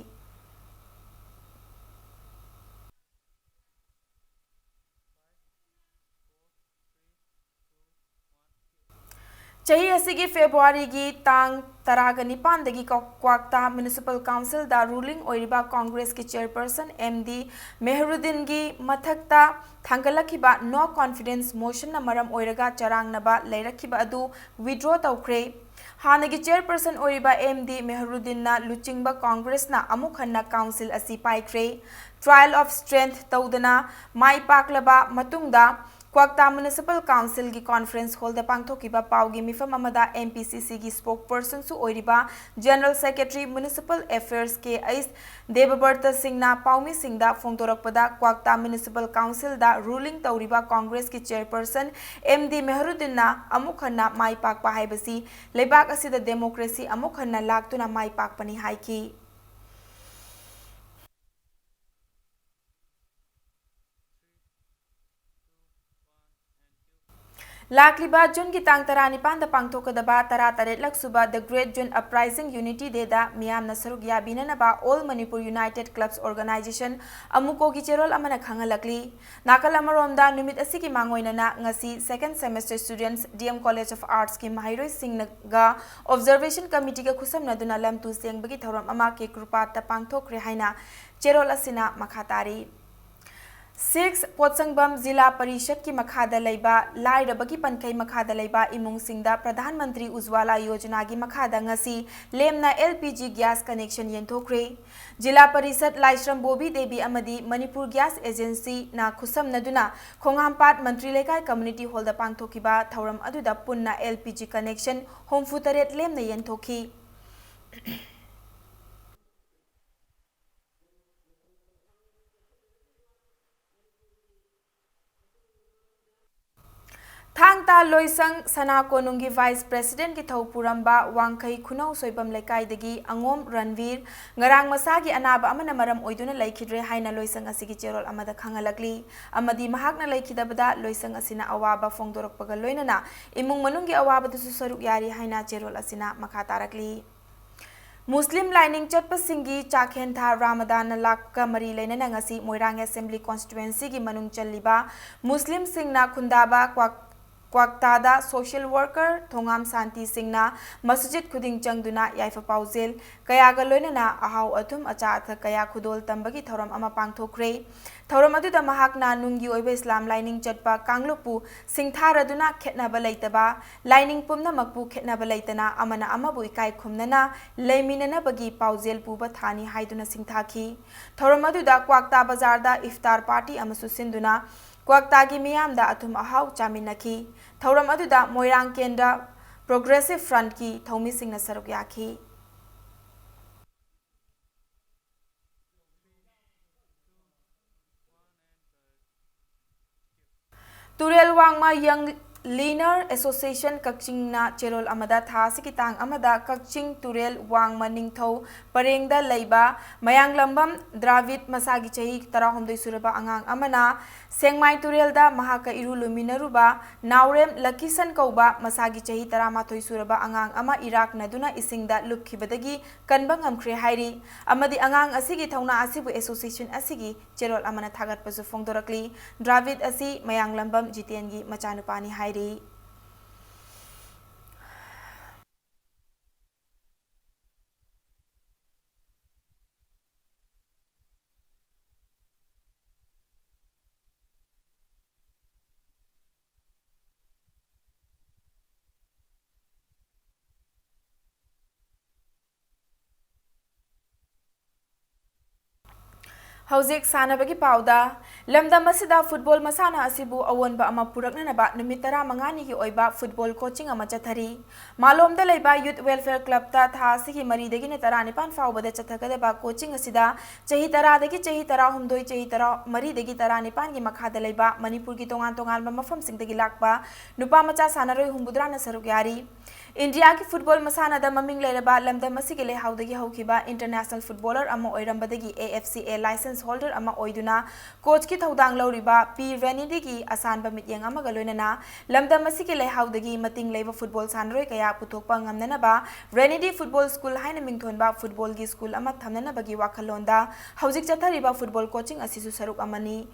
ꯆꯍꯤ ꯑꯁꯤꯒꯤ ꯐꯦꯕ꯭ꯔꯨꯋꯥꯔꯤꯒꯤ ꯇꯥꯡ ꯇꯔꯥꯒ ꯅꯤꯄꯥꯟꯗꯒꯤ ꯀ꯭ꯋꯥꯛꯇꯥ Municipal Councilꯗ ruling ꯑꯣꯏꯔꯤꯕ Congressꯀꯤ chairperson M D ꯃꯦꯍꯔꯨꯗꯤꯟꯒꯤ ꯃꯊꯛꯇ ꯊꯥꯡꯒꯠꯂꯛꯈꯤꯕ no confidence motionꯅ ꯃꯔꯝ ꯑꯣꯏꯔꯒ ꯆꯔꯥꯡꯅꯕ ꯂꯩꯔꯛꯈꯤꯕ ꯑꯗꯨ withdraw ꯇꯧꯈ꯭ꯔꯦ꯫ ꯍꯥꯟꯅꯒꯤ chairperson ꯑꯣꯏꯔꯤꯕ M D ꯃꯦꯍꯔꯨꯗꯤꯟꯅ ꯂꯨꯆꯤꯡꯕ Congressꯅ ꯑꯃꯨꯛ ꯍꯟꯅ council ꯑꯁꯤ ꯄꯥꯏꯈ꯭ꯔꯦ꯫ Trial of strength ꯇꯧꯗꯅ ꯃꯥꯏ ꯄꯥꯛꯂꯕ ꯃꯇꯨꯡꯗ ꯀ꯭ꯋꯥꯛꯇꯥ Municipal Councilꯒꯤ conference hallꯗ ꯄꯥꯡꯊꯣꯛꯈꯤꯕ ꯄꯥꯎꯒꯤ ꯃꯤꯐꯝ ꯑꯃꯗ M P C Cꯒꯤ spokespersonꯁꯨ ꯑꯣꯏꯔꯤꯕ General Secretary Municipal Affairs K H ꯗꯦꯕꯕ꯭ꯔꯇ ꯁꯤꯡꯅ ꯄꯥꯎꯃꯤꯁꯤꯡꯗ ꯐꯣꯡꯗꯣꯔꯛꯄꯗ, ꯀ꯭ꯋꯥꯛꯇꯥ Municipal Councilꯗ ruling ꯇꯧꯔꯤꯕ Congressꯀꯤ chairperson M D ꯃꯦꯍꯔꯨꯗꯤꯟꯅ ꯑꯃꯨꯛ ꯍꯟꯅ ꯃꯥꯏ ꯄꯥꯛꯄ ꯍꯥꯏꯕꯁꯤ ꯂꯩꯕꯥꯛ ꯑꯁꯤꯗ democracy ꯑꯃꯨꯛ ꯍꯟꯅ ꯂꯥꯛꯇꯨꯅ ꯃꯥꯏ ꯄꯥꯛꯄꯅꯤ ꯍꯥꯏꯈꯤ꯫ ꯂꯥꯛꯂꯤꯕ ꯖꯨꯟꯒꯤ ꯇꯥꯡ ꯇꯔꯥꯅꯤꯄꯥꯟꯗ ꯄꯥꯡꯊꯣꯛꯀꯗꯕ ꯇꯔꯥꯇꯔꯦꯠꯂꯛ ꯁꯨꯕ The Great June Uprising Unity Dayꯗ ꯃꯤꯌꯥꯝꯅ ꯁꯔꯨꯛ ꯌꯥꯕꯤꯅꯅꯕ All Manipur United Clubs Organisation, ꯑꯃꯨꯀꯣꯒꯤ ꯆꯦꯔꯣꯜ ꯑꯃꯅ ꯈꯪꯍꯜꯂꯛꯂꯤ꯫ ꯅꯥꯀꯜ ꯑꯃꯔꯣꯝꯗ, ꯅꯨꯃꯤꯠ ꯑꯁꯤꯒꯤ ꯃꯥꯡꯑꯣꯏꯅꯅ ꯉꯁꯤ second semester students D M College of Artsꯀꯤ ꯃꯍꯩꯔꯣꯏꯁꯤꯡꯒ Observation Committeeꯒ ꯈꯨꯠꯁꯝꯅꯗꯨꯅ ꯂꯝꯇꯨ ꯆꯦꯡꯕꯒꯤ ꯊꯧꯔꯝ ꯑꯃ ꯀꯦꯀ꯭ꯔꯨꯄꯥꯠꯇ ꯄꯥꯡꯊꯣꯛꯈ꯭ꯔꯦ ꯍꯥꯏꯅ ꯆꯦꯔꯣꯜ ꯑꯁꯤꯅ ꯃꯈꯥ ꯇꯥꯔꯤ꯫ Six, ꯄꯣꯠꯁꯪꯕꯝ ꯖꯤꯂꯥ ꯄꯔꯤꯁꯠꯀꯤ ꯃꯈꯥꯗ ꯂꯩꯕ ꯂꯥꯏꯔꯕꯒꯤ ꯄꯟꯈꯩ ꯃꯈꯥꯗ ꯂꯩꯕ ꯏꯃꯨꯡꯁꯤꯡꯗ ꯄ꯭ꯔꯙꯥꯟ ꯃꯟꯇ꯭ꯔꯤ ꯎꯖ꯭ꯋꯥꯂꯥ ꯌꯣꯖꯅꯥꯒꯤ ꯃꯈꯥꯗ ꯉꯁꯤ ꯂꯦꯝꯅ L P G gas connection ꯌꯦꯟꯊꯣꯛꯈ꯭ꯔꯦ꯫ ꯖꯤꯂꯥ ꯄꯔꯤꯁꯠ ꯂꯥꯏꯁ꯭ꯔꯝ ꯕꯣꯕꯤ ꯗꯦꯕꯤ ꯑꯃꯗꯤ ꯃꯅꯤꯄꯨꯔ Gas Agencyꯅ ꯈꯨꯠꯁꯝꯅꯗꯨꯅ ꯈꯣꯡꯍꯥꯝꯄꯥꯠ ꯃꯟꯇ꯭ꯔꯤ ꯂꯩꯀꯥꯏ community hallꯗ ꯄꯥꯡꯊꯣꯛꯈꯤꯕ ꯊꯧꯔꯝ ꯑꯗꯨꯗ ꯄꯨꯟꯅ L P G connection ꯍꯨꯝꯐꯨꯇꯔꯦꯠ ꯂꯦꯝꯅ ꯌꯦꯟꯊꯣꯛꯈꯤ꯫ ꯊꯥꯡ ꯂꯣꯏꯁꯪ ꯁꯅꯥ ꯀꯣꯅꯨꯡꯒꯤ Vice Presidentꯀꯤ ꯊꯧ ꯄꯨꯔꯝꯕ ꯋꯥꯡꯈꯩ ꯈꯨꯅꯧ ꯁꯣꯏꯕꯝ ꯂꯩꯀꯥꯏꯗꯒꯤ ꯑꯉꯣꯝ ꯔꯟꯕꯤꯔ ꯉꯔꯥꯡ ꯃꯁꯥꯒꯤ ꯑꯅꯥꯕ ꯑꯃꯅ ꯃꯔꯝ ꯑꯣꯏꯗꯨꯅ ꯂꯩꯈꯤꯗ꯭ꯔꯦ ꯍꯥꯏꯅ ꯂꯣꯏꯁꯪ ꯑꯁꯤꯒꯤ ꯆꯦꯔꯣꯜ ꯑꯃꯗ ꯈꯪꯍꯜꯂꯛꯂꯤ꯫ ꯑꯃꯗꯤ ꯃꯍꯥꯛꯅ ꯂꯩꯈꯤꯗꯕꯗ ꯂꯣꯏꯁꯪ ꯑꯁꯤꯅ ꯑꯋꯥꯕ ꯐꯣꯡꯗꯣꯔꯛꯄꯒ ꯂꯣꯏꯅꯅ ꯏꯃꯨꯡ ꯃꯅꯨꯡꯒꯤ ꯑꯋꯥꯕꯗꯁꯨ ꯁꯔꯨꯛ ꯌꯥꯔꯤ ꯍꯥꯏꯅ ꯆꯦꯔꯣꯜ ꯑꯁꯤꯅ ꯃꯈꯥ ꯇꯥꯔꯛꯂꯤ꯫ ꯃꯨꯁꯂꯤꯝ ꯂꯥꯏꯅꯤꯡ ꯆꯠꯄꯁꯤꯡꯒꯤ ꯆꯥꯛꯍꯦꯟ ꯊꯥ ꯔꯥꯃꯗꯥꯟꯅ ꯂꯥꯛꯄꯒ ꯃꯔꯤ ꯂꯩꯅꯅ ꯉꯁꯤ ꯃꯣꯏꯔꯥꯡ Assembly Constituencyꯒꯤ ꯃꯅꯨꯡ ꯆꯜꯂꯤꯕ ꯃꯨꯁꯂꯤꯝꯁꯤꯡꯅ ꯈꯨꯟꯗꯥꯕ ꯀ꯭ꯋꯥꯛ-, ꯀ꯭ꯋꯥꯛꯇꯥꯗ social worker ꯊꯣꯉꯥꯝ ꯁꯥꯟꯇꯤ ꯁꯤꯡꯅ ꯃꯁꯖꯤꯗ ꯈꯨꯗꯤꯡ ꯆꯪꯗꯨꯅ ꯌꯥꯏꯐ ꯄꯥꯎꯖꯦꯜ ꯀꯌꯥꯒ ꯂꯣꯏꯅꯅ ꯑꯍꯥꯎ ꯑꯊꯨꯝ ꯑꯆꯥ ꯑꯊꯛ ꯀꯌꯥ ꯈꯨꯗꯣꯜ ꯇꯝꯕꯒꯤ ꯊꯧꯔꯝ ꯑꯃ ꯄꯥꯡꯊꯣꯛꯈ꯭ꯔꯦ꯫ ꯊꯧꯔꯝ ꯑꯗꯨꯗ ꯃꯍꯥꯛꯅ ꯅꯨꯡꯒꯤ ꯑꯣꯏꯕ ꯏꯁꯂꯥꯝ ꯂꯥꯏꯅꯤꯡ ꯆꯠꯄ ꯀꯥꯡꯂꯨꯞꯄꯨ ꯁꯤꯡꯊꯥꯔꯗꯨꯅ ꯈꯦꯠꯅꯕ ꯂꯩꯇꯕ, ꯂꯥꯏꯅꯤꯡ ꯄꯨꯝꯅꯃꯛꯄꯨ ꯈꯦꯠꯅꯕ ꯂꯩꯇꯅ ꯑꯃꯅ ꯑꯃꯕꯨ ꯏꯀꯥꯏ ꯈꯨꯝꯅꯅ ꯂꯩꯃꯤꯟꯅꯅꯕꯒꯤ ꯄꯥꯎꯖꯦꯜ ꯄꯨꯕ ꯊꯥꯅꯤ ꯍꯥꯏꯗꯨꯅ ꯁꯤꯡꯊꯥꯈꯤ꯫ ꯊꯧꯔꯝ ꯑꯗꯨꯗ ꯀ꯭ꯋꯥꯛꯇꯥ ꯕꯖꯥꯔꯗ ꯏꯐꯇꯥꯔ ꯄꯥꯔꯇꯤ ꯑꯃꯁꯨ ꯁꯤꯟꯗꯨꯅ ꯀ꯭ꯋꯥꯛꯇꯥꯒꯤ ꯃꯤꯌꯥꯝꯗ ꯑꯊꯨꯝ ꯑꯍꯥꯎ ꯆꯥꯃꯤꯟꯅꯈꯤ꯫ ꯊꯧꯔꯝ ꯑꯗꯨꯗ ꯃꯣꯏꯔꯥꯡ ꯀꯦꯟꯗ꯭ꯔ Progressive Frontꯀꯤ ꯊꯧꯃꯤꯁꯤꯡꯅ ꯁꯔꯨꯛ ꯌꯥꯈꯤ꯫ ꯇꯨꯔꯦꯜ ꯋꯥꯡꯃ Young Learner Association ꯀꯛꯆꯤꯡꯅ ꯆꯦꯔꯣꯜ ꯑꯃꯗ ꯊꯥ ꯑꯁꯤꯒꯤ ꯇꯥꯡ ꯑꯃꯗ ꯀꯛꯆꯤꯡ ꯇꯨꯔꯦꯜ ꯋꯥꯡꯃ ꯅꯤꯡꯊꯧ ꯄꯔꯦꯡꯗ ꯂꯩꯕ ꯃꯌꯥꯡꯂꯝꯕꯝ ꯗ꯭ꯔꯥꯕꯤꯗ ꯃꯁꯥꯒꯤ ꯆꯍꯤ ꯇꯔꯥꯍꯨꯝꯗꯣꯏ ꯁꯨꯔꯕ ꯑꯉꯥꯡ ꯑꯃꯅ ꯁꯦꯡꯃꯥꯏ ꯇꯨꯔꯦꯜꯗ ꯃꯍꯥꯛꯀ ꯏꯔꯨ ꯂꯨꯃꯤꯟꯅꯔꯨꯕ ꯅꯥꯎꯔꯦꯝ ꯂꯛꯀꯤꯁꯟ ꯀꯧꯕ ꯃꯁꯥꯒꯤ ꯆꯍꯤ ꯇꯔꯥꯃꯥꯊꯣꯏ ꯁꯨꯔꯕ ꯑꯉꯥꯡ ꯑꯃ ꯏꯔꯥꯛꯅꯗꯨꯅ ꯏꯁꯤꯡꯗ ꯂꯨꯞꯈꯤꯕꯗꯒꯤ ꯀꯟꯕ ꯉꯝꯈ꯭ꯔꯦ ꯍꯥꯏꯔꯤ꯫ ꯑꯃꯗꯤ ꯑꯉꯥꯡ ꯑꯁꯤꯒꯤ ꯊꯧꯅꯥ ꯑꯁꯤꯕꯨ association ꯑꯁꯤꯒꯤ ꯆꯦꯔꯣꯜ ꯑꯃꯅ ꯊꯥꯒꯠꯄꯁꯨ ꯐꯣꯡꯗꯣꯔꯛꯂꯤ꯫ ꯗ꯭ꯔꯥꯕꯤꯗ ꯑꯁꯤ ꯃꯌꯥꯡꯂꯝꯕꯝ ꯖꯤꯇꯦꯟꯒꯤ ꯃꯆꯥꯅꯨꯄꯥꯅꯤ ꯍꯥꯏꯔꯤ꯫ ꯍꯧꯖꯤꯛ ꯁꯥꯟꯅꯕꯒꯤ ꯄꯥꯎꯗ꯫ ꯂꯝꯗꯝ ꯑꯁꯤꯗ ꯐꯨꯠꯕꯣꯜ ꯃꯁꯥꯟꯅ ꯑꯁꯤꯕꯨ ꯑꯑꯣꯟꯕ ꯑꯃ ꯄꯨꯔꯛꯅꯅꯕ ꯅꯨꯃꯤꯠ ꯇꯔꯥꯃꯉꯥꯅꯤꯒꯤ ꯑꯣꯏꯕ ꯐꯨꯠꯕꯣꯜ ꯀꯣꯆꯤꯡ ꯑꯃ ꯆꯠꯊꯔꯤ꯫ ꯃꯥꯂꯣꯝꯗ ꯂꯩꯕ ꯌꯨꯠ ꯋꯦꯜꯐꯤꯌꯔ ꯀ꯭ꯂꯕꯇ ꯊꯥ ꯑꯁꯤꯒꯤ ꯃꯔꯤꯗꯒꯤꯅ ꯇꯔꯥꯅꯤꯄꯥꯟ ꯐꯥꯎꯕꯗ ꯆꯠꯊꯒꯗꯕ ꯀꯣꯆꯤꯡ ꯑꯁꯤꯗ ꯆꯍꯤ ꯇꯔꯥꯗꯒꯤ ꯆꯍꯤ ꯇꯔꯥꯍꯨꯝꯗꯣꯏ, ꯆꯍꯤ ꯇꯔꯥꯃꯔꯤꯗꯒꯤ ꯇꯔꯥꯅꯤꯄꯥꯟꯒꯤ ꯃꯈꯥꯗ ꯂꯩꯕ ꯃꯅꯤꯄꯨꯔꯒꯤ ꯇꯣꯉꯥꯟ ꯇꯣꯉꯥꯟꯕ ꯃꯐꯝꯁꯤꯡꯗꯒꯤ ꯂꯥꯛꯄ ꯅꯨꯄꯥ ꯃꯆꯥ ꯁꯥꯟꯅꯔꯣꯏ ꯍꯨꯝꯐꯨꯇꯔꯥꯅ ꯁꯔꯨꯛ ꯌꯥꯔꯤ꯫ ꯏꯟꯗꯤꯌꯥꯒꯤ ꯐꯨꯠꯕꯣꯜ ꯃꯁꯥꯟꯅꯗ ꯃꯃꯤꯡ ꯂꯩꯔꯕ ꯂꯝꯗꯝ ꯑꯁꯤꯒꯤ ꯂꯩꯍꯥꯎꯗꯒꯤ ꯍꯧꯈꯤꯕ ꯏꯟꯇꯔꯅꯦꯁꯅꯦꯜ ꯐꯨꯠꯕꯣꯂꯔ ꯑꯃ ꯑꯣꯏꯔꯝꯕꯗꯒꯤ A F C A license holder ꯑꯃ ꯑꯣꯏꯗꯨꯅ ꯀꯣꯆꯀꯤ ꯊꯧꯗꯥꯡ ꯂꯧꯔꯤꯕ ꯄꯤ ꯔꯦꯅꯤꯗꯤꯒꯤ ꯑꯁꯥꯟꯕ ꯃꯤꯠꯌꯦꯡ ꯑꯃꯒ ꯂꯣꯏꯅꯅ ꯂꯝꯗꯝ ꯑꯁꯤꯒꯤ ꯂꯩꯍꯥꯎꯗꯒꯤ ꯃꯇꯤꯡ ꯂꯩꯕ ꯐꯨꯠꯕꯣꯜ ꯁꯥꯟꯅꯔꯣꯏ ꯀꯌꯥ ꯄꯨꯊꯣꯛꯄ ꯉꯝꯅꯅꯕ ꯔꯦꯅꯤꯗꯤ ꯐꯨꯠꯕꯣꯜ ꯁ꯭ꯀꯨꯜ ꯍꯥꯏꯅ ꯃꯤꯡꯊꯣꯟꯕ ꯐꯨꯠꯕꯣꯜꯒꯤ ꯁ꯭ꯀꯨꯜ ꯑꯃ ꯊꯝꯅꯅꯕꯒꯤ ꯋꯥꯈꯜꯂꯣꯟꯗ ꯍꯧꯖꯤꯛ ꯆꯠꯊꯔꯤꯕ ꯐꯨꯠꯕꯣꯜ ꯀꯣꯆꯤꯡ ꯑꯁꯤꯁꯨ ꯁꯔꯨꯛ ꯑꯃꯅꯤ꯫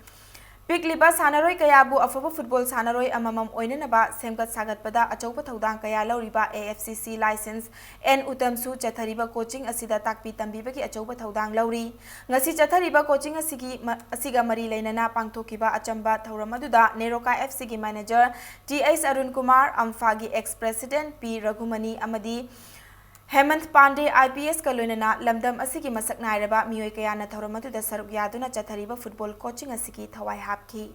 ꯄꯤꯛꯂꯤꯕ ꯁꯥꯟꯅꯔꯣꯏ ꯀꯌꯥꯕꯨ ꯑꯐꯕ ꯐꯨꯠꯕꯣꯜ ꯁꯥꯟꯅꯔꯣꯏ ꯑꯃꯃꯝ ꯑꯣꯏꯅꯅꯕ ꯁꯦꯝꯒꯠ ꯁꯥꯒꯠꯄꯗ ꯑꯆꯧꯕ ꯊꯧꯗꯥꯡ ꯀꯌꯥ ꯂꯧꯔꯤꯕ A F C C license N ꯎꯇꯝꯁꯨ ꯆꯠꯊꯔꯤꯕ ꯀꯣꯆꯤꯡ ꯑꯁꯤꯗ ꯇꯥꯛꯄꯤ ꯇꯝꯕꯤꯕꯒꯤ ꯑꯆꯧꯕ ꯊꯧꯗꯥꯡ ꯂꯧꯔꯤ꯫ ꯉꯁꯤ ꯆꯠꯊꯔꯤꯕ ꯀꯣꯆꯤꯡ ꯑꯁꯤꯒꯤ ꯃ-, ꯑꯁꯤꯒ ꯃꯔꯤ ꯂꯩꯅꯅ ꯄꯥꯡꯊꯣꯛꯈꯤꯕ ꯑꯆꯝꯕ ꯊꯧꯔꯝ ꯑꯗꯨꯗ ꯅꯦꯔꯣꯀꯥ F C ꯒꯤ manager T H Arun Kumar, ꯑꯝꯐꯥꯒꯤ ex president P ꯔꯘꯨꯃꯅꯤ ꯑꯃꯗꯤ ꯍꯦꯃꯟꯠ ꯄꯥꯟꯗꯦ I P S ꯀ ꯂꯣꯏꯅꯅ ꯂꯝꯗꯝ ꯑꯁꯤꯒꯤ ꯃꯁꯛ ꯅꯥꯏꯔꯕ ꯃꯤꯑꯣꯏ ꯀꯌꯥꯅ ꯊꯧꯔꯝ ꯑꯗꯨꯗ ꯁꯔꯨꯛ ꯌꯥꯗꯨꯅ ꯆꯠꯊꯔꯤꯕ ꯐꯨꯠꯕꯣꯜ ꯀꯣꯆꯤꯡ ꯑꯁꯤꯒꯤ ꯊꯋꯥꯏ ꯍꯥꯞꯈꯤ꯫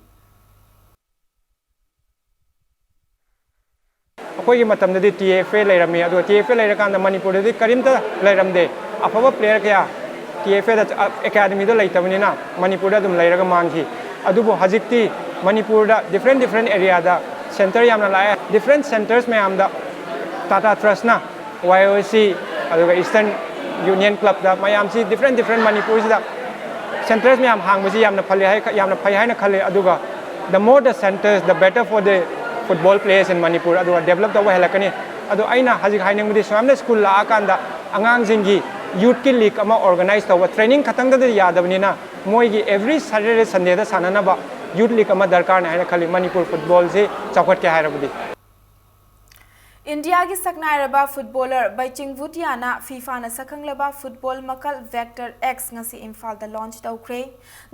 ꯑꯩꯈꯣꯏꯒꯤ ꯃꯇꯝꯗꯗꯤ T F A ꯂꯩꯔꯝꯃꯤ, ꯑꯗꯨꯒ T F A ꯂꯩꯔꯀꯥꯟꯗ ꯃꯅꯤꯄꯨꯔꯗꯗꯤ ꯀꯔꯤꯝꯇ ꯂꯩꯔꯝꯗꯦ꯫ ꯑꯐꯕ player ꯀꯌꯥ T F A ꯗ, ꯑ, academy ꯗ ꯂꯩꯇꯕꯅꯤꯅ ꯃꯅꯤꯄꯨꯔꯗ ꯑꯗꯨꯝ ꯂꯩꯔꯒ ꯃꯥꯡꯈꯤ꯫ ꯑꯗꯨꯕꯨ ꯍꯧꯖꯤꯛꯇꯤ ꯃꯅꯤꯄꯨꯔꯗ different different area ꯗ center ꯌꯥꯝꯅ ꯂꯥꯛꯑꯦ꯫ Different centres ꯃꯌꯥꯝꯗ Tata Trust ꯅ Y O C, ꯑꯗꯨꯒ Eastern Union Club ꯇ ꯃꯌꯥꯝꯁꯤ different different ꯃꯅꯤꯄꯨꯔꯁꯤꯗ centres ꯃꯌꯥꯝ ꯍꯥꯡꯕꯁꯤ ꯌꯥꯝꯅ ꯐꯜꯂꯤ ꯍꯥꯏ, ꯌꯥꯝꯅ ꯐꯩ ꯍꯥꯏꯅ ꯈꯜꯂꯤ꯫ ꯑꯗꯨꯒ the more the centres, the better for the football players in Manipur, ꯑꯗꯨꯒ develop ꯇꯧꯕ ꯍꯦꯜꯂꯛꯀꯅꯤ꯫ ꯑꯗꯣ ꯑꯩꯅ ꯍꯧꯖꯤꯛ ꯍꯥꯏꯅꯤꯡꯕꯗꯤ ꯁꯨꯃꯥꯏꯅ ꯁ꯭ꯀꯨꯜ ꯂꯥꯛꯑꯀꯥꯟꯗ ꯑꯉꯥꯡꯁꯤꯡꯒꯤ youth ꯀꯤ league ꯑꯃ organize ꯇꯧꯕ, training ꯈꯛꯇꯪꯗꯗꯤ ꯌꯥꯗꯕꯅꯤꯅ ꯃꯣꯏꯒꯤ every Saturday Sunday ꯗ ꯁꯥꯟꯅꯅꯕ youth league ꯑꯃ ꯗꯔꯀꯥꯔꯅꯤ ꯍꯥꯏꯅ ꯈꯜꯂꯤ ꯃꯅꯤꯄꯨꯔ ꯐꯨꯠꯕꯣꯜꯁꯤ ꯆꯥꯎꯈꯠꯀꯦ ꯍꯥꯏꯔꯕꯗꯤ꯫ ꯏꯟꯗꯤꯌꯥꯒꯤ ꯁꯛꯅꯥꯏꯔꯕ ꯐꯨꯠꯕꯣꯂꯔ ꯕꯩꯆꯤꯡ ꯚꯨꯇꯤꯌꯥꯅ ꯐꯤꯐꯥꯅ ꯁꯛꯈꯪꯂꯕ ꯐꯨꯠꯕꯣꯜ ꯃꯈꯜ Vector X ꯉꯁꯤ ꯏꯝꯐꯥꯜꯗ launch ꯇꯧꯈ꯭ꯔꯦ꯫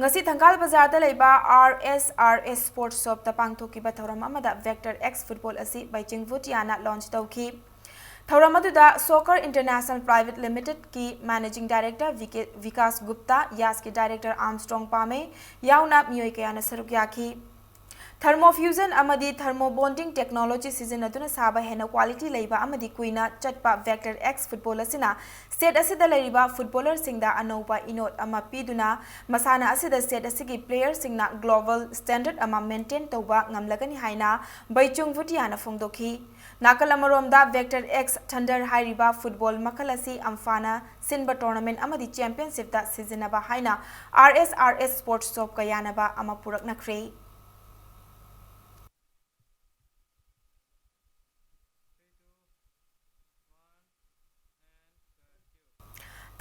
ꯉꯁꯤ ꯊꯪꯒꯥꯜ ꯕꯖꯥꯔꯗ ꯂꯩꯕ R S R S Sports Shop ꯇ ꯄꯥꯡꯊꯣꯛꯈꯤꯕ ꯊꯧꯔꯝ ꯑꯃꯗ Vector X ꯐꯨꯠꯕꯣꯜ ꯑꯁꯤ ꯕꯩꯆꯤꯡ ꯚꯨꯇꯤꯌꯥꯅ launch ꯇꯧꯈꯤ꯫ ꯊꯧꯔꯝ ꯑꯗꯨꯗ Soccer International Private Limited ꯀꯤ Managing Director Vikas Gupta, ꯌꯥꯁꯀꯤ Director Armstrong ꯄꯥꯃꯦ ꯌꯥꯎꯅ ꯃꯤꯑꯣꯏ ꯀꯌꯥꯅ ꯁꯔꯨꯛ ꯌꯥꯈꯤ꯫ Thermofusion ꯑꯃꯗꯤ thermobonding technology ꯁꯤꯖꯤꯟꯅꯗꯨꯅ ꯁꯥꯕ ꯍꯦꯟꯅ quality ꯂꯩꯕ ꯑꯃꯗꯤ ꯀꯨꯏꯅ ꯆꯠꯄ Vector X football ꯑꯁꯤꯅ state ꯑꯁꯤꯗ ꯂꯩꯔꯤꯕ footballerꯁꯤꯡꯗ ꯑꯅꯧꯕ ꯏꯅꯣꯠ ꯑꯃ ꯄꯤꯗꯨꯅ ꯃꯁꯥꯟꯅ ꯑꯁꯤꯗ state ꯑꯁꯤꯒꯤ playerꯁꯤꯡꯅ global standard ꯑꯃ maintain ꯇꯧꯕ ꯉꯝꯂꯒꯅꯤ ꯍꯥꯏꯅ ꯕꯩꯆꯨꯡ ꯚꯨꯇꯤꯌꯥꯅ ꯐꯣꯡꯗꯣꯛꯈꯤ꯫ ꯅꯥꯀꯜ ꯑꯃꯔꯣꯝꯗ Vector X Thunder ꯍꯥꯏꯔꯤꯕ football ꯃꯈꯜ ꯑꯁꯤ ꯑꯝꯐꯥꯅ ꯁꯤꯟꯕ tournament ꯑꯃꯗꯤ championshipꯇ ꯁꯤꯖꯤꯟꯅꯕ ꯍꯥꯏꯅ R S R S Sports Shopꯀ ꯌꯥꯅꯕ ꯑꯃ ꯄꯨꯔꯛꯅꯈ꯭ꯔꯦ꯫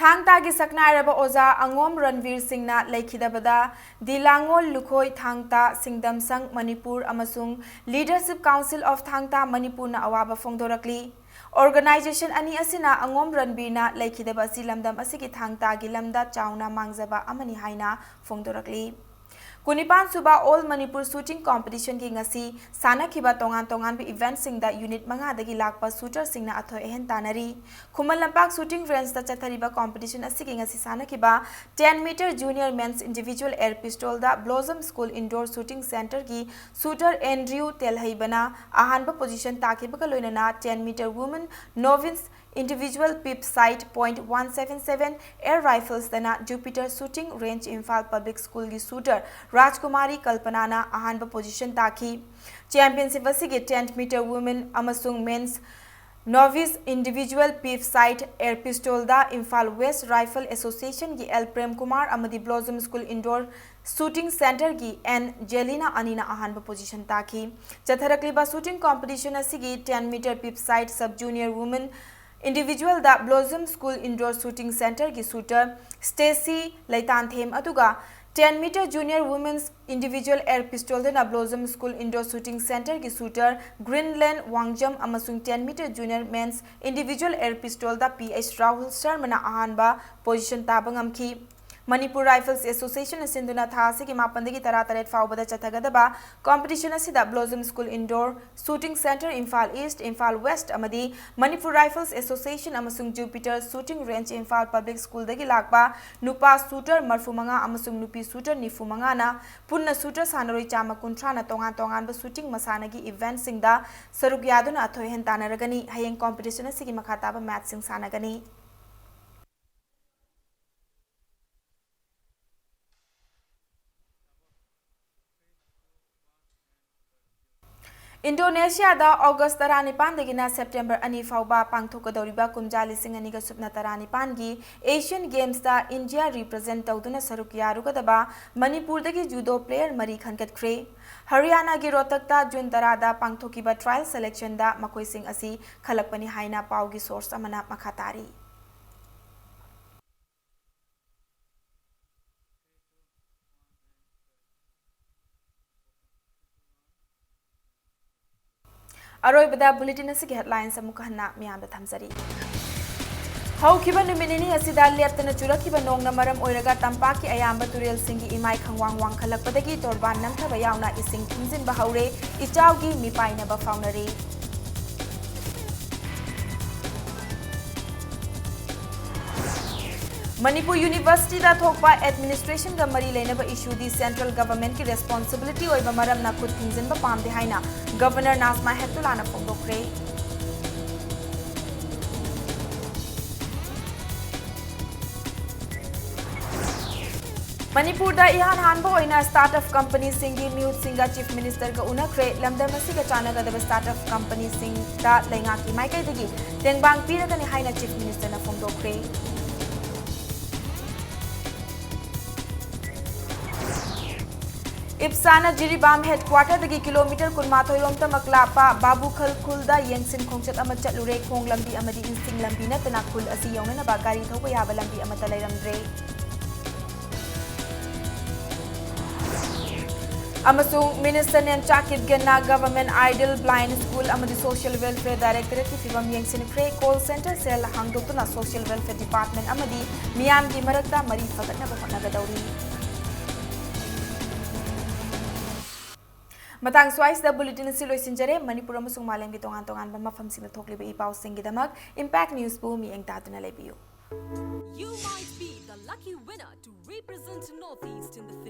ꯊꯥꯡ ꯇꯥꯒꯤ ꯁꯛꯅꯥꯏꯔꯕ ꯑꯣꯖꯥ ꯑꯉꯣꯝ ꯔꯟꯕꯤꯔ ꯁꯤꯡꯅ ꯂꯩꯈꯤꯗꯕꯗ ꯗꯤ ꯂꯥꯡꯉꯣꯜ ꯂꯨꯈꯣꯏ ꯊꯥꯡ ꯇꯥ ꯁꯤꯡꯗꯝ ꯁꯪ ꯃꯅꯤꯄꯨꯔ ꯑꯃꯁꯨꯡ Leadership Council of ꯊꯥꯡ ꯇꯥ ꯃꯅꯤꯄꯨꯔꯅ ꯑꯋꯥꯕ ꯐꯣꯡꯗꯣꯔꯛꯂꯤ꯫ Organization ꯑꯅꯤ ꯑꯁꯤꯅ ꯑꯉꯣꯝ ꯔꯟꯕꯤꯔꯅ ꯂꯩꯈꯤꯗꯕ ꯑꯁꯤ ꯂꯝꯗꯝ ꯑꯁꯤꯒꯤ ꯊꯥꯡ ꯇꯥꯒꯤ ꯂꯝꯗ ꯆꯥꯎꯅ ꯃꯥꯡꯖꯕ ꯑꯃꯅꯤ ꯍꯥꯏꯅ ꯐꯣꯡꯗꯣꯔꯛꯂꯤ꯫ ꯀꯨꯟꯅꯤꯄꯥꯟ ꯁꯨꯕ All Manipur Shooting Competitionꯒꯤ ꯉꯁꯤ ꯁꯥꯟꯅꯈꯤꯕ ꯇꯣꯉꯥꯟ ꯇꯣꯉꯥꯟꯕ eventꯁꯤꯡꯗ unit ꯃꯉꯥꯗꯒꯤ ꯂꯥꯛꯄ shooterꯁꯤꯡꯅ ꯑꯊꯣꯏ ꯑꯍꯦꯟ ꯇꯥꯟꯅꯔꯤ꯫ ꯈꯨꯃꯟ ꯂꯝꯄꯥꯛ shooting rangeꯇ ꯆꯠꯊꯔꯤꯕ competition ꯑꯁꯤꯒꯤ ꯉꯁꯤ ꯁꯥꯟꯅꯈꯤꯕ ten meter junior men's individual air pistolꯗ Blossom School Indoor Shooting Centreꯒꯤ shooter Andrew ꯇꯦꯜꯍꯩꯕꯅ ꯑꯍꯥꯟꯕ position ꯇꯥꯈꯤꯕꯒ ꯂꯣꯏꯅꯅ ten meter women novice individual pip sight point one seven seven air riflesꯇꯅ Jupiter Shooting Range Imphal Public Schoolꯒꯤ shooter ꯔꯥꯖꯀꯨꯃꯥꯔꯤ ꯀꯜꯄꯅꯥꯅ ꯑꯍꯥꯟꯕ position ꯇꯥꯈꯤ꯫ Championship ꯑꯁꯤꯒꯤ ten meter women ꯑꯃꯁꯨꯡ men's novice individual pip sight air pistolꯗ Imphal West Rifle Associationꯒꯤ L Prem Kumar ꯑꯃꯗꯤ Blossom School Indoor Shooting Centreꯒꯤ N ꯖꯦꯂꯤꯅꯥ ꯑꯅꯤꯅ ꯑꯍꯥꯟꯕ position ꯇꯥꯈꯤ꯫ ꯆꯠꯊꯔꯛꯂꯤꯕ shooting competition ꯑꯁꯤꯒꯤ ten meter pip sight sub junior women individualꯗ Blossom School Indoor Shooting Centreꯒꯤ shooter Stacy ꯂꯩꯇꯥꯟꯊꯦꯝ ꯑꯗꯨꯒ ten meter junior women's individual air pistolꯗꯅ Blossom School Indoor Shooting Centreꯒꯤ shooter Greenland ꯋꯥꯡꯖꯝ ꯑꯃꯁꯨꯡ ten meter junior men's individual air pistolꯗ P H Rahul ꯁꯔꯃꯅ ꯑꯍꯥꯟꯕ position ꯇꯥꯕ ꯉꯝꯈꯤ꯫ Manipur Rifles Association ꯅ ꯁꯤꯟꯗꯨꯅ ꯊꯥ ꯑꯁꯤꯒꯤ ꯃꯥꯄꯟꯗꯒꯤ ꯇꯔꯥꯇꯔꯦꯠ ꯐꯥꯎꯕꯗ ꯆꯠꯊꯒꯗꯕ competition ꯑꯁꯤꯗ Blossom School Indoor, Shooting Centre Imphal East, Imphal West ꯑꯃꯗꯤ Manipur Rifles Association ꯑꯃꯁꯨꯡ Jupiter Shooting Range Imphal Public School ꯗꯒꯤ ꯂꯥꯛꯄ ꯅꯨꯄꯥ shooter ꯃꯔꯐꯨ ꯃꯉꯥ ꯑꯃꯁꯨꯡ ꯅꯨꯄꯤ shooter ꯅꯤꯐꯨ ꯃꯉꯥꯅ ꯄꯨꯟꯅ shooter ꯁꯥꯟꯅꯔꯣꯏ ꯆꯥꯝꯃ ꯀꯨꯟꯊ꯭ꯔꯥꯅ ꯇꯣꯉꯥꯟ ꯇꯣꯉꯥꯟꯕ shooting ꯃꯁꯥꯟꯅꯒꯤ event ꯁꯤꯡꯗ ꯁꯔꯨꯛ ꯌꯥꯗꯨꯅ ꯑꯊꯣꯏ ꯑꯍꯦꯟ ꯇꯥꯟꯅꯔꯒꯅꯤ꯫ ꯍꯌꯦꯡ competition ꯑꯁꯤꯒꯤ ꯃꯈꯥ ꯇꯥꯕ match ꯁꯤꯡ ꯁꯥꯟꯅꯒꯅꯤ꯫ ꯏꯟꯗꯣꯅꯦꯁꯤꯌꯥꯗ ꯑꯣꯒꯁ ꯇꯔꯥꯅꯤꯄꯥꯟꯗꯒꯤꯅ ꯁꯦꯞꯇꯦꯝꯕꯔ ꯑꯅꯤ ꯐꯥꯎꯕ ꯄꯥꯡꯊꯣꯛꯀꯗꯧꯔꯤꯕ ꯀꯨꯝꯖꯥ ꯂꯤꯁꯤꯡ ꯑꯅꯤꯒ ꯁꯨꯞꯅ ꯇꯔꯥꯅꯤꯄꯥꯟꯒꯤ Asian Games ꯇ ꯏꯟꯗꯤꯌꯥ represent ꯇꯧꯗꯨꯅ ꯁꯔꯨꯛ ꯌꯥꯔꯨꯒꯗꯕ ꯃꯅꯤꯄꯨꯔꯗꯒꯤ judo player ꯃꯔꯤ ꯈꯟꯒꯠꯈ꯭ꯔꯦ꯫ ꯍꯔꯤꯌꯥꯅꯥꯒꯤ ꯔꯣꯍꯇꯛꯇ ꯖꯨꯟ ꯇꯔꯥꯗ ꯄꯥꯡꯊꯣꯛꯈꯤꯕ trial selection ꯗ ꯃꯈꯣꯏꯁꯤꯡ ꯑꯁꯤ ꯈꯜꯂꯛꯄꯅꯤ ꯍꯥꯏꯅ ꯄꯥꯎꯒꯤ source ꯑꯃꯅ ꯃꯈꯥ ꯇꯥꯔꯤ꯫ ꯑꯔꯣꯏꯕꯗ bulletin ꯑꯁꯤꯒꯤ headlines ꯑꯃꯨꯛ ꯍꯟꯅ ꯃꯤꯌꯥꯝꯗ ꯊꯝꯖꯔꯤ꯫ ꯍꯧꯈꯤꯕ ꯅꯨꯃꯤꯠ ꯅꯤꯅꯤ ꯑꯁꯤꯗ ꯂꯦꯞꯇꯅ ꯆꯨꯔꯛꯈꯤꯕ ꯅꯣꯡꯅ ꯃꯔꯝ ꯑꯣꯏꯔꯒ ꯇꯝꯄꯥꯛꯀꯤ ꯑꯌꯥꯝꯕ ꯇꯨꯔꯦꯜꯁꯤꯡꯒꯤ ꯏꯃꯥꯏ ꯈꯪꯋꯥꯡ ꯋꯥꯡꯈꯠꯂꯛꯄꯗꯒꯤ ꯇꯣꯔꯕꯥꯟ ꯅꯝꯊꯕ ꯌꯥꯎꯅ ꯏꯁꯤꯡ ꯊꯨꯝꯖꯤꯟꯕ ꯍꯧꯔꯦ, ꯏꯆꯥꯎꯒꯤ ꯃꯤꯄꯥꯏꯅꯕ ꯐꯥꯎꯅꯔꯦ꯫ ꯃꯅꯤꯄꯨꯔ University ꯗ ꯊꯣꯛꯄ administration ꯒ ꯃꯔꯤ ꯂꯩꯅꯕ issue ꯗꯤ central government ꯀꯤ responsibility ꯑꯣꯏꯕ ꯃꯔꯝꯅ ꯈꯨꯠ ꯊꯤꯡꯖꯤꯟꯕ ꯄꯥꯝꯗꯦ ꯍꯥꯏꯅ Governor ꯅꯥꯖꯃꯥ ꯍꯦꯞꯇꯨꯂꯥꯅ ꯐꯣꯡꯗꯣꯛꯈ꯭ꯔꯦ꯫ ꯃꯅꯤꯄꯨꯔꯗ ꯏꯍꯥꯟ ꯍꯥꯟꯕ ꯑꯣꯏꯅ startup company ꯁꯤꯡꯒꯤ ꯃꯤꯍꯨꯠꯁꯤꯡꯒ Chief Minister ꯒ ꯎꯅꯈ꯭ꯔꯦ꯫ ꯂꯝꯗꯝ ꯑꯁꯤꯒ ꯆꯥꯟꯅꯒꯗꯕ startup company ꯁꯤꯡꯗ ꯂꯩꯉꯥꯛꯀꯤ ꯃꯥꯏꯀꯩꯗꯒꯤ ꯇꯦꯡꯕꯥꯡ ꯄꯤꯔꯒꯅꯤ ꯍꯥꯏꯅ Chief Minister ꯅ ꯐꯣꯡꯗꯣꯛꯈ꯭ꯔꯦ꯫ ꯏꯞꯁꯥꯅ ꯖꯤꯔꯤꯕꯥꯝ headquarter ꯗꯒꯤ kilometre ꯀꯨꯟꯃꯥꯊꯣꯏ ꯔꯣꯝꯇꯃꯛ ꯂꯥꯞꯄ ꯕꯥꯕꯨꯈꯜ ꯈꯨꯜꯗ ꯌꯦꯡꯁꯤꯟ ꯈꯣꯡꯆꯠ ꯑꯃ ꯆꯠꯂꯨꯔꯦ꯫ ꯈꯣꯡ ꯂꯝꯕꯤ ꯑꯃꯗꯤ ꯏꯟꯁꯤꯡ ꯂꯝꯕꯤ ꯅꯠꯇꯅ ꯈꯨꯜ ꯑꯁꯤ ꯌꯧꯅꯅꯕ ꯒꯥꯔꯤ ꯊꯧꯕ ꯌꯥꯕ ꯂꯝꯕꯤ ꯑꯃꯠꯇ ꯂꯩꯔꯝꯗ꯭ꯔꯦ꯫ ꯑꯃꯁꯨꯡ Minister ꯅꯦꯟꯆꯥ ꯀꯤꯞꯒꯦꯟꯅ Government Idol, Blind School ꯑꯃꯗꯤ Social Welfare Directorateꯀꯤ ꯐꯤꯚꯝ ꯌꯦꯡꯁꯤꯟꯈ꯭ꯔꯦ꯫ Call Center cell ꯍꯥꯡꯗꯣꯛꯇꯨꯅ Social Welfare Department ꯑꯃꯗꯤ ꯃꯤꯌꯥꯝꯒꯤ ꯃꯔꯛꯇ ꯃꯔꯤ ꯐꯒꯠꯅꯕ ꯍꯣꯠꯅꯒꯗꯧꯔꯤ꯫ ꯃꯇꯥꯡ ꯁ꯭ꯋꯥꯏꯁꯤꯗ bulletin ꯑꯁꯤ ꯂꯣꯏꯁꯤꯟꯖꯔꯦ꯫ ꯃꯅꯤꯄꯨꯔ ꯑꯃꯁꯨꯡ ꯃꯥꯂꯦꯝꯒꯤ ꯇꯣꯉꯥꯟ ꯇꯣꯉꯥꯟꯕ ꯃꯐꯝꯁꯤꯡꯗ ꯊꯣꯛꯂꯤꯕ ꯏ ꯄꯥꯎꯁꯤꯡꯒꯤꯗꯃꯛ Impact Newsꯕꯨ ꯃꯤꯠꯌꯦꯡ ꯇꯥꯗꯨꯅ ꯂꯩꯕꯤꯌꯨ꯫ You might be the lucky winner to represent Northeast in the finale